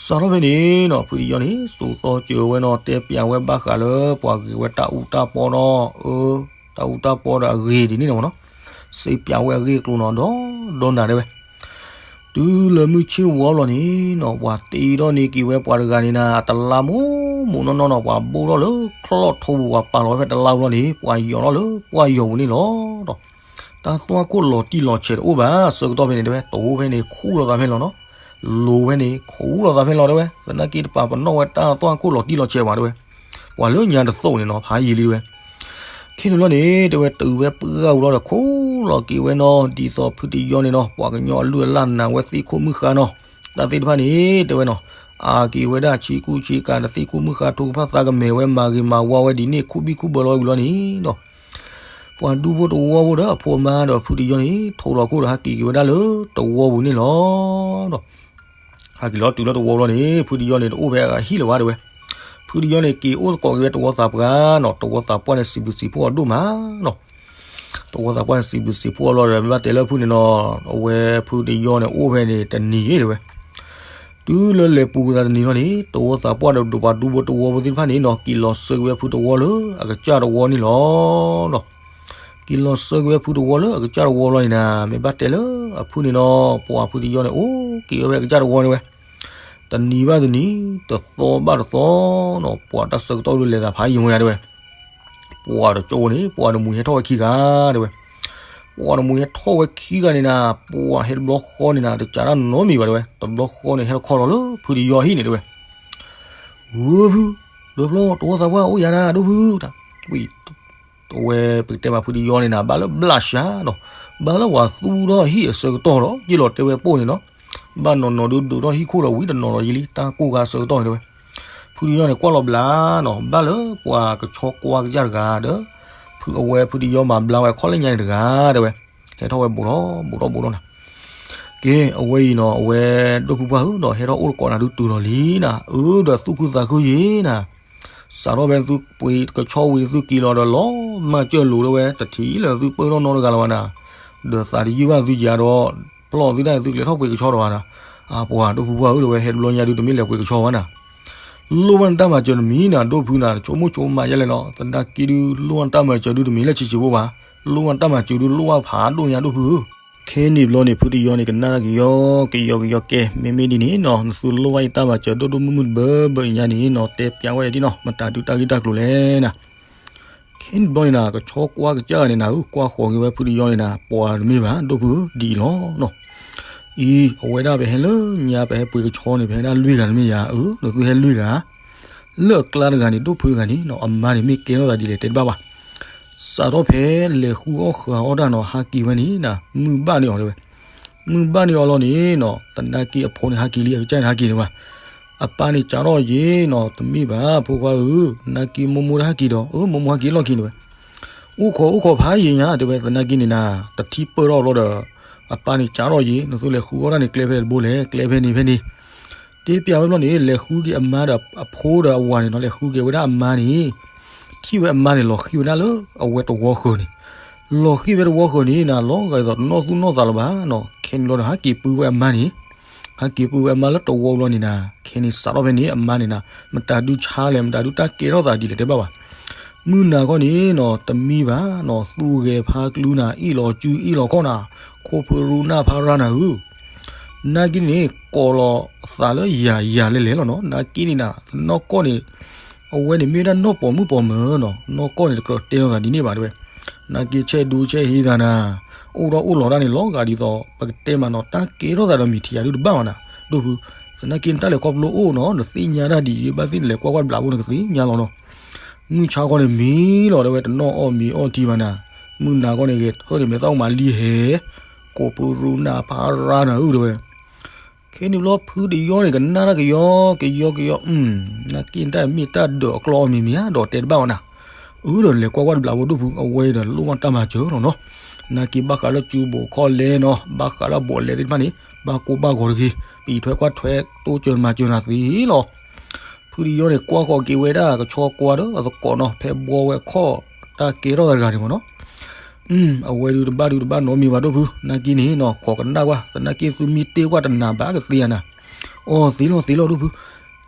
စးထီၣ်ဖဲန့ၣ်နီၤ ဖုတယီန့ၣ် စိာ်သီစၢၤဝဲနီၤ တဲပျးဝဲဘၣ်ဃးလၢပှၤဂ့ၤဝဲတၢ်အူတၢ်ပီနီၤ, အၢ တၢ်အူတၢ်ပီဒီးအဂ့ၤဒ်န့ၣ်နီၤ, စံးပျးဝဲအဂ့ၢ်အကျိၤနီၤ ဒီးဒီနၤတဲဝဲ တုၤလၢမုၢ်ဆ့ၣ်ဝီလီၤန့ၣ်နီၤ ပှၤတ့ထီၣ်န့ၢ်က့ၤဝဲပှၤတဂၤန့ၣ်နၤ တလါမိၢ်မိၢ်နီၢ်နီၢ်နီၤ ပှၤဘိၣ်ထီၣ်လၢချီၣ်ထိပူၤ ပှၤပာ်လီၤဝဲဖဲတလါပူၤလီၤန့ၣ် ပှၤယီၤထီၣ်လၢပှၢ်ယီၤပူၤန့ၣ်လီၤ. တၢ်သွၣ်ခိၣ်လီၤတံၢ်လီၤဆဲးတအိၣ်ဘၣ် ဆၢကတီၢ်ဖဲန့ၣ်တဲဝဲ တိၤဖဲန့ၣ် ခူၣ်လီၤသးဖဲလီၤနီၤ, လိၤဖဲန့ၣ် ခူၣ်လီၤသးဖဲလီၤတဲဝဲ သနာ်က့တပာ်ပနီၣ်ဝဲတၢ်သွၣ်ခိၣ်လီၤတံၢ်လီၤဆဲးဘၣ်တဲဝဲ ပှၤလၢညါတသိးန့ၣ်နီၤ ဖးယံာ်လံတဲဝဲ ခဲန့ၣ်လီၤန့ၣ် တဲဝဲ တုၤဝဲပှၢ်ဝံၤလီၤဒီး ခိၣ်လီၤက့ၤဝဲနီၤ ဒ်သိးဖုတယီန့ၣ်နီၤ ပှၤကညီအလုၢ်အလၢ်နာ်ဝဲသ့ၣ်ခိၣ်မုၣ်ဃါနီၤ, တၢ်သ့ၣ်တဖၣ်န့ၣ် တဲဝဲနီၤ အါက့ၤဝဲဒၣ်ဆ့ကူဆ့ကၤဒီးသ့ၣ်ခိၣ်မုၣ်ဃါ ထိၣ်ကဖၣ်သးကမဲာ်ဝဲ မၤဂ့ၤမၤဝါဝဲဒ်န့ၣ် ခူၣ်ဘံၣ်ခူၣ်ဘၢလီၤဝံၤလီၤန့ၣ်ဒီး ပှၤဒူဖိတဝီဖိဒီးအဖိအမါဒီးဖုတယီန့ၣ် ထိးလီၤခိၣ်ဒီးဟးက့ၤက့ၤဝဲဒၣ်လၢတဝီပူၤန့ၣ်လီၤ. ဒီး ဟဲက့ၤလီၤတုၤလၢတဝီလီၤန့ၣ် ဖုတယီန့ၣ် တအိၣ်ဖဲအဟံၣ်လၢၤဘၣ်တဲဝဲ. ဖုတယီန့ၣ် က့ၤအိၣ်သကိးက့ၤဝဲတဝီသးပှၢ်နီၤ, တဝီသးပှၢ်န့ၣ် စံးဘျုးစံးဖှိၣ်အီၤဒိၣ်မးနီၤ. တဝီသးပှၢ်န့ၣ် စံးဘျုးစံးဖှိၣ်အီၤလီၤဒီး မ့ၢ်ဘၣ်တဲလၢဖုန့ၣ်နီၤ, အဝဲဖုတယီန့ၣ် အိၣ်ဖဲန့ၣ် တနံၤတဲဝဲ. တုၤလၢလဲၤပူၤကွံာ်သးတနံၤလီၤန့ၣ် တဝီသးပှၢ်ဒီးပှၤဒူဖိတဝီဖိသ့ၣ်တဖၣ်န့ၣ်နီၤ က့ၤလီၤဆှၢက့ၤဝဲဖုတဝီလၢအကစၢ်တဝီန့ၣ်လီၤ. က့ၤလီၤဆှၢက့ၤဝဲဖုတဝီလၢအကစၢ်တဝီလီၤန့ၣ်နၤ, မ့ၢ်ဘၣ်တဲလၢအဖုန့ၣ်နီၤ, ပှၤဖုတယီန့ၣ် အိၣ်က့ၤဝဲဖဲအကစၢ်တဝီန့ၣ်ဝဲ. တနံၤဘၣ်တနံၤ, တသီဘၣ်တသီနီၤ, ပှၤတၢ်ဆၢကတီၢ်ဒုးလဲၤသးဖးယံာ်ဝဲယါတဲဝဲ. ပှၤတကၠိဖိန့ၣ် ပှၤတမှံၤဟဲထီၣ်ဝဲခံဂၤ တဲဝဲ. ပှၤတမှံၤဟဲထီၣ်ဝဲခံဂၤန့ၣ်နၤ, ပှၤဟဲတဘျီဃီန့ၣ်နၤ တကးတၢ်နီတမံၤဘၣ်တဲဝဲ, တဘျီဃီန့ၣ် ဟဲတခီလီၤလၢဖုတယီအဟံၣ်န့ၣ်တဲဝဲ. ဝၢဖု, ဒိဖျိ တဝီသးပှၢ်အိၣ်ယၤနၤ ဒိၣ်ဖု တၢ်ကွံာ် တဝဲပကတဲဘၣ်ဖုတယီန့ၣ်နၤ ဘၣ်လၢဘျးရှးနီၤ, ဘၣ်လၢပှၤသူၣ်ထီၣ်ဟံၣ်အဆၢကတီၢ်ဒီး ယ့ၢ်လီၤတဲဝဲပိၢ်န့ၣ်နီၤ, ဘၣ်နီၤနီၤဒုးဒုးထီၣ်ဟံၣ်ခိၣ်ဒီးဝံၤတနီၤဒီးယံၤလံ တၢ်ကိၢ်ဂၤဆၢကတီၢ်န့ၣ်တဲဝဲ, ဖုတယီန့ၣ်ကွၢ်လီၤဘျးနီၤ, ဘၣ်လၢပှၤကဆီကွၢ်ကစၢ်တဂၤဒီး ဖုအဝဲဖုတယီမၤဘျါဝဲခီၣ်လၢညါန့ၣ်တဂၤတဲဝဲ, ဟဲထီၣ်ဝဲဘူးထီၣ်ဘူးထီၣ်ဘူးထီၣ်နၤ က့ အဝဲအံၤနီၤ အဝဲဒိၣ်ဖုပှၢ်ဧၢဒီး ဟဲထီၣ်အိၣ်တကိးနၤဒုးတုၤလီၤလံနၤ, အၢဒီးသူၣ်ခုသးခုယံၤနၤ, စးထီၣ်ဖဲသုပှ့ၤကဆီဝံၤသုက့ၤလီၤဒီးလီၤမၢ်ကၢၢ်လိၤဒီးဝဲ တထံၣ်လၢသုပၢၢ်ထီၣ်နီတဂၤလၢၤဘၣ်နၤ, ဒီးသးတယုၢ်ဘၣ်သုယၤဒီး ပျီၢ်သုတၢ်သုကလဲၤထီၣ်ပှ့ၤကဆီဒီးဘၣ်နၤ, အပှၤဒိၣ်ဖုပှၢ်ဧၢဒီးဝဲ ဟဲတဘျီညါဒုးတမ့ၢ်လဲၤပှ့ၤကဆီဘၣ်နၤ လိၣ်ဘၣ်နတၢ်မၤစၢၤတမံၤနၤ ဒိၣ်ဖုနၤ ဆိကမိၣ်ဆိကမးယဲလဲၣ်နီၤ, သနာ်က့ဒုးလိၣ်ဘၣ်နတၢ်မၤစၢၤဒုးတမ့ၢ်လၢဆံးဆံးဖိဘၣ်, လိၣ်ဘၣ်နတၢ်မၤစၢၤဒုးလိၣ်ဘၣ်ဖးဒိၣ်ညါဒိၣ်ဖုဧၢ, ခဲန့ၣ်ဘျီန့ၣ် ဖုတယီန့ၣ် ကနၣ်တၢ်ကယီကယီကယီကဲ မ့မ့ၢ်ဒ်န့ၣ်နီၤ နသုလိၣ်ဘၣ်ယတၢ်မၤစၢၤဒိၣ်ဒိၣ်မုၢ်မုၢ်တဘၢဘၢအံၤညါန့ၣ်နီၤ တဲပျးဝဲဒ်နီၤ မတၤဒုးတၢ်ဂ့ၢ်တၢ်ကျိၤလဲၣ်နၤ ခဲန့ၣ်ဘျီန့ၣ်နၤ ကဆီကွၢ်ကစၢ်ဂၤန့ၣ်နၤဧၢ ကွၢ်ဃီၤက့ၤဝဲဖုတယီန့ၣ်နၤ ပှၤတမ့ၢ်ဘၣ် ဒိၣ်ဖုဒ်အံၤလီၤနီၤ, အံၤ အဝဲဒၣ်ပဟဲလၢညါပဟဲပှ့ၤကဆီန့ၣ် ပဟဲဒၣ်လွံၢ်ဂၤတမ့ၢ်ယၤဧၢ နသုဟဲလွံၢ်ဂၤ, လၢအကျါတဂၤန့ၣ် ဒိၣ်ဖုတဂၤန့ၣ်နီၤ အမါန့ၣ်မ့ၢ်ကဲထီၣ်သးဒ်လဲၣ်တဲတဘၣ်ဘၣ်, စးထီၣ်ဖဲလဲၤဃုအီၣ်ဃုအီတၢ်နီၤ ဟးက့ၤဝဲန့ၣ်နၤ မုၢ်ဘၣ်န့ၢ်အီၤတဲဝဲ, မုၢ်ဘၣ်န့ၢ်အီၤလီၤန့ၣ်နီၤ သနာ်က့အဖိန့ၣ်ဟးက့ၤလံ အကစၢ်န့ၣ်ဟးက့ၤန့ၣ်ဘၣ် အပၢ်န့ၣ်စးထီၣ်ယ့ၤနီၤ တမ့ၢ်ဘၣ်ဖိခွါဧၢ, သနာ်က့မိၢ်မိၢ်တဟးက့ၤဒီး အၢ မိၢ်မိၢ်ဟးက့ၤလီၢ်ခံန့ၣ်ဝဲ, အိၣ်ခိးအိၣ်ခိးဖးယံၤညါတဲဝဲ သနာ်က့န့ၣ်နၤ တထံၣ်ပၢၢ်ထီၣ်ဘျီဒီး အပၢ်န့ၣ်စးထီၣ်ယ့ၤ နသုလဲၤဃုအီၣ်တၢ်န့ၣ် ကျဲဖဲတဘိလဲၣ် ကျဲဖဲန့ၣ်ဖဲန့ၣ် တဲပျးဝဲဘျီန့ၣ် လဲၤဃုက့ၤအမါဒီးအဖိဒီးအဝၤန့ၣ်နီၤ လဲၤဃုက့ၤဝဲဒၣ်အမါန့ၣ် ထံၣ်ဝဲအမါန့ၣ် လီၤဃံၤဝဲဒၣ်လၢအဝဲတဝီဃၢၤန့ၣ်, လီၤဃံၤဝဲတဝီဃၢၤန့ၣ်နၤ လီၤဂာ်ဒ်သိးတနီၣ်သူၣ်နီၣ်သးလၢၤဘၣ်နီၤ ခဲန့ၣ်လီၤဒီးဟးက့ၤပုၢ်ဝဲအမါန့ၣ်, ဟးက့ၤပုၢ်ဝဲအမါလၢတဝီဘျီန့ၣ်နၤ ခဲန့ၣ်စးထီၣ်ဖဲန့ၣ် အမါန့ၣ်နၤ မတၤဒုးဆါလဲၣ် မတၤဒုးတၢ်ကဲထီၣ်သးဒ်လဲၣ်တဲဘၣ်ဘၣ်, မုၢ်နၤခီန့ၣ်နီၤ တမံဘၣ်နီၤ သူၣ်ဂဲၤဖးကလုနၤ အ့ၣ်လီၤစုအ့ၣ်လီၤခီၣ်နၤ ခိၣ်ဖုရူနၢ်ဖးရါနၤဧၢ နာ်က့န့ၣ် ကိးလီၤသးလၢယၤယၤလဲၣ်လဲၣ်လီၤနီၤ နာ်က့န့ၣ်နၤ သနီၢ်ကီၢ်န့ၣ် အဝဲန့ၣ်မ့ၢ်ဝဲဒၣ်နီၢ်ပိာ်မုၣ်ပိာ်မၢၤနီၤ နီၢ်ကီၢ်န့ၣ် တကြၢးတဲလီၤသးဒ်န့ၣ်ဘၣ်တဲဝဲ, နာ်က့ဆဲးဒူဆဲးဟ့သးနၤ အိၣ်ထီၣ်အိၣ်လီၤတၢ်န့ၣ် လီၤဂာ်ဒ်သိး ပကတဲမးနီၤ တၢ်ကဲထီၣ်သးဒီးမံၤထံးယၤဒုတဘၣ်ဘၣ်နၤ ဒိၣ်ဖု သနာ်က့နတၢ်လဲၤခီဖျိအိၣ်နီၤ နသ့ၣ်ညါတၢ်ဒ်အံၤ ဘၣ်သ့ၣ်နလဲၤကွၢ်ကွၢ်တဘျးဖိနကသ့ၣ်ညါလီၤနီၤ မုၢ်ဆါခီန့ၣ်မံလီၤတဲဝဲ တနီၣ်အီၣ်မ့ၤအီထံဘၣ်နၤ, မုၢ်နၤခီန့ၣ် ဂဲၤထၢၣ်န့ၣ် မဲာ်သၣ်အိၣ်မးလံဟဲ, ကိးပူၤရူနၤဖးရါနၤဧၢတဲဝဲ, ခဲန့ၣ်ဘျီဖုတယီန့ၣ် ကနၣ်တၢ်ကယီကယီကယီ, နာ်က့တၢ်မ့ၢ်တၢ်ဒၢးအကျီအီၤမံၤမံၤဧါ ဒီးတဲတဘၣ်ဝဲနၤ, အၢဒီးလဲၤကွၢ်ကွၢ်တဘျးဖိဒိၣ်ဖု အဝဲဒီးလိၣ်ဘၣ်တၢ်မၤစၢၤလီၤနီၤ, နာ်က့ဘၣ်ဃးလၢစုဘိးခီၣ်လဲနီၤ ဘၣ်ဃးလၢဘိးလဲသ့ၣ်တဖၣ်န့ၣ် ဘၣ်ကိၢ်ဘၣ်ဂီၤတဂ့ၤ, ပအံးထွဲကွၢ်ထွဲတိစၢၤမၤစၢၤနၤသ့လီၤ ဖုတယီန့ၣ် ကွၢ်ဃီၤက့ၤဝဲဒၣ်ကဆီကွၢ်ဒီးအသကိးနီၤ ဖဲဘှီဝဲခီၣ်တၢ်ကဲထီၣ်တဂၤန့ၣ်မ့ၢ်နီၤ, အဝဲဒုးတဘၣ်ဒုးတဘၣ်နီတမံၤဘၣ်ဒိၣ်ဖု နာ်က့န့ၣ်နီၤ ခိးကနၣ်ကွၢ် သနာ်က့သုမ့ၢ်တ့ၢ်ကွၢ်တနၤဘၣ်ကသ့ဧါနၤ, အိ သ့လီၤသ့လီၤဒိၣ်ဖု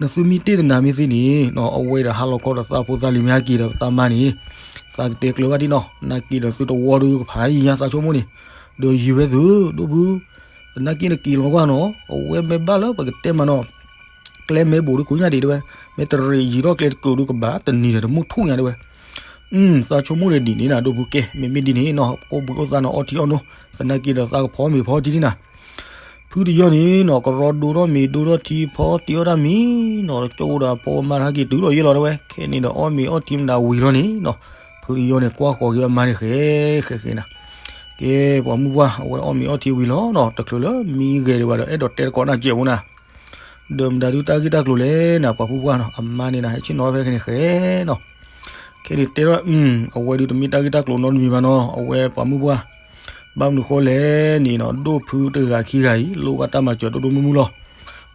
နသုမ့ၢ်တ့ၢ်တနၤမ့ၢ်သ့န့ၣ်နီၤ အဝဲဒီးဟးလီၤခီဒီးသးဖိသးလံၤမ့ၢ်ဟဲက့ၤဒီးသးမါန့ၣ်, သးကတဲကျၢၤဘၣ်ဒ်နီၤ နာ်က့ဒီးသုတဝီဒုးကဖးယံၤညါသးဆိကမိၣ်န့ၣ်, ဒီးယံၤဝဲသုဒိၣ်ဖု သနာ်က့နက့ၤလီၤကွၢ်နီၤ အဝဲမ့ၢ်ဘၣ်လၢပကတဲမးနီၤ ကျဲမ့ၢ်ဘိးဒုးကိညၣ်ဒံးတဲဝဲ, မ့ၢ်တရံးယံၤထီၣ်ကျဲတကုးဒုးကဘၣ်တနံၤဒီးတမုၢ်ထူၣ်ညါတဲဝဲ, သးဆိကမိၣ်န့ၣ်ဒ်န့ၣ်နၤ ဒိၣ်ဖုကဲ မ့မ့ၢ်ဒ်န့ၣ်နီၤ ကိးဘှံးအိၣ်သးနီၤ အီထံအီနိ, သနာ်က့ဒီးသးကဖီမ့ၤဖီထံန့ၣ်နၤ, ဖုတယီန့ၣ်နီၤ ကရီဒိထီၣ်မ့ၤဒိထီၣ်ထံဖီတ့အီၣ်တၢ်မံၤနီၤ ကၠိဒီးဖိမါတဟဲက့ၤတုၤလီၤယဲလီၤတဲဝဲ, ခဲန့ၣ်ဒီးအီၣ်မ့ၤအီထံမတၤဝံၤလီၤန့ၣ်နီၤ, ဖုတယီန့ၣ်ကွၢ်ဃီၤက့ၤအမါန့ၣ် ဃဲဃဲဃဲနၤ ကဲ ပှၤမုၢ်ပှၢ် အဝဲအီၣ်မ့ၤအီထံဝံၤလီၤနီၤ တချုးလၢမံဂဲၤဒံးဘၣ်ဒီး အဲၣ်ဒိးတဲတကိးနၤစဲးဖိနၤ, ဒီးမတၤဒုးတၢ်ဂ့ၢ်တၢ်ကျိၤလဲၣ်နၤ ပှၤမုၢ်ပှၢ်နီၤ အမါန့ၣ်နၤ ဟဲဆ့ၣ်နီၤဖဲခဲန့ၣ်ဃဲနီၤ, ခဲန့ၣ်တဲထီၣ် အဝဲဒုးတမ့ၢ်တၢ်ဂ့ၢ်တၢ်ကျိၤနီတမံၤဘၣ်နီၤ အဝဲပှၤမုၢ်ပှၢ်, ဘၣ်မနုၤဃိလဲၣ်န့ၣ်နီၤ ဒိၣ်ဖုတဂၤခံဂၤအံၤ လိၣ်ဘၣ်တၢ်မၤစၢၤဒိၣ်ဒိၣ်မုၢ်မုၢ်လီၤ,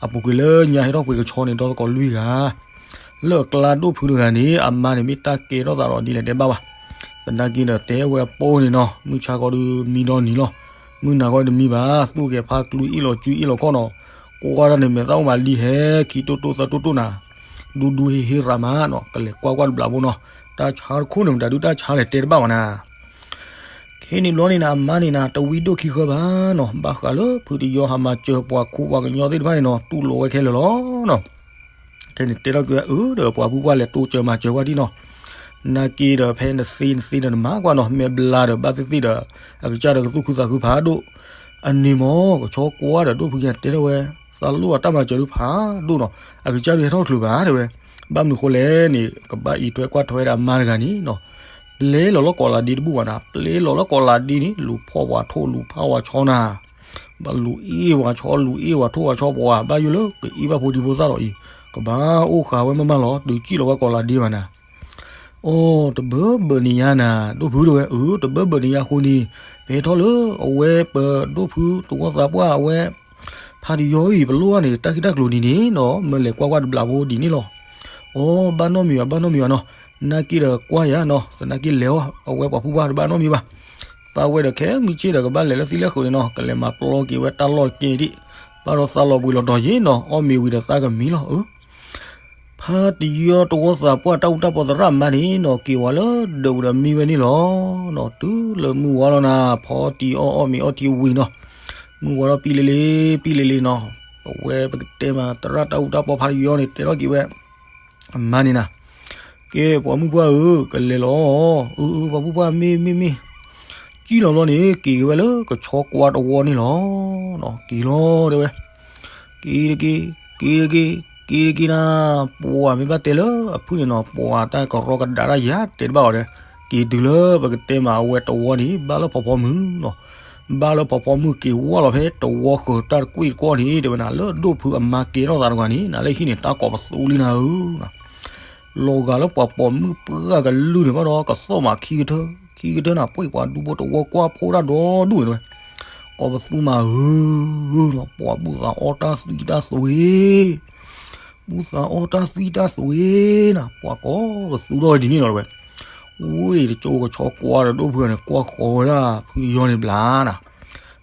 အပူၤကွံာ်လၢညါဟဲထီၣ်ပှ့ၤကဆီန့ၣ် ဒီသကိးလွံၢ်ဂၤ လၢအကျါဒိၣ်ဖုတဂၤန့ၣ် အမါန့ၣ်မ့ၢ်တၢ်ကဲထီၣ်သးဒီးဒ်လဲၣ်တဲဘၣ်ဘၣ်, သနာ်က့ဒီးတဲဝဲအပိန့ၣ်နီၤ မုၢ်ဆါခီဒုးမံဒီနံၤလီၤ, မုၢ်နၤခီဒုးမံဘၣ် သူၣ်ဂဲၤဖးကလုအ့ၣ်လီၤစုအ့ၣ်လီၤခီၣ်နီၤ, ကိးဂၤဒၣ်န့ၣ် မဲာ်သၣ်အိၣ်မးလံဟဲ ခံတိၢ်တိၢ်သၢတိၢ်တိၢ်နၤ, ဒူဒူဟ့ဟ့ရၤမးနီၤ ကလဲၤကွၢ်ကွၢ်တဘျးဖိနီၤ, တၢ်ဆါတခိၣ်န့ၣ် မတၤဒုးတၢ်ဆါလဲၣ်တဲတဘၣ်ဘၣ်နၤ ခဲန့ၣ်ဘျီန့ၣ်နၤ အမါန့ၣ်နၤ တဝံဒိၣ်ခံဃၢဘၣ်နီၤ, ဘၣ်ဃးလၢဖုတယီဟးမၤစၢၤပှၤခိၣ်ပှၤကညီသ့ၣ်တဖၣ်န့ၣ်နီၤ တူၢ်လိာ်ဝဲခဲလၢာ်လီၤနီၤ, ခဲန့ၣ်တဲထီၣ်က့ၤဝဲအၢဒီးပှၤမုၢ်ပှၢ်လဲၤတိစၢၤမၤစၢၤကွၢ်ဒံနီၤ, နာ်က့ဒီးဖဲနသ့နသ့ဒီးနမၤကွၢ်နီၤ မဲာ်ဘျါဒီးဘၣ်သ့ၣ်သ့ၣ်ဒီး အကစၢ်ဒီးကသူၣ်ခုသးခုဖးဒိၣ်, အန့ၣ်မ့ၢ်ကဆီကွၢ်ဒီးဒိၣ်ဖုကတဲထီၣ်ဝဲ, သးလိၣ်အတၢ်မၤစၢၤဒုးဖးဒိၣ်နီၤ, အကစၢ်ဒုးဟဲထီၣ်ချုးဘၣ်တဲဝဲ, ဘၣ်မနုၤဃိလဲၣ်န့ၣ် ကဘၣ်အံးထွဲကွၢ်ထွဲဒၣ်အမါတဂၤန့ၣ်နီၤ, ပျဲလီၤလၢကီးလးဒ့တဘူၣ်ဘၣ်နၤ, ပျဲလီၤလၢကီးလးဒ့န့ၣ် လူၤဖီၣ်ပှၤထိၣ်လူၤဖးဝဲဆီနၤ, ဘၣ်လူၤအ့ၣ်ဝဲဆီ လူၤအ့ၣ်ဝဲထိၣ်ဝဲဆီ ပှၤဘၣ်ယိၣ်လၢကအ့ၣ်ဘၣ်ဖိဒံဖိသၣ်ဒီးအံၤ, ကဘၣ်အိၣ်ဃာ်ဝဲမးမးလီၤ, တုၤစံၣ်လီၤဝဲကီးလးဒ့ဘၣ်နၤ အိ တဘၢဘၢန့ၣ်ယါနၤ ဒိၣ်ဖုတဝဲ, အၢ တဘၢဘၢန့ၣ်ယါအဃိန့ၣ် ပဟဲထီၣ်လၢအဝဲပဒိၣ်ဖုတဝီသးပှၢ်အဝဲ ဖါတယီအံၤ ပလိၣ်ဘၣ်န့ၣ် တၢ်ဂ့ၢ်တၢ်ကျိၤဒ်န့ၣ်နီၤ, မၢလဲၤကွၢ်ကွၢ်တဘျီဖိဒ်န့ၣ်လီၤ. အိ ဘၣ်နီတမံၤဘၣ် ဘၣ်နီတမံၤဘၣ်နီၤ, နာ်က့ဒီးကွၢ်ယၤနီၤ, သနာ်က့လဲၤအီၤ အဝဲပှၤဖုပှၢ်တဘၣ်နီတမံၤဘၣ်. သးဝဲဒီးခဲမုၢ်ဆ့ၣ်ဒီးကဘၣ်လဲၤလၢသ့ၣ်လၢဃုာ်န့ၣ်နီၤ, ကလဲၤမၤပျီက့ၤဝဲတၢ်လီၢ်တက့ၢ်ဒံး, ဘၣ်ဒီးသးလီၤဘှံးလီၤတီၤယ့ၣ်နီၤ, အီၣ်မ့ၤဝံၤဒီးသးကမံလီၤ အၢ ဖါတယီတဝီသးပှၢ်တၢ်အူတၢ်ပီသရၣ်မါန့ၣ်နီၤ, က့ၤဝဲလၢဒၢးဝံၤဒီးမံဝဲန့ၣ်လီၤ. နီၤ တုၤလၢမုၢ်ဝါလီၤနၤ ဖီတံၤအီၣ်အီၣ်မ့ၤအီထံဝံၤနီၤ, မုၢ်ဝါလီၤပံလ့လ့ ပံလ့လ့နီၤ, ပဝဲပကတဲမး သရၣ်တၢ်အူတၢ်ပီဖါတယီန့ၣ် တဲထီၣ်က့ၤဝဲ အမါန့ၣ်နၤ, ကဲ ပှၤမုၣ်ပှၢ်ဧၢ ကလဲၤလီၤ, အၢ အၢ ပှၤမုၣ်ပှၢ် မ့ၢ် မ့ၢ် မ့ၢ်, စံၣ်လီၤဘျီန့ၣ် က့ၤက့ၤဝဲလၢကဆီကွါတဝီန့ၣ်လီၤ. က့ၤလီၤတဲဝဲ က့ၤတက့ၢ် က့ၤတက့ၢ် က့ၤတက့ၢ်နၤ, ပှၤမ့ၢ်ဘၣ်တဲလၢအဖုၣ်န့ၣ်နီၤ, ပှၤတၢ်ကရီကဒါတၢ်ယၤတဲတဘၣ်အီၤဒီး, က့ၤတုၤလၢပကတဲမးအဝဲတဝီန့ၣ် ဘၣ်လၢဖီဖီမုၢ်နီၤ, ဘၣ်လၢဖီဖီမုၢ်က့ၤဝီလီၤဖဲတဝီဃၢၤတၢ်တကွ့ၢ်တကွီၢ်န့ၣ် တဲဝဲနၤ လၢဒိၣ်ဖုအမါကဲထီၣ်သးတဂၤန့ၣ် နၤလၢဟံၣ်န့ၣ် တၢ်ကိးပသူလံနၤဧၢ လီၤဂာ်လၢပှၤပိာ်မုၣ်ပှၢ်ကလုၢ်န့ၣ်ဘၣ်ဒီး ကသီၣ်မးခံကထၢ ခံကထၢနၤ ပှ့ၤပှၤဒူဖိတဝီကွၢ်ဖိတၢ်ဒီဒူၣ်န့ၣ်ဝဲ, ကိးပသူမးဧၢနီၤ ပှၤဘူၣ်သးအီၣ်တၢ်သွံတၢ်သွဲၤ ဘူၣ်သးအီၣ်တၢ်သွံတၢ်သွဲၤနၤ ပှၤကိးပသူထီၣ်ဝဲဒ်န့ၣ်လီၤဝဲ, ဝ့ၢ်တကၠိကဆီကွါဒီးဒိၣ်ဖုန့ၣ် ကွၢ်ဃီၤဝဲဒၣ်ဖုတယီန့ၣ်ဘျါနၤ,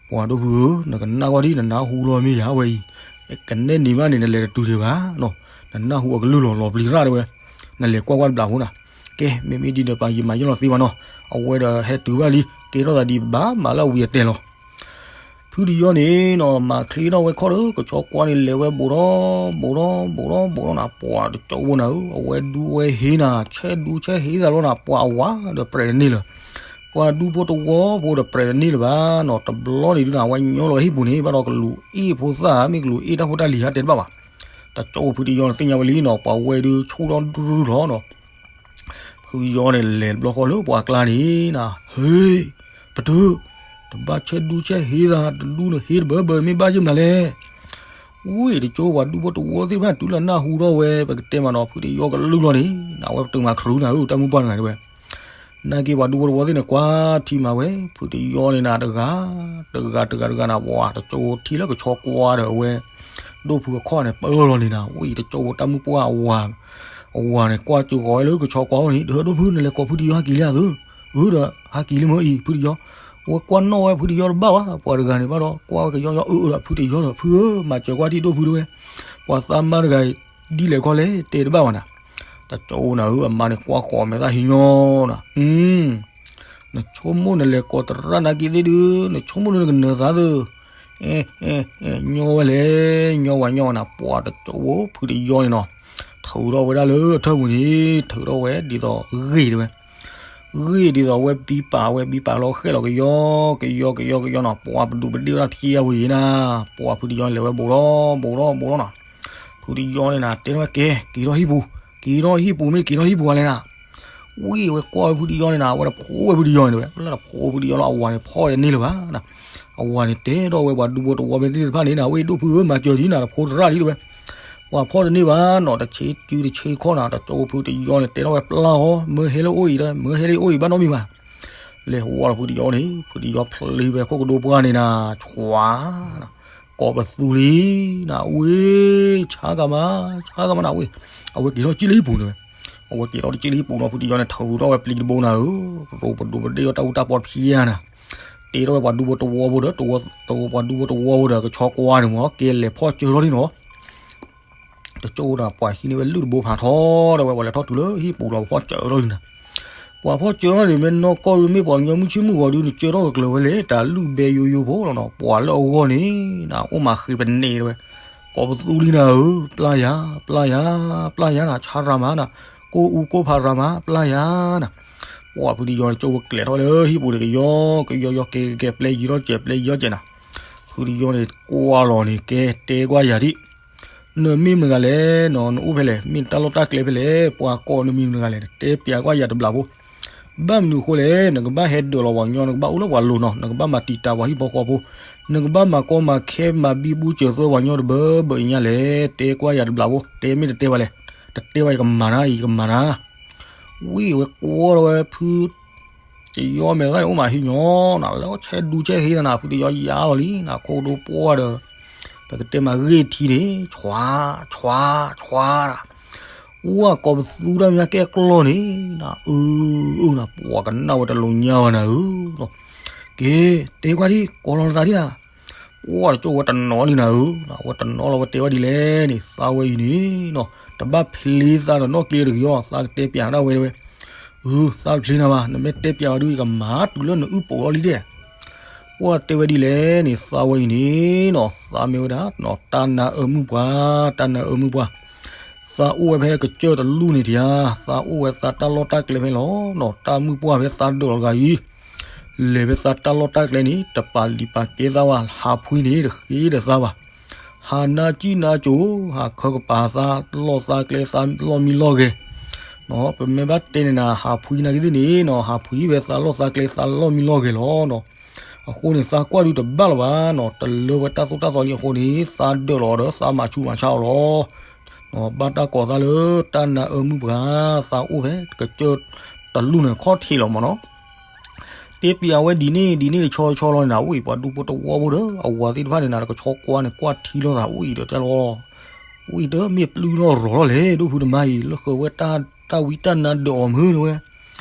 ပှၤဒိၣ်ဖုဧၢ နကနၣ်ကွၢ်ဒံး နနၢ်ဟူလီၤမ့ၢ်ယၤဝဲအံၤ, ကနဲၣ်နံၤဘၣ်န့ၣ် နလဲၤတတုၤဒံးဘၣ်နီၤ, နနၢ်ဟူအကလုၢ်လီၤ လီၤပျံၤရၣ်တဲဝဲ, နလဲၤကွၢ်ကွၢ်တဘျီဖိနၤ, ကဲ မ့မ့ၢ်ဒ်န့ၣ် ပှၤယမၤယီၢ်လီၤသ့ဘၣ်နီၤ, အဝဲဒီးဟဲတုၤဘၣ်လံ ကဲထီၣ်သးဒံးဘၣ်မၤလၢအဝံၤအတဲာ်လီၤ ဖုတယီန့ၣ်နီၤ မၤချ့ထီၣ်ဝဲခီၣ်ဒီး ကဆီကွါန့ၣ် လဲၤဝဲဘူးထီၣ် ဘူးထီၣ် ဘူးထီၣ် ဘူးထီၣ်နၤ ပှၤတကၠိဖိနၤဧၢ အဝဲဒူဝဲဟ့နၤ ဆဲးဒူဆဲးဟ့သးလီၤနၤ ပှၤအဝၤဒီးပြဲးတန့ၢ်လၢၤ, ပှၤဒူဖိတဝီဖိဒီးပြဲးတန့ၢ်လၢၤဘၣ်နီၤ တဘျီန့ၣ်ဒုးနၤ အဝဲညီလီၤဝဲဟံၣ်ပူၤန့ၣ် ဘၣ်ဒီးကလူၤအ့ၣ်ဖိသၣ် မ့ၢ်ကလူၤအ့ၣ်တၢ်ဖိတၢ်လံၤဟါတဲတဘၣ်ဘၣ်, တကၠိဖိဖုတယီန့ၣ်သ့ၣ်ညါဝဲလံနီၤ ပှၤဝဲဒုးဆူၣ်ထီၣ်ဒူၣ်ထီၣ်လီၤနီၤ ဖုယီန့ၣ် လဲၤတဘျီဃီလၢပှၤကျါန့ၣ်နၤ, ဟ့, ပတုၤ, တဘၣ်ဆဲးဒူဆဲးဟ့သး တဒူန့ၣ်ဟ့တဘၢဘၢ မ့ၢ်ဘၣ်ယဲၢ်မနုၤလဲၣ်, ဝံၤတကၠိပှၤဒူဖိတဝီသ့ၣ်တဖၣ် တုၤလၢနၢ်ဟူထီၣ်ဝဲ ပကတဲမးနီၤ ဖုတယီကလုၢ်လီၤန့ၣ် နဝဲပတုၤမၤခရူနၤဧၢ တၢ်မုၢ်ပှၢ်တဂၤန့ၣ်ဝဲ နာ်က့ပှၤဒူဖိတဝီသ့ၣ်န့ၣ် ကွၢ်ထံမးဝဲ ဖုတယီန့ၣ်နၤ တဂၤ, တဂၤတဂၤတဂၤနၤ ပှၤတကၠိထံလၢကဆီကွါဒီးအဝဲ ဒိၣ်ဖုအခီၣ်န့ၣ် ပၢလီၤန့ၣ်နၤ ဝံၤတကၠိဖိတၢ်မုၢ်ပှၢ်အဝၤ, အဝၤန့ၣ် ကွၢ်ကၠိဃီၤဝဲလၢကဆီကွါအအိၣ်န့ၣ် ဒီးဒိၣ်ဖု နလဲၤကိးဖုတယီဟဲက့ၤလံဧါသု, အၢဒီး ဟဲက့ၤလံမၢအံၤ ဖုတယီ, အဝဲကွၢ်နီၣ်ဝဲဖုတယီတဘၣ်ဘၣ် ပှၤတဂၤန့ၣ်ဘၣ်ဒီး ကွၢ်ဝဲကယီယီအၢဒီး ဖုတယီဒီး ဖုဧၢ မၤစၢၤကွၢ်ထံဒိၣ်ဖုတဝဲ, ပှၤသးမါတဂၤ ဒ်လဲၣ်ခီလဲၣ် တဲတဘၣ်ဘၣ်နၤ, တကၠိနၤဧၢ အမါန့ၣ် ကွၢ်ဃီၤမဲာ်သၣ်ဟံးညီနၤ, နဆိကမိၣ်နလဲၤကိးသရၣ်နာ်က့သ့ၣ်ဒုး နဆိကမိၣ်ဒုးနကနၢၤသးသု, အဲ အဲ ညီဝဲလဲၣ် ညီဝဲညီဝဲနၤ ပှၤတကၠိဖိဖုတယီန့ၣ်နီၤ, ထုးထီၣ်ဝဲဒၣ်လၢအထၢၣ်ပူၤန့ၣ် ထုးထီၣ်ဝဲဒ်သိးဂ့ၢ်တဝဲ ဂ့ၢ်ဒ်သိးအဝဲဘံပာ်ဝဲ ဘံပာ်လီၤဃဲၣ်လီၤကယီကယီကယီကယီနီၤ ပှၤပဒူးပဒ့ၣ်ဝဲဒၣ်ဖျဲအဝဲယံၤနၤ, ပှၤဖုတယီန့ၣ်လဲၤဝဲဘူးထီၣ်ဘူးထီၣ်ဘူးထီၣ်နီၤ, ဖုတယီန့ၣ်နၤ တဲထီၣ်ဝဲကဲ က့ၤထီၣ်ဟံၣ်ပူၤ, က့ၤထီၣ်ဟံၣ်ပူၤမ့ၢ်က့ၤထီၣ်ဟံၣ်ပူၤအါလဲၣ်နၤ, ဝံၤဝဲကွၢ်ဝဲဖုတယီန့ၣ်နၤ အဝဲတဖိဝဲဖုတယီန့ၣ်တဝဲ လၢတဖိဖုတယီလီၤ အဝၤန့ၣ်ဖီၣ်ဝဲတန့ၢ်လၢၤဘၣ်, အဝၤန့ၣ်တဲထီၣ်ဝဲပှၤဒူဖိတဝီမ့ၢ်သ့ၣ်တဖၣ်န့ၣ်နၤ ဝဲဒိၣ်ဖုဧၢ မၤစၢၤဒ်နၤ တဖိသရၣ်ဒ်တဝဲ ပှၤဖီၣ်တန့ၢ်ဘၣ်နီၤ တဆ့ကၠူတဆ့ခီၣ်နၤ တကၠိဖိဖုတယီန့ၣ် တဲထီၣ်ဝဲပျၢ်အီၤ မၢဟဲလၢအိၣ်အံၤဒီး မၢဟဲလၢအိၣ်အံၤဘၣ်နီတမံၤဘၣ်, လဲၤဝီလီၤဖုတယီန့ၣ် ဖုတယီဖျ့ဝဲခိၣ်ကဒိပှၢ်န့ၣ်နၤ ဆွး ကိးပသူလံနၤ ဝ့ၢ် ဆါကမၤ ဆါကမၤနၤဝ့ၢ်, အဝဲက့ၤထီၣ်စံၣ်လၢဟံၣ်ပူၤန့ၣ်ဝဲ, အဝဲက့ၤထီၣ်တစံၣ်လၢဟံၣ်ပူၤနီၤ ဖုတယီန့ၣ် ထုးထီၣ်ဝဲပျံၤတဘိနၤဧၢ, ရိပဒိးပဒ့ၣ်ဝဲတၢ်အူတၢ်ပီဖျဲနၤ, တဲထီၣ်ဝဲပှၤဒူဖိတဝီဖိဒီး ပှၤဒူဖိတဝီဖိဒီး ကဆီကွါန့ၣ်မ့ၢ် ကဲလဲၤဖီၣ်စၢၤထီၣ်လံနီၤ တကၠိနၤ ပှၤဟံးန့ၢ်ဝဲလုၢ်တဘိဖးထီဒီးဝဲ ပှၤလဲၤထီၣ်တုၤလၢဟံၣ်ပူၤလီၤ ပှၤဖီၣ်စၢၤထီၣ်လံနၤ, ပှၤဖီၣ်စၢၤထီၣ်န့ၣ် မ့ၢ်နီၢ်ကီၢ်မ့ၢ်ပှၤကညီမုၢ်ဆ့ၣ်မုၢ်ဂီၤဒုး နစၢၤထီၣ်ကကျၢၤဝဲလဲၣ် တၢ်လုၢ်ဘဲယိယိဖိလီၤနီၤ ပှၤလၢအဂီၢ်န့ၣ် နအိၣ်မးဃ့ပန့ၢ်တဝဲ, ကိးပသူလံနၤဧၢ ပျၢ်ယၤ ပျၢ်ယၤ ပျၢ်ယၤနၤ ဆါရၤမးနၤ, ကိၢ်အူကိၢ်ဖးရၤမး ပျၢ်ယၤနၤ, ပှၤဖုတယီန့ၣ် ကၠိဖိကျဲၤထီၣ်လၢဟံၣ်ပူၤန့ၣ် ကယီကယီယီကဲကဲ ပျဲယံၤထီၣ်စဲး ပျဲယံၤထီၣ်စဲးနၤ, ဖုတယီန့ၣ် ကွၢ်လီၤန့ၣ် ကဲတဲကွၢ်ယၤဒံး နမ့ၢ်မတၤတဂၤလဲၣ်နီၤ, နအိၣ်ဖဲလဲၣ်, မ့ၢ်တၢ်လီၢ်တၢ်ကျဲဖဲလဲၣ်, ပှၤကိးနမံၤမတၤတဂၤလဲၣ်, တဲပျးကွၢ်ယၤတဘျီဖိ. ဘၣ်မနုၤအဃိလဲၣ်, နကဘၣ်ဟဲဒၢးလီၤပှၤကညီ, နကဘၣ်အိၣ်လၢပှၤလိၤနီၤ, နကဘၣ်မၤတံာ်တာ်ပှၤဟံၣ်ဖိဃီဖိ, နကဘၣ်မၤကီမၤခဲမၤဘံဘူစၢၤသၢပှၤကညီတဘၢဘၢအံၤညါလဲၣ်, တဲကွၢ်ယၤတဘျီဖိ, တဲမ့ၢ်တတဲဘၣ်လဲၣ်, တတဲဘၣ်ယကမၤနၤအံၤ ယကမၤနၤ. ဝံၤဝဲကွၢ်လီၤဝဲဖု တယီမဲာ်သၣ်န့ၣ် အိၣ်မးဟံးညီနၤ, လၢဆဲးဒူဆဲးဟ့သနၤ, ဖုတယီယါလီၤလံနၤ, ခိၣ်ဒိပှၢ်ဒီး ပကတဲမၤဂ့ၢ်ထံန့ၣ် ဆွါ ဆွါ ဆွါ, အိၣ်ကိးပသူတၢ်မညါကဲကျီၢ်န့ၣ်နၤ, အၢ အၢနၤ, ပှၤကနၣ်ဝဲတလိၤညါဘၣ်နၤဧၢ. က့ၤ တဲကွၢ်ဒံး ကိးလီၤနသးဒံးနၤ. ပှၢ်တကၠိၣ်ဝဲတနီၤလံနၤဧၢ, ဝဲတနီၤလီၤဝဲတဲဝဲဒ်လဲၣ်န့ၣ်, သးဝဲအံၤန့ၣ်နီၤ, တဘၣ်ဖျ့သးဒီးနီၣ်က့တဂ့ၤအီၤ, သးကတဲပျးနၤဒၣ်ဝဲဝဲ, အၢ သးတဖျ့နၤဘၣ်, နမ့ၢ်တဲပျးဝဲဒုး ယကမၤတုၤလၢနအုၣ်ပိာ်လီၤလံဒဲး. ပှၢ်တဲဝဲဒ်လဲၣ်န့ၣ်, သးဝဲအံၤန့ၣ်နီၤ, သးမ့ၢ်ဝဲဒၣ် တၢ်နါအၢမုၣ်ပှၢ်, တၢ်နါအၢမုၣ်ပှၢ်, သးအိၣ်ဝဲဖဲကစၢၢ်တလူၢ်န့ၣ်ထံဧါ, သးအိၣ်ဝဲသးတၢ်လီၢ်တၢ်ကျဲဖဲလီၤနီၤ, တၢ်မုၣ်ပှၢ်ဖဲသးဒၢးလီၤတဂၤအံၤ လဲၤဖဲသးတၢ်လီၢ်တၢ်ကျဲန့ၣ် တပာ်လံာ်ပာ်ကဲသးဘၣ်, ဟးဖှံန့ၣ် တဃ့ဒီးသးဘၣ်, ဟးနါစံၣ်နါကိၤ, ဟးခၢကပၤသးလီၢ်သးကျဲသးလီၢ်မံလီၢ်ဂဲၤ, ပမ့ၢ်ဘၣ်တဲန့ၣ်နၤ ဟးဖှံနာ်က့သ့ၣ်န့ၣ်နီၤ, ဟးဖှံဖဲသးလီၢ်သးကျဲသးလီၢ်မံလီၢ်ဂဲၤလီၤနီၤ. အဃိန့ၣ် သးကွၢ်ဒုးတဘၣ်လၢၤဘၣ်နီၤ, တလၢဝဲတၢ်သိၣ်တၢ်သီလံအဃိန့ၣ် သးဒၢးလီၤဒီးသးမၤဆူးမၤဆါအီၤလီၤ. ဘၣ်တၢ်ကိးသးလၢ တၢ်နါအၢမုၣ်ပှၢ်, သးအိၣ်ဖဲကစၢၢ်တလူၢ်န့ၣ်ခီၣ်ထံးလီၤမးနီၤ. တဲပျးဝဲဒ်န့ၣ် ဒ်န့ၣ်တဆီဆီလီၤန့ၣ်နၤ, အိၣ်အံၤပှၤဒူဖိတဝီဖိဒီး အဝၤသ့ၣ်တဖၣ်န့ၣ်နၤ တကဆီကွၢ်န့ၣ် ကွၢ်ထံလီၤသး, အိၣ်အံၤဒီးတဲလီၤ, အိၣ်အံၤတမ့ၢ်ပျုၢ်ထီၣ်ရီၤထီၣ်လဲၣ်, ဒိၣ်ဖုတမါအံၤ လၢဃၢၤဝဲတၢ်ဝံတၢ်နါဒၢးအီၤမုၢ်တဝဲ.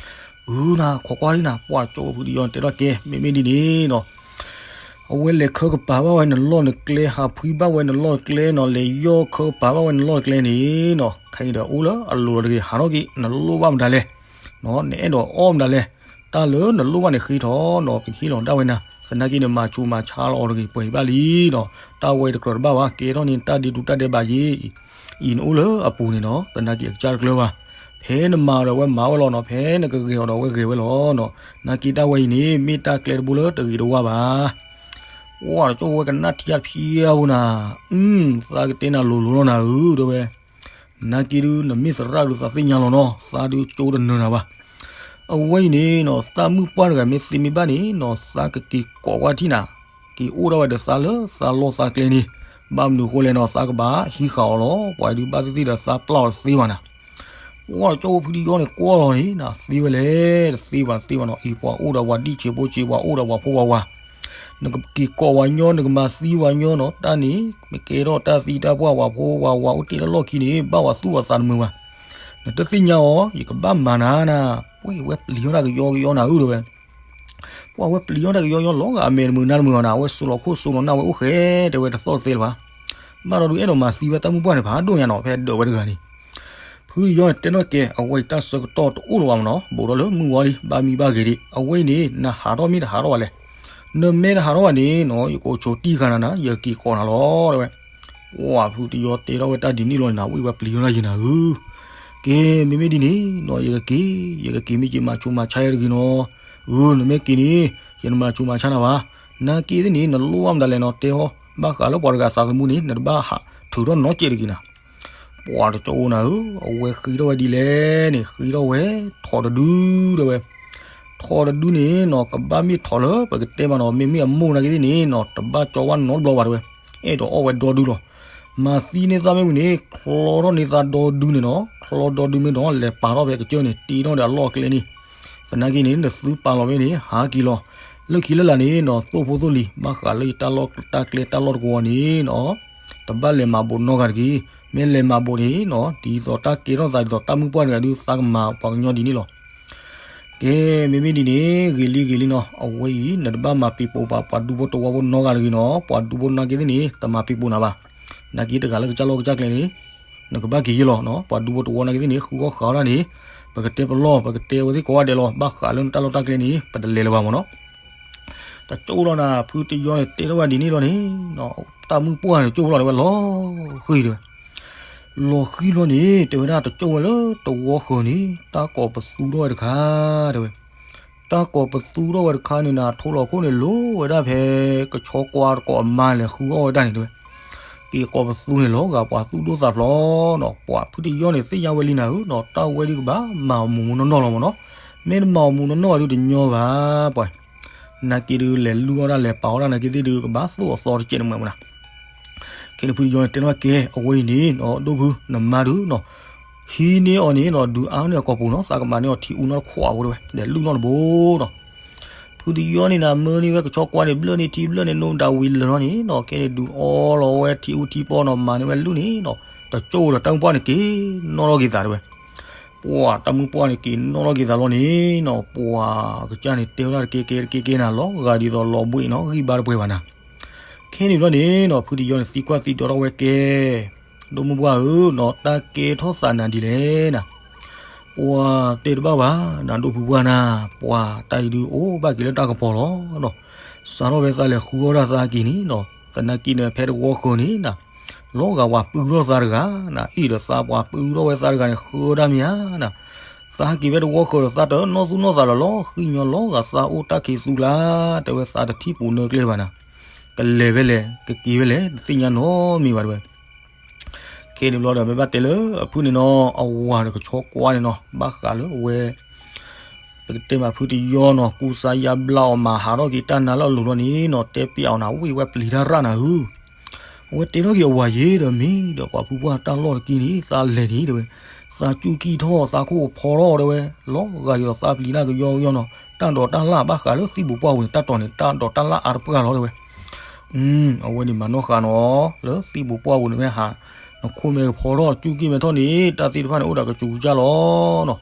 အုနၤ ခိးကွၢ်ဒံးနၤ, ပှၢ်တကၠိၣ်ဖုတယီန့ၣ် တဲထီၣ်ကဲ မ့မ့ၢ်ဒ်န့ၣ်နီၤ, အဝဲလဲၤခၢကပၤဘၣ်ဝဲနလီၢ်နကျဲ, ဟးဖှံဘၣ်ဝဲနလီၢ်နကျဲနီၤ, လဲၤယီၢ်ခၢကပၤဘၣ်ဝဲနလီၢ်နကျဲန့ၣ်နီၤ, ခဲအံၤဒီးအိၣ်လၢအလိၤလီၤတဂ့ၤ, ဟးထီၣ်က့ၤ, နလိၣ်ဘၣ်မတၤလဲၣ်, နအဲၣ်ဒိးအီၣ်မတၤလဲၣ်, တၢ်လၢနလိၣ်ဘၣ်န့ၣ်ဃ့ထီၣ်နီၤ, ကဟ့ၣ်လီၤဒၣ်ဝဲနၤ, သနာ်က့န့ၣ် မၤဆူးမၤဆါလီၤအီၤတဂ့ၤ, ပှဲၤဘၣ်လံနီၤ, တၢ်ဝဲအံၤတကြၢးတဘၣ်ဘၣ်, ကဲထီၣ်န့ၣ် တၢ်ဒ့ဒူတၢ်ဒဲးဘးယ့ၤ, အံၤနအိၣ်လၢအပူၤန့ၣ်နီၤ, သနာ်က့အကစၢ်တကျၢၤဘၣ်, ဖဲနမၤအီၤဒီးအဝဲမၤဝဲလီၤနီၤ, ဖဲနကဂဲၤအီၤဒီးအဝဲဂဲၤဝဲလီၤနီၤ, နာ်က့တၢ်ဝဲအံၤန့ၣ် မ့ၢ်တၢ်ကျဲတဘိလၢတဂ့ၤတဝါဘၣ်. ပှၢ်တကၠိၣ်ဝဲကနၣ်ထံအါဖံအါဖိနၤ, သးကတဲနၤလိၤလိၤလီၤနၤဧၢ တဲဝဲ နာ်က့ဒုး နမ့ၢ်သရၣ်ဒုးသးသ့ၣ်ညါလီၤနီၤ, သးဒုးကၠိတနၢၤနၤဘၣ်. အဝဲအံၤန့ၣ်နီၤ, တၢ်မုၣ်ပှၢ်တဂၤမ့ၢ်သ့မ့ၢ်ဘၣ်န့ၣ်နီၤ, သးကက့ၤကိးကွၢ်ထံၣ်နၤ, က့ၤအိၣ်ဒၣ်ဝဲဒီးသးလၢသးလီၢ်သးကျဲန့ၣ်, ဘၣ်မနုၤအဃိလဲၣ်နီၤ, သးကဘၣ်ဟံးဃာ်အီၤလီၤ, ပှၤဒုးဘၣ်သ့ၣ်သ့ၣ်ဒီးသးပျၢ်အီၤတသ့ဘၣ်နၤ. ပှၢ်တကၠိၣ်ဖုတယီန့ၣ်ကွၢ်လီၤန့ၣ်နၤ, သ့ဝဲလဲၣ်, တသ့ဘၣ်တသ့ဘၣ်နီၤ, အံၤပှၤအိၣ်ဒီးပှၤဒံၣ်ဆံးဖိဆံး, ပှၤအိၣ်ဒီးပှၤဖိပှၤဝၤ နကက့ၤကိးပှၤညီ, နကမၤသံပှၤညီနီၤ, တၢ်န့ၣ် မ့ၢ်ကဲထီၣ်တၢ်သံတၢ်ပှၢ် ပှၤဖိပှၤဝၤအိၣ်တ့ၢ်လၢလီၢ်ခံန့ၣ် ဘၣ်ပှၤသူၣ်ပှၤသးတမုာ်ဘၣ်. နတသ့ၣ်ညါအီၤ, ယကဘၣ်မၤနၤနၤ, ပှၤဝဲပျံၤထီၣ်တၢ်ကယီကယီနၤဧၢ တဲဝဲ. ပှၤဝဲပျံၤထီၣ်တၢ်ကယီကယီလီၤဂာ်အမဲာ်တမုာ်နါတမုာ်အီၤနၤ, အဝဲစိလီၤခိၣ်စိလီၤနၢ်ဝဲအိၣ်ဃဲ တဲဝဲတသီၣ်တသဲလၢၤဘၣ်. ဘၣ်ဒီးဒုးအဲၣ်ဒိးမၤသံဝဲတၢ်မုၣ်ပှၢ်န့ၣ် ဖးဒိၣ်ညါနီၤ, ဖဲဒၢးဝဲတဂၤန့ၣ် ဖုတယီန့ၣ်တဲထီၣ်ကဲ, အဝဲအံၤတၢ်ဆၢကတီၢ်တအိၣ်လၢၤဘၣ်မးနီၤ, ဘူးဒီးလၢမုၢ်ဝါလံ, ဘၣ်မံဘၣ်ဂ့ၤဒံး, အဝဲအံၤန့ၣ် နဟးထီၣ်မ့ၢ်တဟးထီၣ်ဘၣ်လဲၣ်. နမ့ၢ်တဟးထီၣ်ဘၣ်န့ၣ်နီၤ, ယကအိၣ်ဆိးတံၢ်ဃာ်နၤနၤ, ယကက့ၤကိးနၤလီၤ တဲဝဲ. ပှၢ်ဖုတယီတဲထီၣ်ဝဲတၢ်ဒ်န့ၣ်လီၤနၤ, ဝံၣ်ဝဲပျံၤထီၣ်နၤယဲနၤဧၢ. ကဲ မ့မ့ၢ်ဒ်န့ၣ်နီၤ, ယကက့ၤ, ယကက့ၤမ့ၢ်က့ၤမၤဆူးမၤဆါယဲတဂ့ၤနီၤ. အၢ နမ့ၢ်က့ၤန့ၣ် ယတမၤဆူးမၤဆါနၤဘၣ်. နာ်က့သ့ၣ်န့ၣ် နလိၣ်ဘၣ်မတၤလဲၣ်နီၤ, တဲဟီ, ဘၣ်ဃးလၢပှၤတဂၤသးသမူန့ၣ် နတဘၣ်ဟးထုးထီၣ်နီတစဲးတဂ့ၤနၤ. ပှၢ်တကၠိၣ်အိၣ်နၤဧၢ, အဝဲဃ့ထီၣ်ဝဲဒ်လဲၣ်န့ၣ်, ဃ့ထီၣ်ဝဲ ထိးတဒု တဲဝဲ. ထိးတဒုန့ၣ်နီၤ, ကဘၣ်မ့ၢ်ထိးလၢပကတဲမးနီၤ, မ့မ့ၢ်အမိၢ်နာ်က့သ့ၣ်န့ၣ်နီၤ, တဘၣ်ကၠီဝဲနီတဘျီဘၣ် တဲဝဲ. အဲၣ်ဒိးအီၣ်ဝဲဒီဒုလီၤ. မၤသံန့ၢ်သးမ့ၢ်ဝံၤန့ၣ် ချီထီၣ်န့ၢ်သးဒီဒုန့ၣ်နီၤ, ချီဒီဒုမ့ၢ်နီၤ, လဲၤပာ်ထီၣ်ဖဲကစၢၢ်န့ၣ်, တ့ထီၣ်ဒီးအလီၢ်အကျဲန့ၣ်. သနာ်က့န့ၣ် နသုပာ်လီၤမ့ၢ်န့ၣ် ဟးက့ၤလီၤ. လၢခံလၢလာ်န့ၣ်နီၤ, သိၣ်ဖိသိၣ်လံၤ ဘၣ်ဃးလၢယတၢ်လီၢ်တၢ်ကျဲတၢ်လီၢ်တကဝီၤန့ၣ်နီၤ, တဘၣ်လဲၤမၤဘိးနီတဂၤတဂ့ၤ. မ့ၢ်လဲၤမၤဘိးန့ၣ်နီၤ, ဒ်သိးတၢ်ကဲထီၣ်သးဒ်သိးတၢ်မုၢ်ပှၢ်တဂၤဒုး သးကမၤပှၤကညီဒ်န့ၣ်လီၤ. ကဲ မ့မ့ၢ်ဒ်န့ၣ် ဂ့ၤလံဂ့ၤလံနီၤ, အဝဲအံၤ နတဘၣ်မၤပ့ၤပိာ်ဘၣ် ပှၤဒူဖိတဝီဖိနီတဂၤတဂ့ၤနီၤ, ပှၤဒူဖိနာ်က့သ့ၣ်န့ၣ် တမၤပ့ၤပိာ်နၤဘၣ်. နာ်က့တဂၤလၢကစၢ်လီၢ်ကစၢ်ကျဲန့ၣ် နကဘၣ်က့ၤယဲလီၤနီၤ, ပှၤဒူဖိတဝီနာ်က့သ့ၣ်န့ၣ် ဃုအီၣ်ဃုအီတၢ်န့ၣ် ပကတဲပလီၢ် ပကတဲအဝဲသ့ၣ်ကိးဂၤဒဲးလီၤ, ဘၣ်ဃးလၢနတၢ်လီၢ်တၢ်ကျဲန့ၣ် ပတလဲၤလၢၤဘၣ်မးနီၤ. တကၠိၣ်လီၤနၤ, ဖုတယီန့ၣ် တဲထီၣ်ဝဲဒ်န့ၣ်လီၤန့ၣ်, တၢ်မုၢ်ပှၢ်န့ၣ် ကၠိၣ်လီၤတဲဝဲလီၤဃံၤတဲဝဲ. လီၤဃံၤလီၤန့ၣ် တဲဝဲဒၣ်တကၠိၣ်ဝဲလၢတဝီဃၢၤန့ၣ် တၢ်ကိးပသူထီၣ်ဝဲတခါတဲဝဲ. တၢ်ကိးပသူထီၣ်ဝဲတခါန့ၣ်နၤ, ထိလီၤခိၣ်န့ၣ် လိၤဝဲဒၣ်ဖဲကဆီကွၢ်တကိးအမါလဲၤဃုအီၣ်ဝဲဒၣ်န့ၣ်တဲဝဲ. က့ၤကိးပသူန့ၣ်လီၤဂာ်ပှၤသူၣ်ဒိၣ်သးဖျိးနီၤ, ပှၤဖုတယီန့ၣ်သ့ၣ်ညါဝဲလံနၤဧၢနီၤ, တၢ်ဝဲဒုးကဘၣ်မၤအီၤမူးမူးနီၢ်နီၢ်လီၤမ့ၢ်နီၤ, မ့ၢ်တမၤအီၤမူးနီၢ်နီၢ်ဘၣ်ဒုးတညီဘၣ်ပှၤ, နာ်က့ဒုးလဲၤလုၢ်အီၣ်ဒၣ်လဲၤပာ်အီၣ်ဒၣ်နာ်က့သ့ၣ်ဒုးကဘၣ်သိၣ်အသီတစဲးတမှဲးမ့ၢ်နီၤ, ခဲန့ၣ်ဖုတယီန့ၣ်တဲနီၣ်ကဲ အဝဲအံၤန့ၣ်နီၤ ဒိၣ်ဖုနမါဒုးနီၤ ဟံးန့ၢ်အီၤန့ၣ်နီၤ ဒုးအါန့ၢ်အီၤကိာ်ပူၤနီၤ သးကမၤန့ၢ်အီၤထံအူနီတခွးဖိတဲဝဲ လဲၤလုၢ်နီတဘိနီၤ, ဖုတယီန့ၣ်နမၢန့ၢ်ဝဲကဆီကွၢ်န့ၣ် ဘျၢၣ်န့ၢ်ထံဘျၢၣ်န့ၢ်နိမတၤဝံၤလၢာ်လီၤန့ၣ်နီၤ ခဲန့ၣ်ဒုးအီလီၤဝဲထံအူထံပီနီၤ မၤန့ၢ်ဝဲလုၢ်န့ၣ်နီၤ တကၠိဒီးတၢ်မုၢ်ပှၢ်န့ၣ်က့ၤနီၣ်ထီၣ်က့ၤသးတဲဝဲ ပှၤတၢ်မုၢ်ပှၢ်န့ၣ်က့ၤနီၣ်ထီၣ်က့ၤသးလီၤန့ၣ်နီၤ ပှၤကစၢ်န့ၣ်တဲဝဲဒၣ်တကဲကဲတကဲကဲနၤ လီၤဂာ်ဒ်သိးလီၤဘှံးနီၤ ဂံၢ်ဘါတပှဲၤဘၣ်နၤ ခဲန့ၣ်ဘျီန့ၣ်နီၤ ဖုတယီန့ၣ်သံကွၢ်သံဒိးထီၣ်ဝဲကဲ ဒိၣ်မုၢ်ပှၢ်ဧၢနီၤ တၢ်ကဲထီၣ်သးနၤဒ်လဲၣ်နၤ ပှၤတဲတဘၣ်ဘၣ်နၤ ဒိၣ်ဖုပှၢ်နၤ ပှၤတၢ်အံၤဒုးအိၣ်ဘၣ်က့ၤလၢတၢ်ကပီၤလီၤနီၤ စးထီၣ်ဖဲသးလဲၤဃုအီၣ်ဒၣ်သးက့ၤန့ၣ်နီၤ သနာ်က့န့ၣ်ဖဲတဝီဃၢၤန့ၣ်နၤ လီၤဂာ်ပှၤပုၢ်ထီၣ်သးတဂၤနၤ အ့ၣ်ဒီးသးပှၤပုၢ်ထီၣ်ဝဲသးတဂၤန့ၣ် ဃၢဒၣ်မ့ၢ်ဧါနၤ သးက့ၤဖဲတဝီဃၢၤဒီးသးတနီၣ်သူၣ်နီၣ်သးလီၤလီၤ ဃံညီလီၤဂာ်သးအိၣ်တၢ်ခံးသူကျါ တဲဝဲသးတထံၣ်ပူၤနၢကျဲဘၣ်နၤ ကလဲၤဖဲလဲၣ် ကက့ၤဖဲလဲၣ် တသ့ၣ်ညါနီတမံၤဘၣ်တဲဝဲ ခဲန့ၣ်ဘျီဒီး မ့ၢ်ဘၣ်တဲလၢအဖုန့ၣ်နီၤ အဝၤဒီးကဆီကွၢ်န့ၣ်နီၤ ဘၣ်ဃးလၢအဝဲ ပကတဲမးဖုတယီနီၤ ကူစါယါဘျါအီၤမး ဟးထီၣ်က့ၤတၢ်နါလၢအလိၤလီၤန့ၣ်နီၤ တဲပျးအီၤနၤ ဝ့ၢ်ဝဲပျံၤတၢ်ရၣ်နၤဧၢ အဝဲတဲထီၣ်က့ၤအဝၤယ့ၤဒီး မ့ၢ်ဒီးပှၤဖုပှၢ်တၢ်လီၢ်တက့ၢ်န့ၣ် သးလဲၤန့ၣ်တဲဝဲ သးစူၢ်ကံၢ်ထီၣ် သးခိၣ်ဖီထီၣ်တဲဝဲ လီၤဂာ်ဒ်သိးသးပျံၤတၢ်ကယီကယီနီၤ တၢ်ဒိးတၢ်လၣ်ဘၣ်ဃးလၢသံၣ်ပူၤပှၢ်ပူၤန့ၣ် တၢ်တီၤန့ၣ် တၢ်ဒိးတၢ်လၣ်အါတပှၢ်လီၤတဲဝဲ အဝဲန့ၣ်မၤနီၣ်ဃာ်နီၤ လၢသံၣ်ပူၤပှၢ်ပူၤန့ၣ်မ့ၢ်ဟး နခိၣ်မဲာ်ကဖီထီၣ် စူၢ်ကံၢ်မဲာ်ထီၣ်န့ၣ် တၢ်သ့ၣ်တဖၣ်န့ၣ်အိၣ်ဒီးကစူၤကစၢ်လီၤနီၤ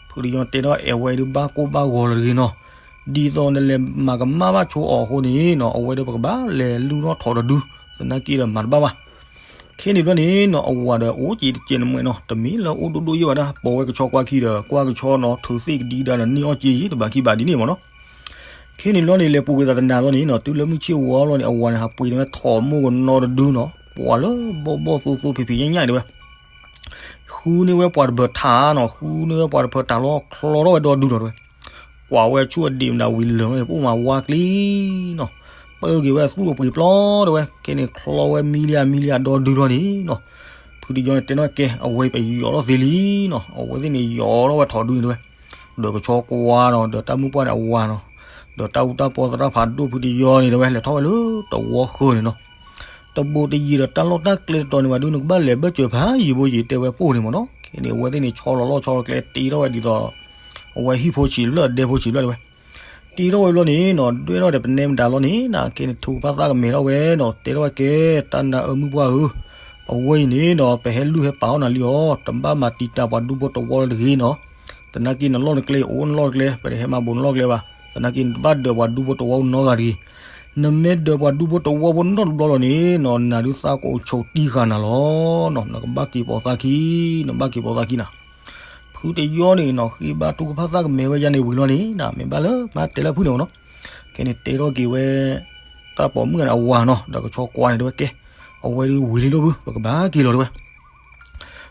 ဖုတယီတဲထီၣ်အဲၣ်ဝဲဒုးဘၣ်ကိၢ်ဘၣ်ဂီၤလၢတဂ့ၤနီၤ ဒ်သိးနလဲၤမၤကမၣ်ဘၣ်ဆိအီၤအဃိန့ၣ်နီၤ အဝဲဒီးပကဘၣ်လဲၤလုၢ်ထီၣ်ထီၣ်တဒု သနာ်က့ဒီးမၤတဘၣ်ဘၣ် ခဲန့ၣ်ဘျီန့ၣ်နီၤ အဝၤဒီးအိၣ်က့ၤတစဲးနမှဲးနီၤ တမ့ၢ်လၢအိၣ်ဒိၣ်ဒိၣ်ယဲၢ်ဘၣ်ဒၣ် ပိာ်ဝဲကဆီကွၢ်ခံဒီး ကွၢ်ကဆီနီၤ ထုးသ့ၣ်ကဒံဒါဒီးန့ၢ်အီၣ်က့ၤယံၤ တဘၣ်ခံဘၣ်ဒ်န့ၣ်မ့ၢ်နီၤ ခဲန့ၣ်ဘျီန့ၣ် လဲၤပူၤကွံာ်သးတနၤဘျီန့ၣ်နီၤ တုၤလၢမုၢ်ဆ့ၣ်ဝါဘျီန့ၣ် အဝၤန့ၣ် ဟးပှ့ၤန့ၢ်ဝဲထိးမိၢ်ကနီတဒုနီၤ ပှၤလၢဘီၣ်ဘီၣ်သိသိဖံးဖံးညၣ်ညၣ်တဲဝဲ ဃုန့ၢ်ဝဲပှၤတဖၢးထးနီၤ ဃုန့ၢ်ဝဲပှၤတဖၢးထးလီၤ ချီထီၣ်ဝဲဒီဒုနီၤတဲဝဲ ကွၢ်ဝဲဆူၣ်အဒံးမတၤဝံၤလၢာ်န့ၣ် ပအိၣ်မးဝါကျံနီၤ ပၢက့ၤဝဲသူၣ်အပှ့ၤပျီတဲဝဲ ခဲန့ၣ်ချီဝဲမံလံအမံလံအဒီဒုလီၤန့ၣ်နီၤ ဖုတယီန့ၣ်တဲနီၣ်ကဲ အဝဲပယီၤထီၣ်သ့လံနီၤ အဝဲသ့ၣ်န့ၣ်ယီၤထီၣ်ဝဲထိးဒုန့ၣ်တဲဝဲ ဒီးကဆီကွၢ်နီၤ ဒီးတၢ်မုၢ်ပှၢ်န့ၣ်အဝၤနီၤ ဒီးတၢ်အူတၢ်ပီသရၣ်ဖးဒိၣ်ဖုတယီန့ၣ်တဲဝဲ လဲၤထီၣ်ဝဲလၢတဝီဃၢၤန့ၣ်နီၤ တဘူးတယံၤဒီးတၢ်လီၢ်တၢ်ကျဲတတီၤန့ၣ်ဘၣ်ဒုး နကဘၣ်လဲၤဘၢၣ်စၢၤဖးယံၤဘိယံၤတဲဝဲပိၢ်န့ၣ်မ့ၢ်နီၤ ခဲန့ၣ်အဝဲသ့ၣ်န့ၣ်ဆီလီၤလီၢ်ဆီလီၤကျဲတ့ထီၣ်ဝဲဒ်သိး အဝဲဟံၣ်ဖိဆံးတဖျၢၣ်ဒဲဖိဆံးတဖျၢၣ်တဲဝဲ တ့ထီၣ်ဝဲဘျီန့ၣ်နီၤ ဒွဲၣ်ထီၣ်ဒီးပနဲမတၤလီၤန့ၣ်နီၤ ခဲန့ၣ်ထုကဖၣ်သၣ်ကမဲာ်ထီၣ်ဝဲနီၤ တဲထီၣ်ဝဲကဲ တၢ်နါအၢမုၢ်ပှၢ်ဧၢ အဝဲအံၤန့ၣ်နီၤ ပဟဲလုၢ်ဟဲပာ်အီၣ်နၤလံအီၤ တဘၣ်မၤတံာ်တာ်ပှၤဒူဖိတဝီလၢတဂ့ၤနီၤ သနာ်က့နလီၢ်နကျဲအိၣ်နလီၢ်နကျဲ ပတဟဲမၤဘူးနလီၢ်ကျဲဘၣ် သနာ်က့နတဘၣ်ဒၢးပှၤဒူဖိတဝီဖိနီတဂၤတဂ့ၤ နမ့ၢ်ဒၢးပှၤဒူဖိတဝီဖိနီတဘျီလီၤန့ၣ်နီၤ နၤဒုးသးကအိၣ်ဆိးတံၢ်ဃာ်နၤလီၤနီၤ နကဘၣ်က့ၤပိာ်သးခံ နဘၣ်က့ၤပိာ်သးခံနၤ ဖုတယီန့ၣ်နီၤ ဃ့ဘါထုကဖၣ်သၣ်ကမဲာ်ဝဲယါန့ၣ်ဝံၤလီၤန့ၣ်နီၤ မ့ၢ်ဘၣ်လၢမၤတဲလၢဖုန့ၣ်မ့ၢ်နီၤ ခဲန့ၣ်တဲထီၣ်က့ၤဝဲ တၢ်ပိာ်မုၣ်န့ၣ်အဝၤနီၤ ဒီးကဆီကွၢ်န့ၣ်တဲဝဲကဲ အဝဲဒုးဝံၤလံဒိၣ်ဖု ပကဘၣ်က့ၤလီၤတဲဝဲ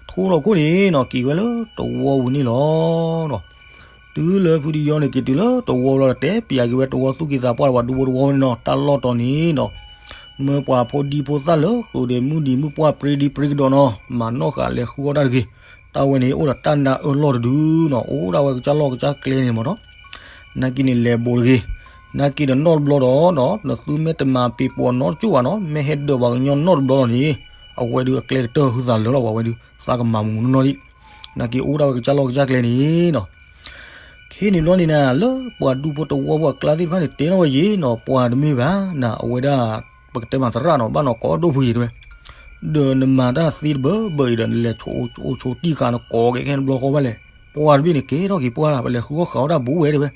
ထိလီၤခိၣ်န့ၣ်နီၤ က့ၤဝဲလၢတဝီပူၤန့ၣ်လီၤနီၤ တုၤလၢဖုတယီန့ၣ်က့ၤတုၤလၢတဝီလီၤဒီး တဲပျးက့ၤဝဲတဝီသူၣ်က့သးပှၢ်ပှၤဒူဖိတဝီန့ၣ်နီၤ တၢ်လီၢ်တီၤန့ၣ်နီၤ မၢပှၤဖိဒံဖိသၣ်လၢဃုာ်ဒီးမုၢ်ဒံးမုၢ်ပှၢ်ပြ့ဒံပြ့ကဒီးနီၤ မၤနီၣ်ဃာ်လဲၤဃုအီၣ်တၢ်တဂ့ၤ တၢ်ဝဲန့ၣ်အိၣ်ဒီးတၢ်နါအၢလီၢ်တဒုနီၤ အိၣ်ဒၣ်ဝဲကစၢ်လီၢ်ကစၢ်ကျဲန့ၣ်မ့ၢ်နီၤ နာ်က့န့ၣ်လဲၤဘူးတဂ့ၤ နာ်က့ဒီးနီတဘျီဒီးနီၤ နသုမ့ၢ်တမၤပ့ၤပိာ်နီတကၠိၢ်ဘၣ်နီၤ မ့ၢ်ဟဲဒၢးပှၤကညီနီတဘျီဒီးန့ၣ် အဝဲဒုးအကျဲကတၢၢ်ဟုသးလၢာ်လီၤ ပှၤဝဲဒုး သးကမၤမူးနီၢ်နီၢ်ဒံး နာ်က့အိၣ်ဒၣ်ဝဲကစၢ်လီၢ်ကစၢ်ကျဲန့ၣ်နီၤ ခဲန့ၣ်ဘျီန့ၣ်နၤ လၢပှၤဒူဖိတဝီဖိအကျါသ့ၣ်တဖၣ်န့ၣ် တဲထီၣ်ဝဲယံၤနီၤ ပှၤတမ့ၢ်ဘၣ်နၤ အဝဲဒၣ် ပကတဲမၤသရၣ်နီၤ ဘၣ်နီၤကိးဒိၣ်ဖုယံၤတဲဝဲ ဒီးနမၤတၢ်သ့တဘၢဘၢအံၤဒီး နလဲၤအိၣ်ဆိးတံၢ်ဃာ် နကိးကဲခဲနဘျီဃီဘၣ်လဲၣ် ပှၤတဘ့ၣ်န့ၣ် ကဲထီၣ်က့ၤပှၢ် ပလဲၤဃုအီၣ်ဃာ်အီၣ်တၢ်ဘူးဝဲတဲဝဲ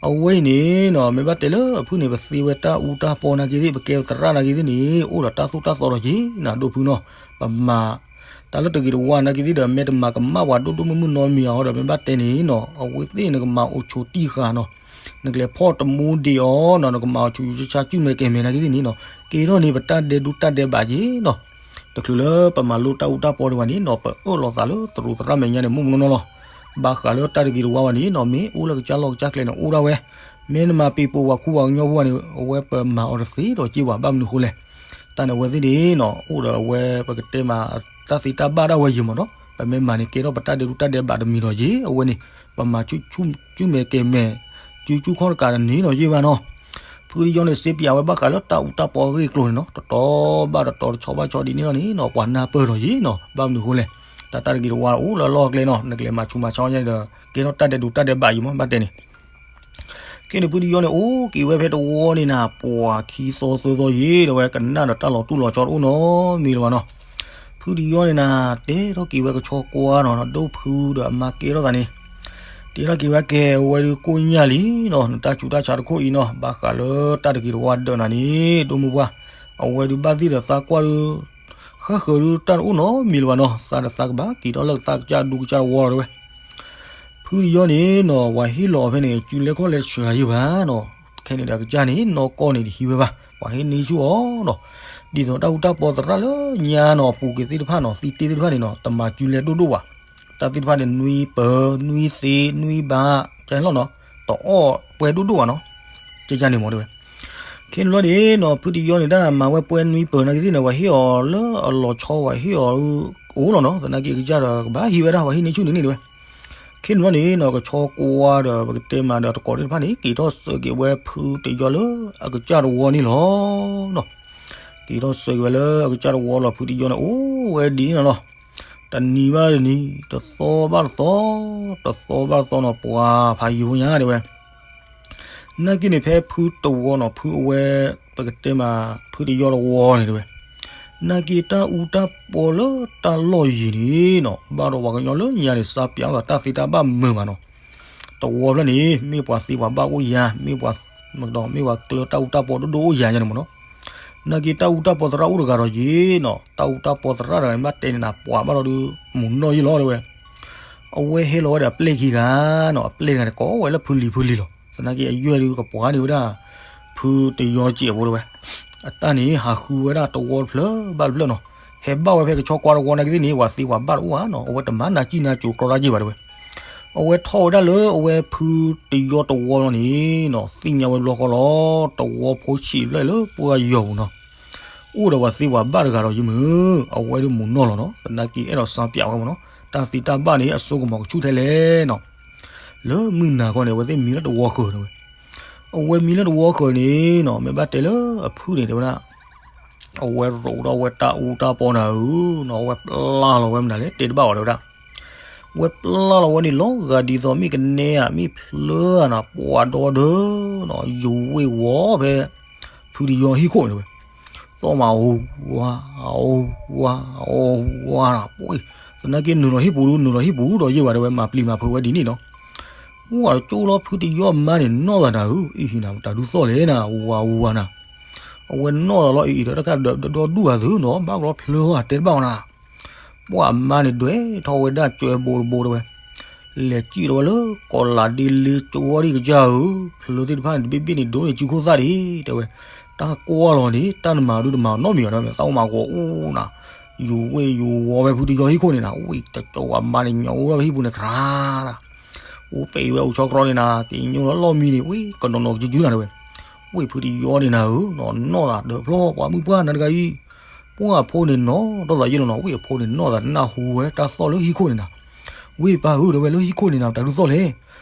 အဝဲအံၤန့ၣ်နီၤ မ့ၢ်ဘၣ်တဲလၢအဖုန့ၣ် ပသ့ဝဲတၢ်အူတၢ်ပီနာ်က့သ့ၣ် ပကဲပသရၣ်နာ်က့သ့ၣ်န့ၣ် အိၣ်ဒီးတၢ်သိၣ်တၢ်သီဒီးက့ၤနၤ ဒိၣ်ဖုနီၤ ပမၤ တၢ်လၢတဂ့ၤတဝါနာ်က့သ့ၣ်ဒီး မ့ၢ်တမၤကမၣ်ပှၤဒိၣ်ဒိၣ်မုၢ်မုၢ်နီတမံၤအီၤဒီး မ့ၢ်ဘၣ်တဲန့ၣ်နီၤ အဝဲသ့ၣ်နကမၤအိၣ်ဆိးတံၢ်ဃာ်နီၤ နကလဲၤဖီၣ်တမူဒံးအီၤနီၤ နကမၤအီၤဆူၣ်ဆူၣ်ဆါဆါ ကုၢ်မဲာ်ကဲၤမဲာ်နာ်က့သ့ၣ်န့ၣ်နီၤ ကဲထီၣ်န့ၣ် ပတၢ်ဒဲးဒူတၢ်ဒဲးဘးက့ၤနီၤ တချုးလၢပမၤလိတၢ်အူတၢ်ပီဒံးဘၣ်န့ၣ်နီၤ ပအၢၣ်လီၤသးလၢသရူးသရၣ်မဲာ်ညါန့ၣ် မုၢ်မုၢ်နီၢ်နီၢ်လီၤ ဘၣ်ဃးလၢတၢ်တဂ့ၤတဝါဘၣ်န့ၣ်နီၤ မ့ၢ်အိၣ်လၢကစၢ်လီၢ်ကစၢ်ကျဲန့ၣ် အိၣ်ဒၣ်ဝဲ မ့ၢ်နမၤပ့ၤပိာ်ပှၤခူပှၤကညီဖိဘၣ်န့ၣ် အဝဲပမၤအီၤတသ့ဒီးက့ၤဘၣ် ဘၣ်မနုၤဃိလဲၣ် တၢ်န့ၣ်အဝဲသ့ၣ်န့ၣ်နီၤ အိၣ်ဒီးအဝဲပကတဲမး တၢ်သ့တၢ်ဘၣ်ဒၣ်ဝဲယံၤမးနီၤ, ပမ့ၢ်မၤန့ၣ် ကဲထီၣ်ပတၢ်ဒဲးဒိၣ်တၢ်ဒဲးဘးတမံၤဒီးယံၤ အဝဲန့ၣ် ပမၤဆူၣ်ဆူၣ်မဲာ်ကဲၤမဲာ် စုဆူၣ်ခီၣ်တကးတန့ၢ်ဒီးယံၤဘၣ်နီၤ. ဖုတယီန့ၣ် စ့ပၠးဝဲဘၣ်ဃးလၢတၢ်အူတၢ်ပီအဂ့ၢ်အကျိၤန့ၣ်နီၤ တတီၤဘၣ်တတီၤ တဆီဘၣ်ဆီဒ်န့ၣ်လီၤန့ၣ်နီၤ ပှၤနၢ်ပၢၢ်ဒီးယံၤနီၤ ဘၣ်မနုၤအဃိလဲၣ် တၢ်တၢ်တဂ့ၤတဝါအိၣ်လၢအလီၢ်အကျဲနီၤ နကလဲၤမၤဆူးမၤဆါအီၤညါဒီး ကဲထီၣ်တၢ်ဒဲးဒိၣ်တၢ်ဒဲးဘးယံၤမး ဘၣ်တဲန့ၣ် ခဲန့ၣ်ဖုတယီန့ၣ် အိၣ်က့ၤဝဲဖဲတဝီန့ၣ်နၤ ပှၤခံသီသၢသီယံၤ ဒီးဝဲကနၣ်ဒီးတၢ်လီၤတူၢ်လီၤဆီတအိၣ်နီတမံၤလၢၤဘၣ်နီၤ. ဖုတယီန့ၣ်နၤ တဲထီၣ်က့ၤဝဲကဆီကွၢ်နီၤ ဒိၣ်ဖုဒီးအမါကဲထီၣ်သးန့ၣ် တဲထီၣ်က့ၤဝဲကဲဝဲဒုးကိၣ်ညၣ်လံနီၤ နတၢ်ဆူးတၢ်ဆါတခိၣ်အံၤနီၤ ဘၣ်ဃးလၢတၢ်တဂ့ၤတဝါဒၢးနၤန့ၣ် ဒိၣ်မုၢ်ပှၢ် အဝဲဒုးဘၣ်သ့ၣ်ဒီးသးကွၢ်ဒုး ဃၣ်ဃၢၤဒုးတၢ်တအိၣ်နီတမံၤလၢၤဘၣ်နီၤ သးဒီးသးကဘၣ်က့ၤထီၣ်လၢသးကစၢ်ဒူကစၢ်တဝီလီၤတဲဝဲ ဖုတယီန့ၣ်နီၤ ပှၤဟ့ၣ်လီၤအီၤဖဲန့ၣ် စုလဲခီၣ်လဲတဆှၢယံၤဘၣ်နီၤ ခဲန့ၣ်ဒီးအကစၢ်န့ၣ် နီၢ်ကီၢ်န့ၣ်တဟံးဝဲဘၣ် ပှၤဟ့ၣ်န့ၢ်ဆူၣ်အီၤနီၤ ဒ်သိးတၢ်အူတၢ်ပီသရၣ်လၢညါနီၤ အပူၤကွံာ်သ့ၣ်တဖၣ်နီၤ သံတ့သ့ၣ်တဖၣ်န့ၣ်နီၤ တမၤစုလဲဒိၣ်ဒိၣ်ဘၣ် တၢ်သ့ၣ်တဖၣ်န့ၣ် နွံပၢၤ နွံသ့ နွံဘး ကလီၤနီၤ တအီၣ်ပှဲၤဒိၣ်ဒိၣ်ဘၣ်နီၤ ကကန့ၣ်မ့ၢ်တဲဝဲ ခဲန့ၣ်လီၤန့ၣ်နီၤ ဖုတယီန့ၣ် တၢ်မၤဝဲပှဲၤနွံပၢၤနာ်က့သ့ၣ်န့ၣ် ပှၤဟ့ၣ်အီၤလၢအလီၤဆီ ပှၤဟ့ၣ်အီၤအိၣ်လီၤနီၤ သနာ်က့အကစၢ်ဒီးကဘၣ်ဟံးဝဲဒၣ် ပှၤဟ့ၣ်န့ၢ်ဆူၣ်န့ၣ်န့ၣ်တဲဝဲ ခဲန့ၣ်လီၤန့ၣ်နီၤ ကဆီကွၢ်ဒီးပကတဲမးဒီးတကိးသ့ၣ်တဖၣ်န့ၣ် က့ၤထီၣ်ဆှၢက့ၤဝဲဖုတယီလၢအကစၢ်တဝီန့ၣ်လီၤနီၤ က့ၤထီၣ်ဆှၢက့ၤဝဲလၢအကစၢ်တဝီလီၤ ဖုတယီန့ၣ် အိၣ်ဝဲဒ်န့ၣ်လီၤ တနံၤဘၣ်တနံၤ တသီဘၣ်တသီ တသီဘၣ်တသီနီၤ ပှၤဖးယံၤဖိညါတဲဝဲ နာ်က့န့ၣ် ဖဲဖုတဝီနီၤ ဖုအဝဲ ပကတဲမး ဖုတယီတဝီန့ၣ်တဲဝဲ နာ်က့တၢ်အူတၢ်ပီလၢတၢ်လီၢ်ယံၤန့ၣ်နီၤ ဘၣ်ဒီးပှၤကညီလၢညါန့ၣ် စးပၠးအီၤတၢ်သ့တၢ်ဘၣ်မုာ်မးနီၤ တဝီဖျၢၣ်န့ၣ် မ့ၢ်ပှၤသ့ပှၤဘၣ်အိၣ်ယၤ မ့ၢ်ပှၤ မ့ၢ်ပှၤကျၢၤတၢ်အူတၢ်ပီဒိၣ်ဒိၣ်အိၣ်ယၤညါန့ၣ်မ့ၢ်နီၤ နာ်က့တၢ်အူတၢ်ပီသရၣ်အိၣ်တဂၤဒီးယံၤနီၤ တၢ်အူတၢ်ပီသရၣ်တဂၤန့ၣ် ဘၣ်တဲန့ၣ်နၤ ပှၤဘၣ်လီၤဒုး မုၢ်နီၢ်ယံၤလီၤတဲဝဲ အဝဲဟဲလီၤဝဲဒီးအပျဲၢ်ခံဂၤနီၤ အပျဲၢ်တဂၤန့ၣ် ကိးဝဲလၢဖုလံၤဖုလံၤလီၤ သနာ်က့အယွဲၢ်ဒုးကပှၤန့ၣ်ဝဲဒၣ် ဖုတယီစဲးဖိတဲဝဲ အတၢ်န့ၣ် ဟးဃုဝဲဒၣ်တဝီတဖျၢၣ်ဘၣ်တဖျၢၣ်နီၤ ဟဲဘၣ်ဝဲဖဲကဆီကွၢ်တဝီနာ်က့သ့ၣ်န့ၣ် ပှၤသ့ပှၤဘၣ်တအိၣ်ဘၣ်နီၤ အဝဲတမၤနၤစံၣ်နၤစိၤကြီတၢ်ယ့ၢ်ဘၣ်တဲဝဲ အဝဲထီၣ်ဝဲဒၣ်လၢအဝဲဖုတယီတဝီလီၤန့ၣ်နီၤ သ့ၣ်ညါဝဲဘျီဃီလီၤ တဝီဖိဆံးဖျၢၣ်လၢပှၢ်ယီၤပူၤနီၤ အိၣ်ဒီးပှၤသ့ပှၤဘၣ်တဂၤဒီးယမုၢ် အဝဲဒုးမုၢ်နီၢ်လီၤနီၤ သနာ်က့အဲၣ်ဒိးစးပၠးဝဲမ့ၢ်နီၤ တၢ်သ့တၢ်ဘၣ်န့ၣ် အစိကမီၤကဆူၣ်ထဲလဲၣ်နီၤ လၢမုၢ်နၤခီန့ၣ် အဝဲသ့ၣ်မံလၢတဝီဃၢၤတဲဝဲ အဝဲမံလၢတဝီဃၢၤန့ၣ်နီၤ မ့ၢ်ဘၣ်တဲလၢအဖုန့ၣ်တဲဝဲဒၣ် အဝဲရိးဒီးဝဲတၢ်အူတၢ်ပီနၤဧၢနီၤ အဝဲပျၢ်လီၤဝဲမနုၤလဲၣ် တဲတဘၣ်ဝဲတဲဝဲဒၣ် ဝဲပျၢ်လီၤဝဲန့ၣ်လီၤဂာ်ဒ်သိးမ့ၢ်ကနဲဧါ မ့ၢ်ဖျၢဧါနီၤ ပှၤဒီဒၢနီၤ ယူၤဝ့ၢ်ဝီၤဖဲ ဖုတယီဟံၣ်ခိၣ်န့ၣ်ဝဲ သီၣ်မးအိၣ်ဝါ အိၣ်ဝါ အိၣ်ဝါနီၤ ပှၤ သနာ်က့နုာ်လီၤဟံၣ်ပူၤဒုး နုာ်လီၤဟံၣ်ပူၤဒီးယ့ၢ်ဘၣ်တဲဝဲ မၤပျံၤမၤဖုးဝဲဒ်န့ၣ်နီၤ ပှၤတကၠိလီၤဖုတယီအမါန့ၣ် နီၢ်သးနၤဧၢ အံၤဟံၣ်နၤ တၢ်ဒုးသီၣ်လဲၣ်နၤ ဝါဝါနၤ အဝဲနီၢ်သးလီၤအံၤအံၤဒီးတၢ်ခါဒီးဒီဒူၣ်အသုနီၤ ဘၣ်ကလီဖျၢဧါ တဲတဘၣ်ဝဲနၤ ပှၤအမါန့ၣ် ဒွဲၣ်ထီၣ်ဝဲဒၣ်ကၠွဲဘိတဘိတဲဝဲ လဲၤစံၣ်လီၤဝဲလၢကီးလးဒ့လ့ကၠိဝီဒံးကစၢ်ဧၢ, ဖျၢသ့ၣ်တဖၣ်န့ၣ် တဘ့ၣ်ဘ့ၣ်န့ၣ် ဒိးန့ၢ်စုခိၣ်သၣ်ဒံး တဲဝဲ, တၢ်ကွၢ်လီၤန့ၣ် တၢ်နမၤဒုတမၤနီတမံၤဘၣ် တဲဝဲ သးအိၣ်မၤဂီၤအူနၤ, ယူၤဝ့ၢ်ယူၤဝီဖဲဖုတယီဟံၣ်ခိၣ်န့ၣ်နၤ, ဝ့ၢ်တကၠီဝဲအမါန့ၣ် ညီအိၣ်ဝဲဖဲဟံၣ်ပူၤန့ၣ် ကြၢးနၤ, အိၣ်ပဲာ်ဝဲအိၣ်ဆီကြီန့ၣ်နၤ, က့ၤညိလီၤလီၢ်မံန့ၣ် ဝ့ၢ်ကနီၤနီၤကစုကစုနၤ တဲဝဲ, ဝ့ၢ်ဖုတယီန့ၣ်နၤဧၢ, နီၢ်သးဒၢးဖျီပှၤမုၣ်ပှၢ်နၤတဂၤအံၤ ပှၢ်ဖိန့ၣ်နီၢ်ဒီးသးယ့ၢ်လီၤနီၤ, ဝ့ၢ်အဖိန့ၣ်နီၢ်သး နၢ်ဟူဝဲတၢ်သီၣ်လၢဟံၣ်ခိၣ်န့ၣ်နၤ, ဝ့ၢ်ပၢ်ဧၢ တဲဝဲ လၢဟံၣ်ခိၣ်န့ၣ်နၤ တၢ်ဒုးသီၣ်လဲၣ်,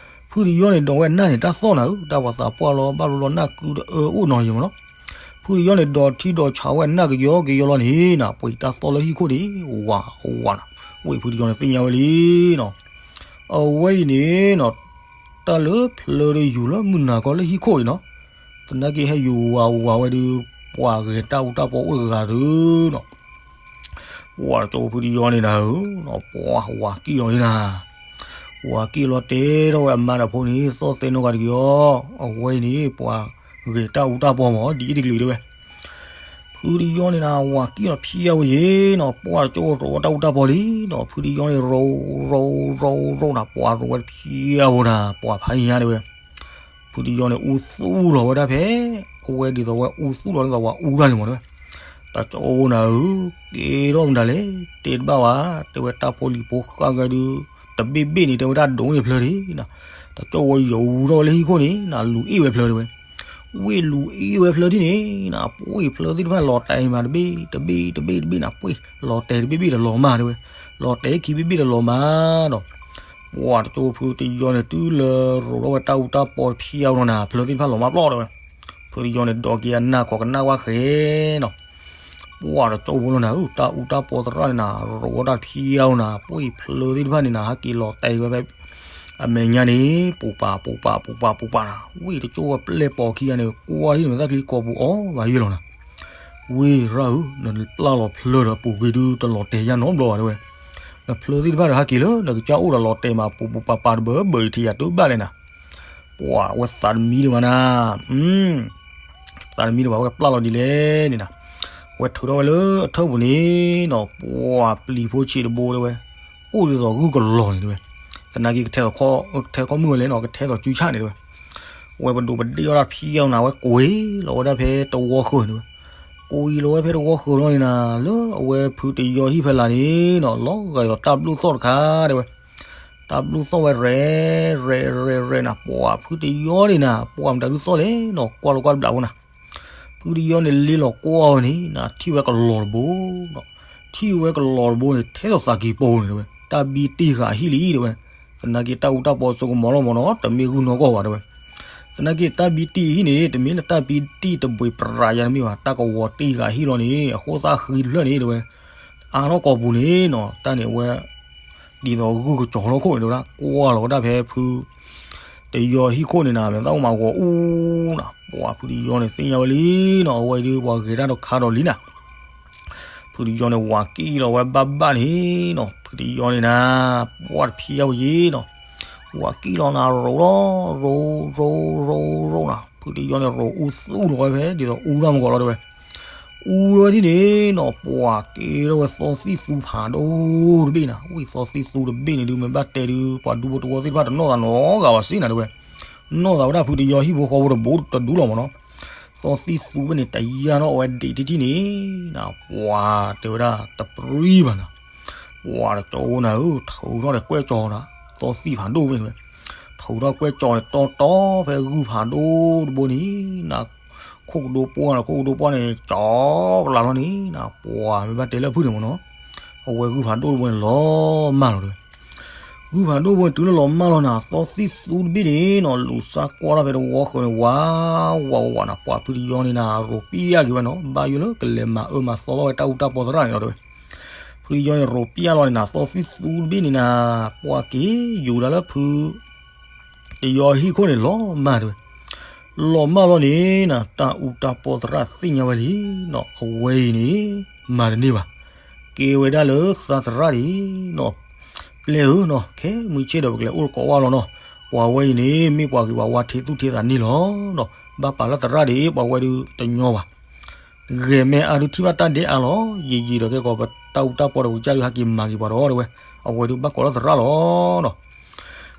ဖုတယီန့ၣ်ဒီးဝဲနၢ်န့ၣ် တၢ်သီၣ်နၤဧၢ, တၢ်ပှၤသးပှၢ်လီၤဘၣ်လီၤနၢ်ကုတအၢအိၣ်နီၤယမနီၤ, ဖုတယီန့ၣ် ဒီးထံဒီးဆးဝဲနၢ်ကယီကယီလီၤန့ၣ်နၤ, ပှ့ၤတၢ်သီၣ်လၢဟံၣ်ခိၣ်န့ၣ် ဝးဝးနၤ, ဝ့ၢ်ဖုတယီန့ၣ်သ့ၣ်ညါဝဲလံနီၤ, အဝဲအံၤန့ၣ်နီၤ တၢ်လၢဖျၢဒီးယူၤလၢမုၢ်နၤခီလၢဟံၣ်ခိၣ်အံၤနီၤ, သနာ်က့ဟဲယူၤဝးဝးဝဲဒီး ပှၤဂဲၤတၢ်အူတၢ်ပီအိၣ်တဂၤဒီးနီၤ, ပှၤတကၠိဖုတယီန့ၣ်နၤဧၢ, ပှၤဝးကံၣ်လီၤန့ၣ်နၤ, ဝးကံၣ်လီၤတဲထီၣ်ဝဲအမါဒီးဖိန့ၣ် သီၣ်သဲနီၢ်ဂၤတက့ၢ်အီၤ, အဝဲအံၤန့ၣ် ပှၤဂဲၤတၢ်အူတၢ်ပီမး ဒ်အံၤတကလုာ်တဲဝဲ ဖုတယီန့ၣ်နၤ ဝးကံၣ်လီၤဖျါဝဲယ့ၣ်နီၤ, ပှၤတကၠိရိးဝဲတၢ်အူတၢ်ပီလံနီၤ, ဖုတယီန့ၣ် ရိးရိးရိးရိးနၤ ပှၤရိးဝဲတဖျါဝဲနၤ ပှၤဖးယါတဲဝဲ, ဖုတယီန့ၣ် အူသူၣ်လီၤဝဲဒၣ်ဖဲ အဝဲဒ်သိးဝဲအူသူၣ်လီၤန့ၣ်သိးဝဲအူတၢ်န့ၣ်မးတဲဝဲ, တကၠိနၤဧၢ, ကဲထီၣ်မတၤလဲၣ်, တဲတဘၣ်ဝဲ, တဲဝဲ တၢ်ဖိလံၤဖိဃၣ်ဂၤဒုး တဘ့ၣ်ဘ့ၣ်န့ၣ် တဲဝဲဒၣ်ဒိးန့ၢ်ဖျၢဒံးနၤ, တကၠိဝဲယူၤထီၣ်ဝဲလၢဟံၣ်ခိၣ်န့ၣ်နၤ လူၤအ့ၣ်ဝဲဖျၢတဲဝဲ, ဝ့ၢ်လူၤအ့ၣ်ဝဲဖျၢၣ်ထံၣ်န့ၣ်နၤ, ပှ့ၢ်ဖျၢၣ်သ့ၣ်တဖၣ်လီၤတဲာ်မးတဘ့ၣ်တဘ့ၣ်တဘ့ၣ်တဘ့ၣ်နၤ, ပှ့ၢ်လီၤတဲာ်တဘ့ၣ်ဘ့ၣ်ဒီးလီၤမၢ်တဲဝဲ, လီၤတဲာ်ခံဘ့ၣ်ဘ့ၣ်ဒီးလီၤမၢ်ဒီး ပှၢ်တကၠိဖုတယီန့ၣ် တုၤလၢရိးထီၣ်ဝဲတၢ်အူတၢ်ပီတဖျၢၣ်အလီၤနၤ, ဖျၢၣ်သ့ၣ်တဖၣ်လီၤမၢ်ပျီၢ်တဲဝဲ, ဖုတယီန့ၣ် ဒိးက့ၤအနၢ်ခီကနၣ်ဝါဃဲနီၤ, ပှၢ်တကၠိဖိလီၤနၤဧၢ, တၢ်အူတၢ်ပီသရၣ်န့ၣ်နၤ ရိးဝဲတၢ်တဖျၢၣ်အလီၤနၤ, ပှ့ၢ်ဖျၢၣ်သ့ၣ်တဖၣ်န့ၣ်နၤ ဟဲက့ၤလီၤတဲာ်ဝဲဖဲ အမဲာ်ညါန့ၣ် ပူၤပာ်ပူၤပာ်ပူၤပာ်ပူၤပာ်နၤ, ဝ့ၢ်တကၠိဝဲပျဲၢ်ပိာ်ခံဂၤန့ၣ် ကွၢ်ထံၣ်န့ၣ် မ့ၢ်သၣ်ချံကိာ်ပူၤအီၤဘၣ်ယဲၢ်လီၤနၤ ဝ့ၢ်ရၣ်ဧၢ, နပျၢ်လီၤဖျၢၣ်ဒီးပူၤကွံာ်ဒုတလီၤတဲာ်ယါနီတဘျီဘၣ်တဲဝဲ, နဖျၢၣ်သ့ၣ်တဖၣ်ဒီးဟဲက့ၤလၢ နကစၢ်အိၣ်ဒီးလီၤတဲာ်မး ပူၤပူၤပာ်ပာ်တဘၢဘၢအံၤထံၣ်ယၤတဘၣ်လဲၣ်နၤ, ပှၢ်ဝဲသးတမံဒံးဘၣ်နၤ, သးတမံဒံးဘၣ် ဝဲကပျၢ်လီၤဒ်လဲၣ်န့ၣ်နၤ, ဝဲထုးထီၣ်ဝဲလၢအထၢၣ်ပူၤန့ၣ်နီၤ, ပှၢ်ပျံၤဖိဆံးတဘိတဲဝဲ, အိၣ်ဒ်သိးဂုၢ်ကလီၤန့ၣ်တဲဝဲ, သနာ်က့ကထဲသိးခီမုၢ်ဝဲလဲၣ်နီၤ, ကထဲသိးကၠူဆၣ်န့ၣ်တဲဝဲ ဝဲပဒိးပဒ့ၣ်အီၣ်တၢ်ဖံးအီၣ်နၤ ဝဲကွံာ်လီၤဝဲဒၣ်ဖဲတဝီဃၢၤန့ၣ်ဝဲ, ကွံာ်လီၤဝဲဖဲတဝီဃၢၤလီၤန့ၣ်နၤ, လၢအဝဲဖုတယီဟံၣ်ဖဲလၢ်န့ၣ်နီၤ လီၤဂာ်ဒ်သိးတၢ်ဘျုးသီၣ်တခါတဲဝဲ, တၢ်ဘျုးသီၣ်ဝဲရဲၣ်ရဲၣ်ရဲၣ်ရဲၣ်နၤ, ပှၢ်ဖုတယီန့ၣ်နၤ ပှၢ်မတၤဒုးသီၣ်လဲၣ်နီၤ ကွၢ်လီၤကွၢ်တဘျးဖိနၤ ဖုတယီန့ၣ်လ့လီၤကွၢ်ဝဲန့ၣ်နၤ ထံၣ်ဝဲကလီၤတဘိ, ထံၣ်ဝဲကလီၤတဘိန့ၣ် ထဲသိးသးကံၤပိၤန့ၣ်တဲဝဲ, တၢ်ဘံတံၢ်ဃာ်အဟံၣ်လံတဲဝဲ, သနာ်က့တၢ်အူတၢ်ပီစိကမီၤလီၤမးနီၤ တမ့ၢ်ဂုၢ်နီၢ်ကီၢ်ဘၣ်တဲဝဲ, သနာ်က့တၢ်ဘံတံၢ်အဟံၣ်န့ၣ် တမ့ၢ်လၢတၢ်ဘံတံၢ်တဘှံးပရၤယါတမ့ၢ်ဘၣ်, တၢ်ကဝီၤတံၢ်ဃာ်အဟံၣ်လီၤန့ၣ် အဃိသတးဃံတဖျၢၣ်န့ၣ်တဲဝဲ, အါထီၣ်ကိာ်ပူၤန့ၣ်နီၤ တၢ်န့ၣ်အဝဲ ဒ်သိးဂုၢ်ကစီၤထီၣ်ခိၣ်န့ၣ်တဲဝဲဒၣ် ကွၢ်လီၤဝဲဒၣ်ဖဲဖု တယီဟံၣ်ခိၣ်န့ၣ်နၤ မ့ၢ်သးအိၣ်မးဂီၤအူနၤ, ပှၢ်ဖုတယီန့ၣ်သ့ၣ်ညါဝဲလံနီၤ အဝဲဒုးပှၤဂဲၤတၢ်ဒီးခါဒီးလံနၤ, ဖုတယီန့ၣ် ဝၤကံၣ်လီၤဝဲဘၣ်ဘၣ်န့ၣ်နီၤ ဖုတယီန့ၣ်နၤ ပှၢ်တဖံးအါဝဲယံၤနီၤ, ဝၤကံၣ်လီၤနၤ ရိးလီၤ ရိးရိးရိးရိးနၤ ဖုတယီန့ၣ် ရိးအူသူၣ်လီၤဝဲဖဲ ဒ်သိးအူတၢ်မကီးလီၤတဲဝဲ အူဝဲဒၣ်န့ၣ်နီၤ ပှၢ်က့ၤထီၣ်ဝဲသီသံၣ်သူဖးဒိၣ်တဘ့ၣ်နၤ, ဝံၣ်သီသံၣ်သူတဘ့ၣ်န့ၣ်ဒုး မ့ၢ်ဘၣ်တဲဒုး ပှၤဒူဖိတဝီသ့ၣ်တဖၣ်တနီၣ်သးနီတဂၤဘၣ်စ့ၢ်နၤတဲဝဲ, နီၣ်သးဝဲဒၣ်ဖုတယီဟံၣ်ဖိဃီဖိတဘိတဒူလီၤမးနီၤ, သီသံၣ်သူဘ့ၣ်န့ၣ် တယၢ်ထီၣ်အဝဲဒံးတထံၣ်န့ၣ်နၤ ပှၢ်တဲဝဲဒၣ်တပြံဘၣ်နၤ ပှၢ်တကၠီဖိနၤဧၢ ထုးထီၣ်ဒီးကွဲၢ်ကၠီနၤ, သီသံၣ်ဖးဒိၣ်ဘ့ၣ်န့ၣ်ဝဲ, ထုးထီၣ်ကွဲၢ်ကၠီန့ၣ် တီတီဖဲဂုၢ်ဖးဒိၣ်တဘိန့ၣ်နၤ, ခိၣ်ကဒိပှၢ်နၤ ခိၣ်ကဒိပှၢ်န့ၣ် ကၠီကလးလီၤန့ၣ်နၤ ပှၢ်မ့ၢ်ဘၣ်တဲလၢဖုန့ၣ်မးနီၤ, အဝဲဂုၢ်ဖးဒိၣ်တဘိန့ၣ်လီၤမၢ်လီၤတဲဝဲ ဂုၢ်ဖးဒိၣ်တဘိန့ၣ် တုၤလၢလီၤမၢ်လီၤနၤ သီသံၣ်သူတဘ့ၣ်န့ၣ်နီၤ လူၤစါကွၢ်ထီၣ်ဖဲတဝီဃၢၤန့ၣ် ဝးဝးဝးနၤ ပှၢ်ဖုတယီန့ၣ်နၤ ရိးပျၢ်က့ၤဝဲနီၤ ဘၣ်ယိၣ်လၢကလဲၤမၤအၢမၤသီဘၣ်ဝဲတၢ်အူတၢ်ပီသရၣ်န့ၣ်လီၤတဲဝဲ, ဖုတယီန့ၣ် ရိးပျၢ်လီၤန့ၣ်နၤ သီသံၣ်သူတဘ့ၣ်န့ၣ်နၤ ပှၢ်က့ၤယူၤဒၣ်လၢဖု တယီဟံၣ်ခိၣ်န့ၣ်လီၤမၢ်တဲဝဲ, လီၤမၢ်လီၤန့ၣ်နၤ တၢ်အူတၢ်ပီသရၣ်သ့ၣ်ညါဝဲလံနီၤ အဝဲအံၤန့ၣ် မၤတန့ၢ်ဘၣ်, ကဲဝဲဒၣ်လၢသးသရၣ်ဒံးနီၤ, ပျဲၢ်ဧၢနီၤ ခဲမုၢ်ဆ့ၣ်ဒီးပကလဲၤအိၣ်တကိးဝဲလီၤနီၤ, ပှၤဝဲအံၤန့ၣ် မ့ၢ်ပှၤဂ့ၤပှၤဝါထဲသူၣ်ထဲသးန့ၣ်လီၤနီၤ, ဘၣ်ပာ်လၢသရၣ်ဒံး ပှၤဝဲဒုးတညီဘၣ် ဂဲၤမဲအါဒုးထံၣ်ဘၣ်တၢ်ဒဲးအါလီၤ, ယံာ်ယံာ်ဒီးကဲကီးပတၢ်အူတၢ်ပီဒီးပကစၢ်ဒုးဟဲက့ၤမၤက့ၤပှၤဒီးတဲဝဲ, အဝဲဒုးဘၣ်ကိးလၢသရၣ်လီၤနီၤ.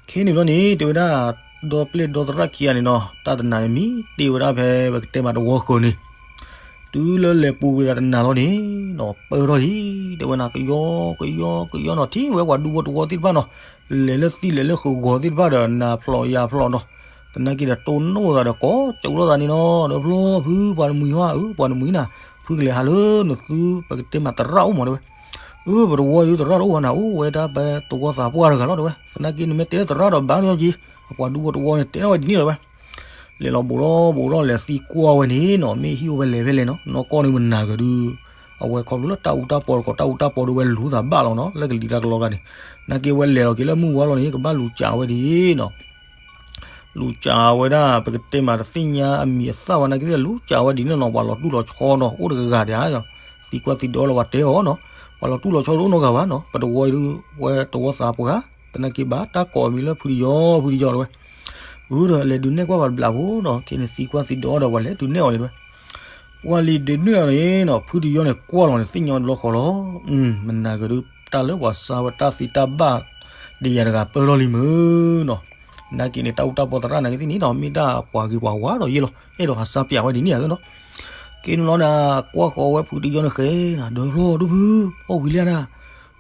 ခဲန့ၣ်ဘျီန့ၣ် တဲဝဲဒၣ် ဒီပျဲၢ်ဒီသရၣ်ခံဂၤန့ၣ်နီၤ တၢ်တနၤန့ၣ်မ့ၢ်တ့ၢ်ဝဲဒၣ်ဖဲပကတဲမးတဝီဃၢၤန့ၣ် တုၤလၢလဲၤပူၤကွံာ်သးတနၤလီၤန့ၣ်နီၤ ပၢၢ်ထီၣ်လံ, တဲဝဲနၤ ကယီကယီကယီနီၤ ထံၣ်ဝဲပှၤဒူဖိတဝီသ့ၣ်တဖၣ်နီၤ လဲၤလၢသံၣ်လဲၤလၢဃုာ်ဂီၤသ့ၣ်တဖၣ်ဒီး နၤဖျိးယၤဖျိးနီၤ, သနာ်က့ဒီးတိၢ်နီၣ်သးဒီးကိးကၠိလိာ်သးန့ၣ်နီၤ ဒီးဖျိဖုပှၤတမှံၤဟီဧၢ ပှၤတမှံၤနၤ ဖုကလဲၤဟးလၢနသုပကတဲမးသရၣ်အိၣ်မးတဲဝဲ, အၢ ပတဝီဒုးသရၣ်တအိၣ်ဘၣ်နၤ အိၣ်ဝဲဒၣ်ပတဝီသးပှၢ်တဂၤလီၤတဲဝဲ, သနာ်က့နမ့ၢ်တဲလၢသရၣ်ဒီးဘၣ်လီၤက့ၤ, အပှၤဒူဖိတဝီန့ၣ် တဲထီၣ်ဝဲဒ်န့ၣ်လီၤဝဲ လဲၤလီၤဘူးလီၤဘူးလီၤ လဲၤသံကွၢ်ဝဲန့ၣ်နီၤ မ့ၢ်ဟံၣ်အိၣ်ဖဲလဲၣ်ဖဲလဲၣ်နီၤ နီၢ်ကီၢ်န့ၣ်မနၤကဒုး, အဝဲခီဖျိလၢတၢ်အူတၢ်ပီတကိး တၢ်အူတၢ်ပီဒုးဝဲလူၤသးဘၣ်လီၤနီၤ လၢကလံၤတၢ်ကလီတၢ်န့ၣ်, နာ်က့ဝဲလဲၤလီၤက့ၤလၢမုၢ်ဝါလီၤန့ၣ် ကဘၣ်လူၤစးဝဲဒ်နီၤ လူၤစးဝဲဒၣ် ပကတဲမးတသ့ၣ်ညါအမံၤအသၣ်ဘၣ် နာ်က့သ့ၣ်လူၤစးဝဲဒ်န့ၣ်နီၤ ပှၤလီၤတူၢ်လီၤဆီနီၤ အိၣ်တဂၤဂၤဒၣ်, သံကွၢ်သံဒိးလီၤပှၤတဲအီၤနီၤ, ပှၤလီၤတူၢ်လီၤဆီဒုးအိၣ်နီတဂၤဘၣ်နီၤ ပတဝီဒုး ဝဲတဝီသးပှၢ်, သနာ်က့ဘၣ်တၢ်ကိးအမံၤလၢဖုတယီ ဖုတယီတဲဝဲ, အၢ ဒီးလဲၤဒုးနဲၣ်ကွၢ်ပှၤတဘျီဖိနီၤ ခဲန့ၣ်သံကွၢ်သံဒိးဒီးပှၤလဲၤဒုးနဲၣ်အီၤန့ၣ်တဲဝဲ ပှၤလံၤဒုးနဲၣ်အီၤန့ၣ်နီၤ ဖုတယီန့ၣ်ကွၢ်လီၤန့ၣ် သ့ၣ်ညါဝဲတဘျီဃီလီၤ, မနၤကဒုး တၢ်လၢပှၤစါဝဲတၢ်သံတၢ်ဘၣ် ဒ်ယၤတဂၤပၢၢ်ထီၣ်လံမုၢ်နီၤ, နာ်က့န့ၣ် တၢ်အူတၢ်ပီသရၣ်နာ်က့သ့ၣ်န့ၣ်နီၤ မ့ၢ်ဒၣ်ပှၤဂ့ၤပှၤဝါဒီးယဲၢ်လီၤ အဲၣ်ဒိးဟးစါပၠးဝဲဒ်န့ၣ်ဧါနီၤ, ကဲန့ၣ်လီၤနၤ ကွၢ်ဃီၤဝဲဖုတယီန့ၣ်ဃဲနၤ ဒီးဖျိဒိၣ်ဖု အီၣ်ဝံၤလံနၤ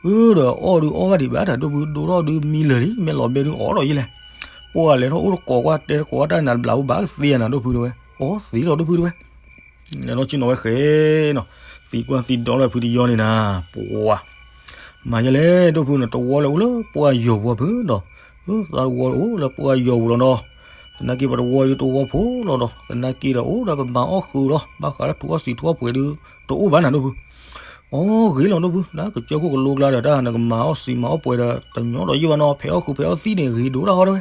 အၢ ဒီးအီၣ်ဒုးအီၣ်ဘၣ်ဒံးဘၣ်တၢ်ဒိၣ်ဖု ဒိၣ်ထီၣ်ဒုးမံလၢာ်လံ မ့ၢ်လီၤဘဲဒုးအီၣ်ဒီးယဲၢ်လဲၣ်, ပှၤလဲၤထီၣ်အိၣ်တကိးကွၢ်တဲတကိးတၢ်နၤတဘျီဖိဘၣ်သ့ယၤနၤဒိၣ်ဖုတဲဝဲ အီၣ်သံလီၤဒိၣ်ဖုတဲဝဲ, လဲၤလီၤဆ့ၣ်နီၤဝဲဃဲနီၤ, သံကွၢ်သံဒိးလီၤဖုတယီန့ၣ်နၤ, ပှၤ မၤယဲလဲၣ်ဒိၣ်ဖုန့ၣ် တဝီလၢအိၣ်လၢပှၢ်ယီၤပူၤဖုဒီး, သးတဝီအိၣ်လၢပှၢ်ယီၤပူၤလီၤနီၤ, သနာ်က့ပှၤတဝီဒုးတဝီဖိလီၤဒီး သနာ်က့ဒီးအိၣ်ဒီးပမၤအီၣ်ဃုာ်လီၤ, ဘၣ်ဃးလၢထူအီၣ်စံးထူအီၣ်ပှဲၤဒုး တအိၣ်ဘၣ်နၤဒိၣ်ဖု, အီၣ်ဂ့ၤလီၤဒိၣ်ဖု လၢကစၢၢ်ခိၣ်ကလိကျါဒီး တၢ်နကမၤအီၣ်စံးမၤအီၣ်ပှဲၤဒီး တညီဒီးယံာ်ဘၣ်နီၤ, ဖဲးအီၣ်ဃုာ်ဖဲးအီၣ်သံန့ၣ် ဂ့ၤဒိၣ်တၢ်ဃီတဲဝဲ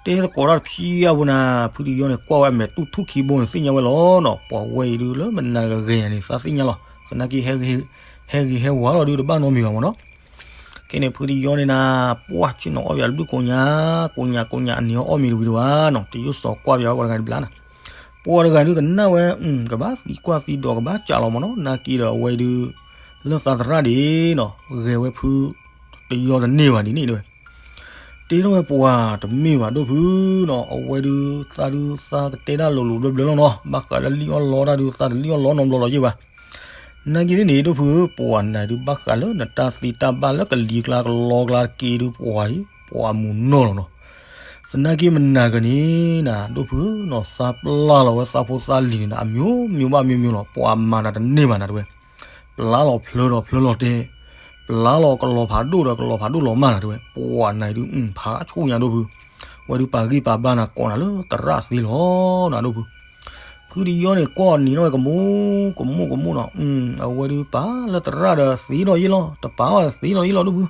တဲသကိးတၢ်တဖံးအပူၤနၤ, ဖုတယီန့ၣ် ကွၢ်ဝဲအမဲာ်တူၢ်ထူၣ်ခံဘိန့ၣ် သ့ၣ်ညါဝဲလီၤနီၤ, ပှၤဝဲအံၤဒုးလၢမနၤဂ့ၤဂ့ၤန့ၣ် သးသ့ၣ်ညါလီၤ, သနာ်က့ ဟဲဂ့ၤဟဲဝါလီၤဒုးတဘၣ်နီတမံၤဘၣ်မ့ၢ်နီၤ, ခဲန့ၣ် ဖုတယီန့ၣ်နၤ, ပှၢ်ဆ့ၣ်နီၤအီၣ်ယၤတဘျုးကိးညါ, ကိးညါကိးညါအန့ၣ်အီၣ်မ့ၤတဝံၤတဝါနီၤ, တယိၣ်စီၤကွၢ်ပယၤဝဲပှၤတဂၤတဘျါနၤ, ပှၤတဂၤဒုးကနၣ်ဝဲ, ကဘၣ်သံကွၢ်သံဒိးကဘၣ်ကးလီၤမ့ၢ်နီၤ, သနာ်က့ဒီးအဝဲဒုး လၢသးသရၣ်ဒံးနီၤ, ဂဲၤဝဲဖုတယီတန့ၢ်ဘၣ်ဒ်န့ၣ်တဲဝဲ, တဲထီၣ်ဝဲပှၤတမ့ၢ်ဘၣ်ဒိၣ်ဖုနီၤ, အဝဲဒုးသးဒုးသးကတဲတၢ်လိၤလိၤဘျၢဘျၢလီၤနီၤ, ဘၣ်ဃးလၢလံၣ်အီၣ်လီတၢ်ဒုး သးတလံၣ်အီၣ်လီနီတဘျီလီၤယဲၢ်ဘၣ်, နာ်က့သ့ၣ်န့ၣ် ဒိၣ်ဖုဧၢ, ပှၤနၤဒုးဘၣ်ဃးလၢနတၢ်သံတၢ်ဘၣ်လၢကလံၤကျါကလီကျါတက့ၢ်ဒုးပှၤအံၤ, ပှၤမူနီၢ်လီၤနီၤ, သနာ်က့မနၤဂ့ၤန့ၣ်နၤ, ဒိၣ်ဖုနီၤ, သးပျၢ်လီၤဝဲသးဖိသးလံၤန့ၣ်နၤ, အမျိုးမျိုးဘၣ်မျိုးမျိုးလီၤ, ပှၤမၤတၢ်တန့ၢ်ဘၣ်နၤတဲဝဲ ပျၢ်လီၤဖျၢဒီးဖျၢလီၤတဲ, ပျၢ်လီၤကလီၤဖးဒိၣ်ဒီးကလီၤဖးဒိၣ်လီၤမၢ်နၤတဲဝဲ, ပှၤနၤဒုး ဖးဆူၣ်ညါဒိၣ်ဖု, ဝဲဒုးပာ်ဂံၢ်ပာ်ဘါနၤကိးနၤလၢသရၣ်သ့လီၤနၤဒိၣ်ဖု, ဖုတယီန့ၣ် ကွၢ်နံၤထီၣ်ဝဲကမူကမူကမူနီၤ, အဝဲဒုးပာ်လၢသရၣ်ဒီးသ့ဒီးယ့ၢ်လီၤ, တပာ်ဘၣ်သ့ဒီးယ့ၢ်လီၤဒိၣ်ဖု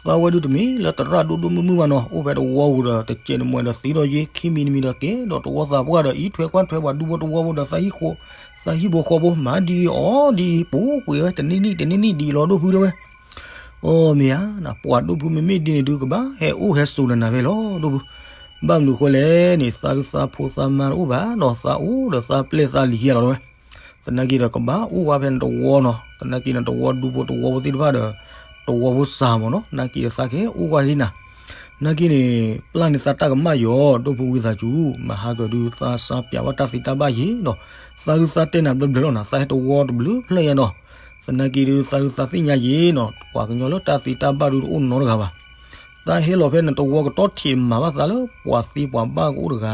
သးဝဲဒုးတမ့ၢ်လၢသရၣ်ဒိၣ်ဒိၣ်မုၢ်မုၢ်ဘၣ်နီၤ, အိၣ်ဖဲတဝီပူၤဒီး တစဲးတမှဲးဒီးသ့ဒီးယ့ၢ်, ခံမံၤတမံၤဒီးကဲဒီးတဝီသးပှၢ်ဒီး အံးထွဲကွၢ်ထွဲပှၤဒူဖိတဝီဖိဒီး သးဟံၣ်ဖိဃီဖိ မၤဒ်အံၤအီၤဒ်အံၤ ပူၤကွံာ်ဝဲ တနံၣ်နံၣ်တနံၣ်နံၣ်ဒ်အံၤလီၤဒိၣ်ဖုတဲဝဲ, အီ မ့ၢ်ဧါ, ပှၤဒိၣ်ဖုမ့မ့ၢ်ဒ်န့ၣ်ဒုး ကဘၣ်ဟဲအိၣ်ဟဲဆိးနၤဖဲလီၤဒိၣ်ဖု, ဘၣ်မနုၤဃိလဲၣ်န့ၣ် သးဒုးသးဖိသးမါတအိၣ်ဘၣ်နီၤ, သးအိၣ်ဒီးသးပျဲၢ်သးလံၤခံဂၤလီၤတဲဝဲ သနာ်က့ဒီးကဘၣ်အိၣ်ဝဲဖဲနတဝီနီၤ, သနာ်က့န့ၣ် တဝီဒူဖိတဝီဖိသ့ၣ်တဖၣ်ဒီး တဝီဖိစှၤမ့ၢ်နီၤ, သနာ်က့ဒီးသးကဟဲအိၣ်ဝဲဒ်နၤ, သနာ်က့န့ၣ် ပျၢ်န့ၢ်သးတၢ်ကမၣ်ယီၤ ဒိၣ်ဖုဝံသးစူၤ, မဟါကဒုးသးစၢ်ပၠးဘၣ်တၢ်သံတၢ်ဘၣ်ယံၤနီၤ, သးဒုးသးတဲနၤဘျၢဘျၢလီၤနၤ, သးဟဲတဝီတဘျုးဖျၢၣ်ညါနီၤ, သနာ်က့ဒုးသးဒုးသးသ့ၣ်ညါယံၤနီၤ, ပှၤကညီလၢတၢ်သံတၢ်ဘၣ်ဒုးတအိၣ်နီတဂၤဘၣ် သးဟဲလီၤဖဲနတဝီကတီၢ်ထံးမၤဘၣ်သးလၢပှၤသံပှၤဘၣ်ကအိၣ်တဂ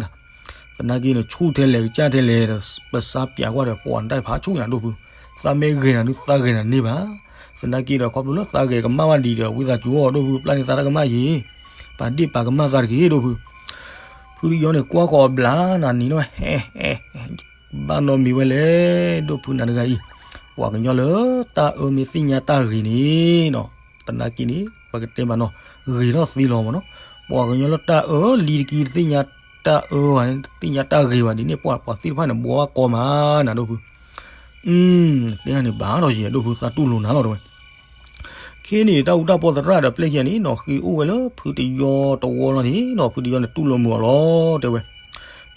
ၤ, သနာ်က့န့ၣ် ဆူၣ်ထဲလဲၣ်ကစၢ်ထဲလဲၣ်ဒီး ပစၢ်ပၠးကွၢ်ဒီး ပှၤနတၢ်ဖးဆူၣ်ညါဒိၣ်ဖု, သးမ့ၢ်ဂဲၤနၤဒုးသးဂဲၤနၤန့ၢ်ဘၣ်, သနာ်က့ဒီးခီဖျိလၢသးဂဲၤကမၣ်ဘၣ်ဒံးဒီး ဝံသးစူၤအီၤဒိၣ်ဖု ပျၢ်န့ၢ်သးတၢ်ကမၣ်ယံၤ, ပာ်ဒ့ၣ်ပာ်ကမၣ်သးတဂ့ၤဒိၣ်ဖု, ဖုတယီန့ၣ် ကွၢ်ဃီၤအဘျါနၤနံၤနီၤ, ဟဲ ဘၣ်နီတမံၤဝဲလဲၣ်, ဒိၣ်ဖုနၤတဂၤအံၤ, ပှၤကညီလၢတၢ်အၢမ့ၢ်သ့ၣ်ညါတၢ်ဂ့ၤန့ၣ်နီၤ, သနာ်က့န့ၣ် ပကတဲမးနီၤ, ဂ့ၤထီၣ်သ့လီၤမ့ၢ်နီၤ, ပှၤကညီလၢတၢ်အၢလံၤတက့ၢ် တသ့ၣ်ညါတၢ်အၢဘၣ်န့ၣ် တသ့ၣ်ညါတၢ်ဂ့ၤဘၣ်ဒ်န့ၣ် ပှၤပှၤသ့ၣ်တဖၣ်န့ၣ် ဘှီဘၣ်ကီမးနၤဒိၣ်ဖု, တဲန့ၣ်ဘၣ်ဒီးယဲ ဒိၣ်ဖုသးတူၢ်လိာ်နၤလီၤတဲဝဲ ခဲန့ၣ် တၢ်အူတၢ်ပီသရၣ်ဒီးပျဲၢ်ခံဂၤန့ၣ်နီၤ ဃ့အိၣ်ဝဲလၢဖုတယီတဝီလီၤန့ၣ်နီၤ ဖုတယီန့ၣ်တူၢ်လိာ်မုာ်အီၤလီၤတဲဝဲ,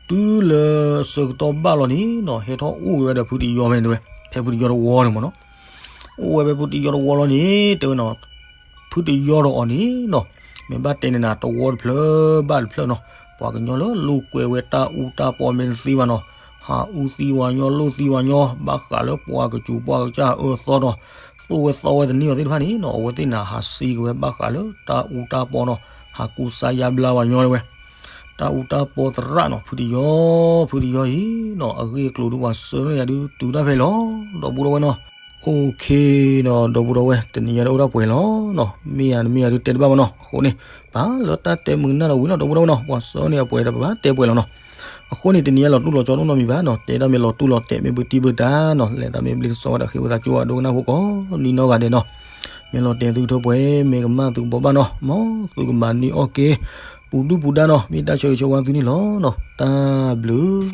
တုၤလၢဆၢကတီၢ်ဘၣ်လီၤန့ၣ်နီၤ ဟဲထီၣ်အိၣ်က့ၤဝဲဒီးဖုတယီဖဲန့ၣ်တဲဝဲ, ဖဲဖုတယီတဝီန့ၣ်မ့ၢ်နီၤ, အိၣ်ဝဲဖဲဖုတယီတဝီလီၤန့ၣ်တဲဝဲနီၤ ဖုတယီဒီးအီၤန့ၣ်နီၤ, မ့ၢ်ဘၣ်တဲန့ၣ်နၤ တဝီတဖျၢၣ်ဘၣ်တဖျၢၣ်နီၤ, ပှၤကညီလၢလိာ်ကွဲဝဲတၢ်အူတၢ်ပီမ့ၢ်တသ့ဘၣ်နီၤ, ဟးအူသံဝဲညီ လိာ်သံဝဲညီ ဘၣ်ဃးလၢပှၤကစူၤပှၤကစၢ်အၢသီဒီး သိၣ်ဝဲသီဝဲတန့ၢ်အီၤသ့ၣ်တဖၣ်န့ၣ်နီၤ အဝဲသ့ၣ်န့ၣ်ဟးစံးက့ၤဝဲဘၣ်ဃးလၢတၢ်အူတၢ်ပီနီၤ, ဟးကူစါယါဘျါဝဲညီတဲဝဲ တၢ်အူတၢ်ပီသရၣ်နီၤ ဖုတယီ, ဖုတယီအံၤနီၤ အဂ့ၢ်အကျိၤဒုးပှၤဆှၢန့ၢ်ယၤဒုးတုၤတၢ်ဖဲလီၤ, ဒီပုၢ်ဒီဝဲၢ်နီၤ, အိၣ်ခ့နီၤ ဒီပုၢ်ဒီဝဲၢ် တနံၤညါဒုးအိၣ်ဒၣ်ပှဲၤလီၤနီၤ, မ့ၢ်ယၤတမ့ၢ်ယၤဒုးတဲတဘၣ်ဘၣ်နီၤ, အဃိန့ၣ် ပာ်လၢတၢ်တဲမုာ်နၢ်ဒီးဝံၤလီၤ ဒီပုၢ်ဒီဝဲၢ်နီၤ, ပှၤဆှၢန့ၢ်အပှဲၤဒီးပဘၣ်တဲပှဲၤလီၤနီၤ, အဃိန့ၣ် တနံၤညါလီၤတူၢ်လီၤကၠီဒိၣ်နီတမံၤဘၣ်နီၤ, တဲဒၣ်မ့ၢ်လီၤတူၢ်လီၤတဲာ် မ့ၢ်ဘုတံၢ်ဘုတၢ်နီၤ, လဲၤတၢ်မ့ၢ်ဘျ့ကစီဝဲဒီးဃ့ဝံသးစူၤအဒိကနၣ်ဖိကိးနံၤနီၢ်ဂၤဒဲးနီၤ, မ့ၢ်လီၤတဲာ်သုကထိပှဲၤ မ့ၢ်ကမၣ်သုကဘီဘၣ်နီၤ, မ်သုကမၤန့ၢ်အီၣ်က့ၤ ပူၤဒုၣ်ပူၤဒါနီၤ, မ့ၢ်တၢ်ဆၢဂ့ၤဆၢဝါသုန့ၣ်လီၤနီၤ, တၢ်ဘျုး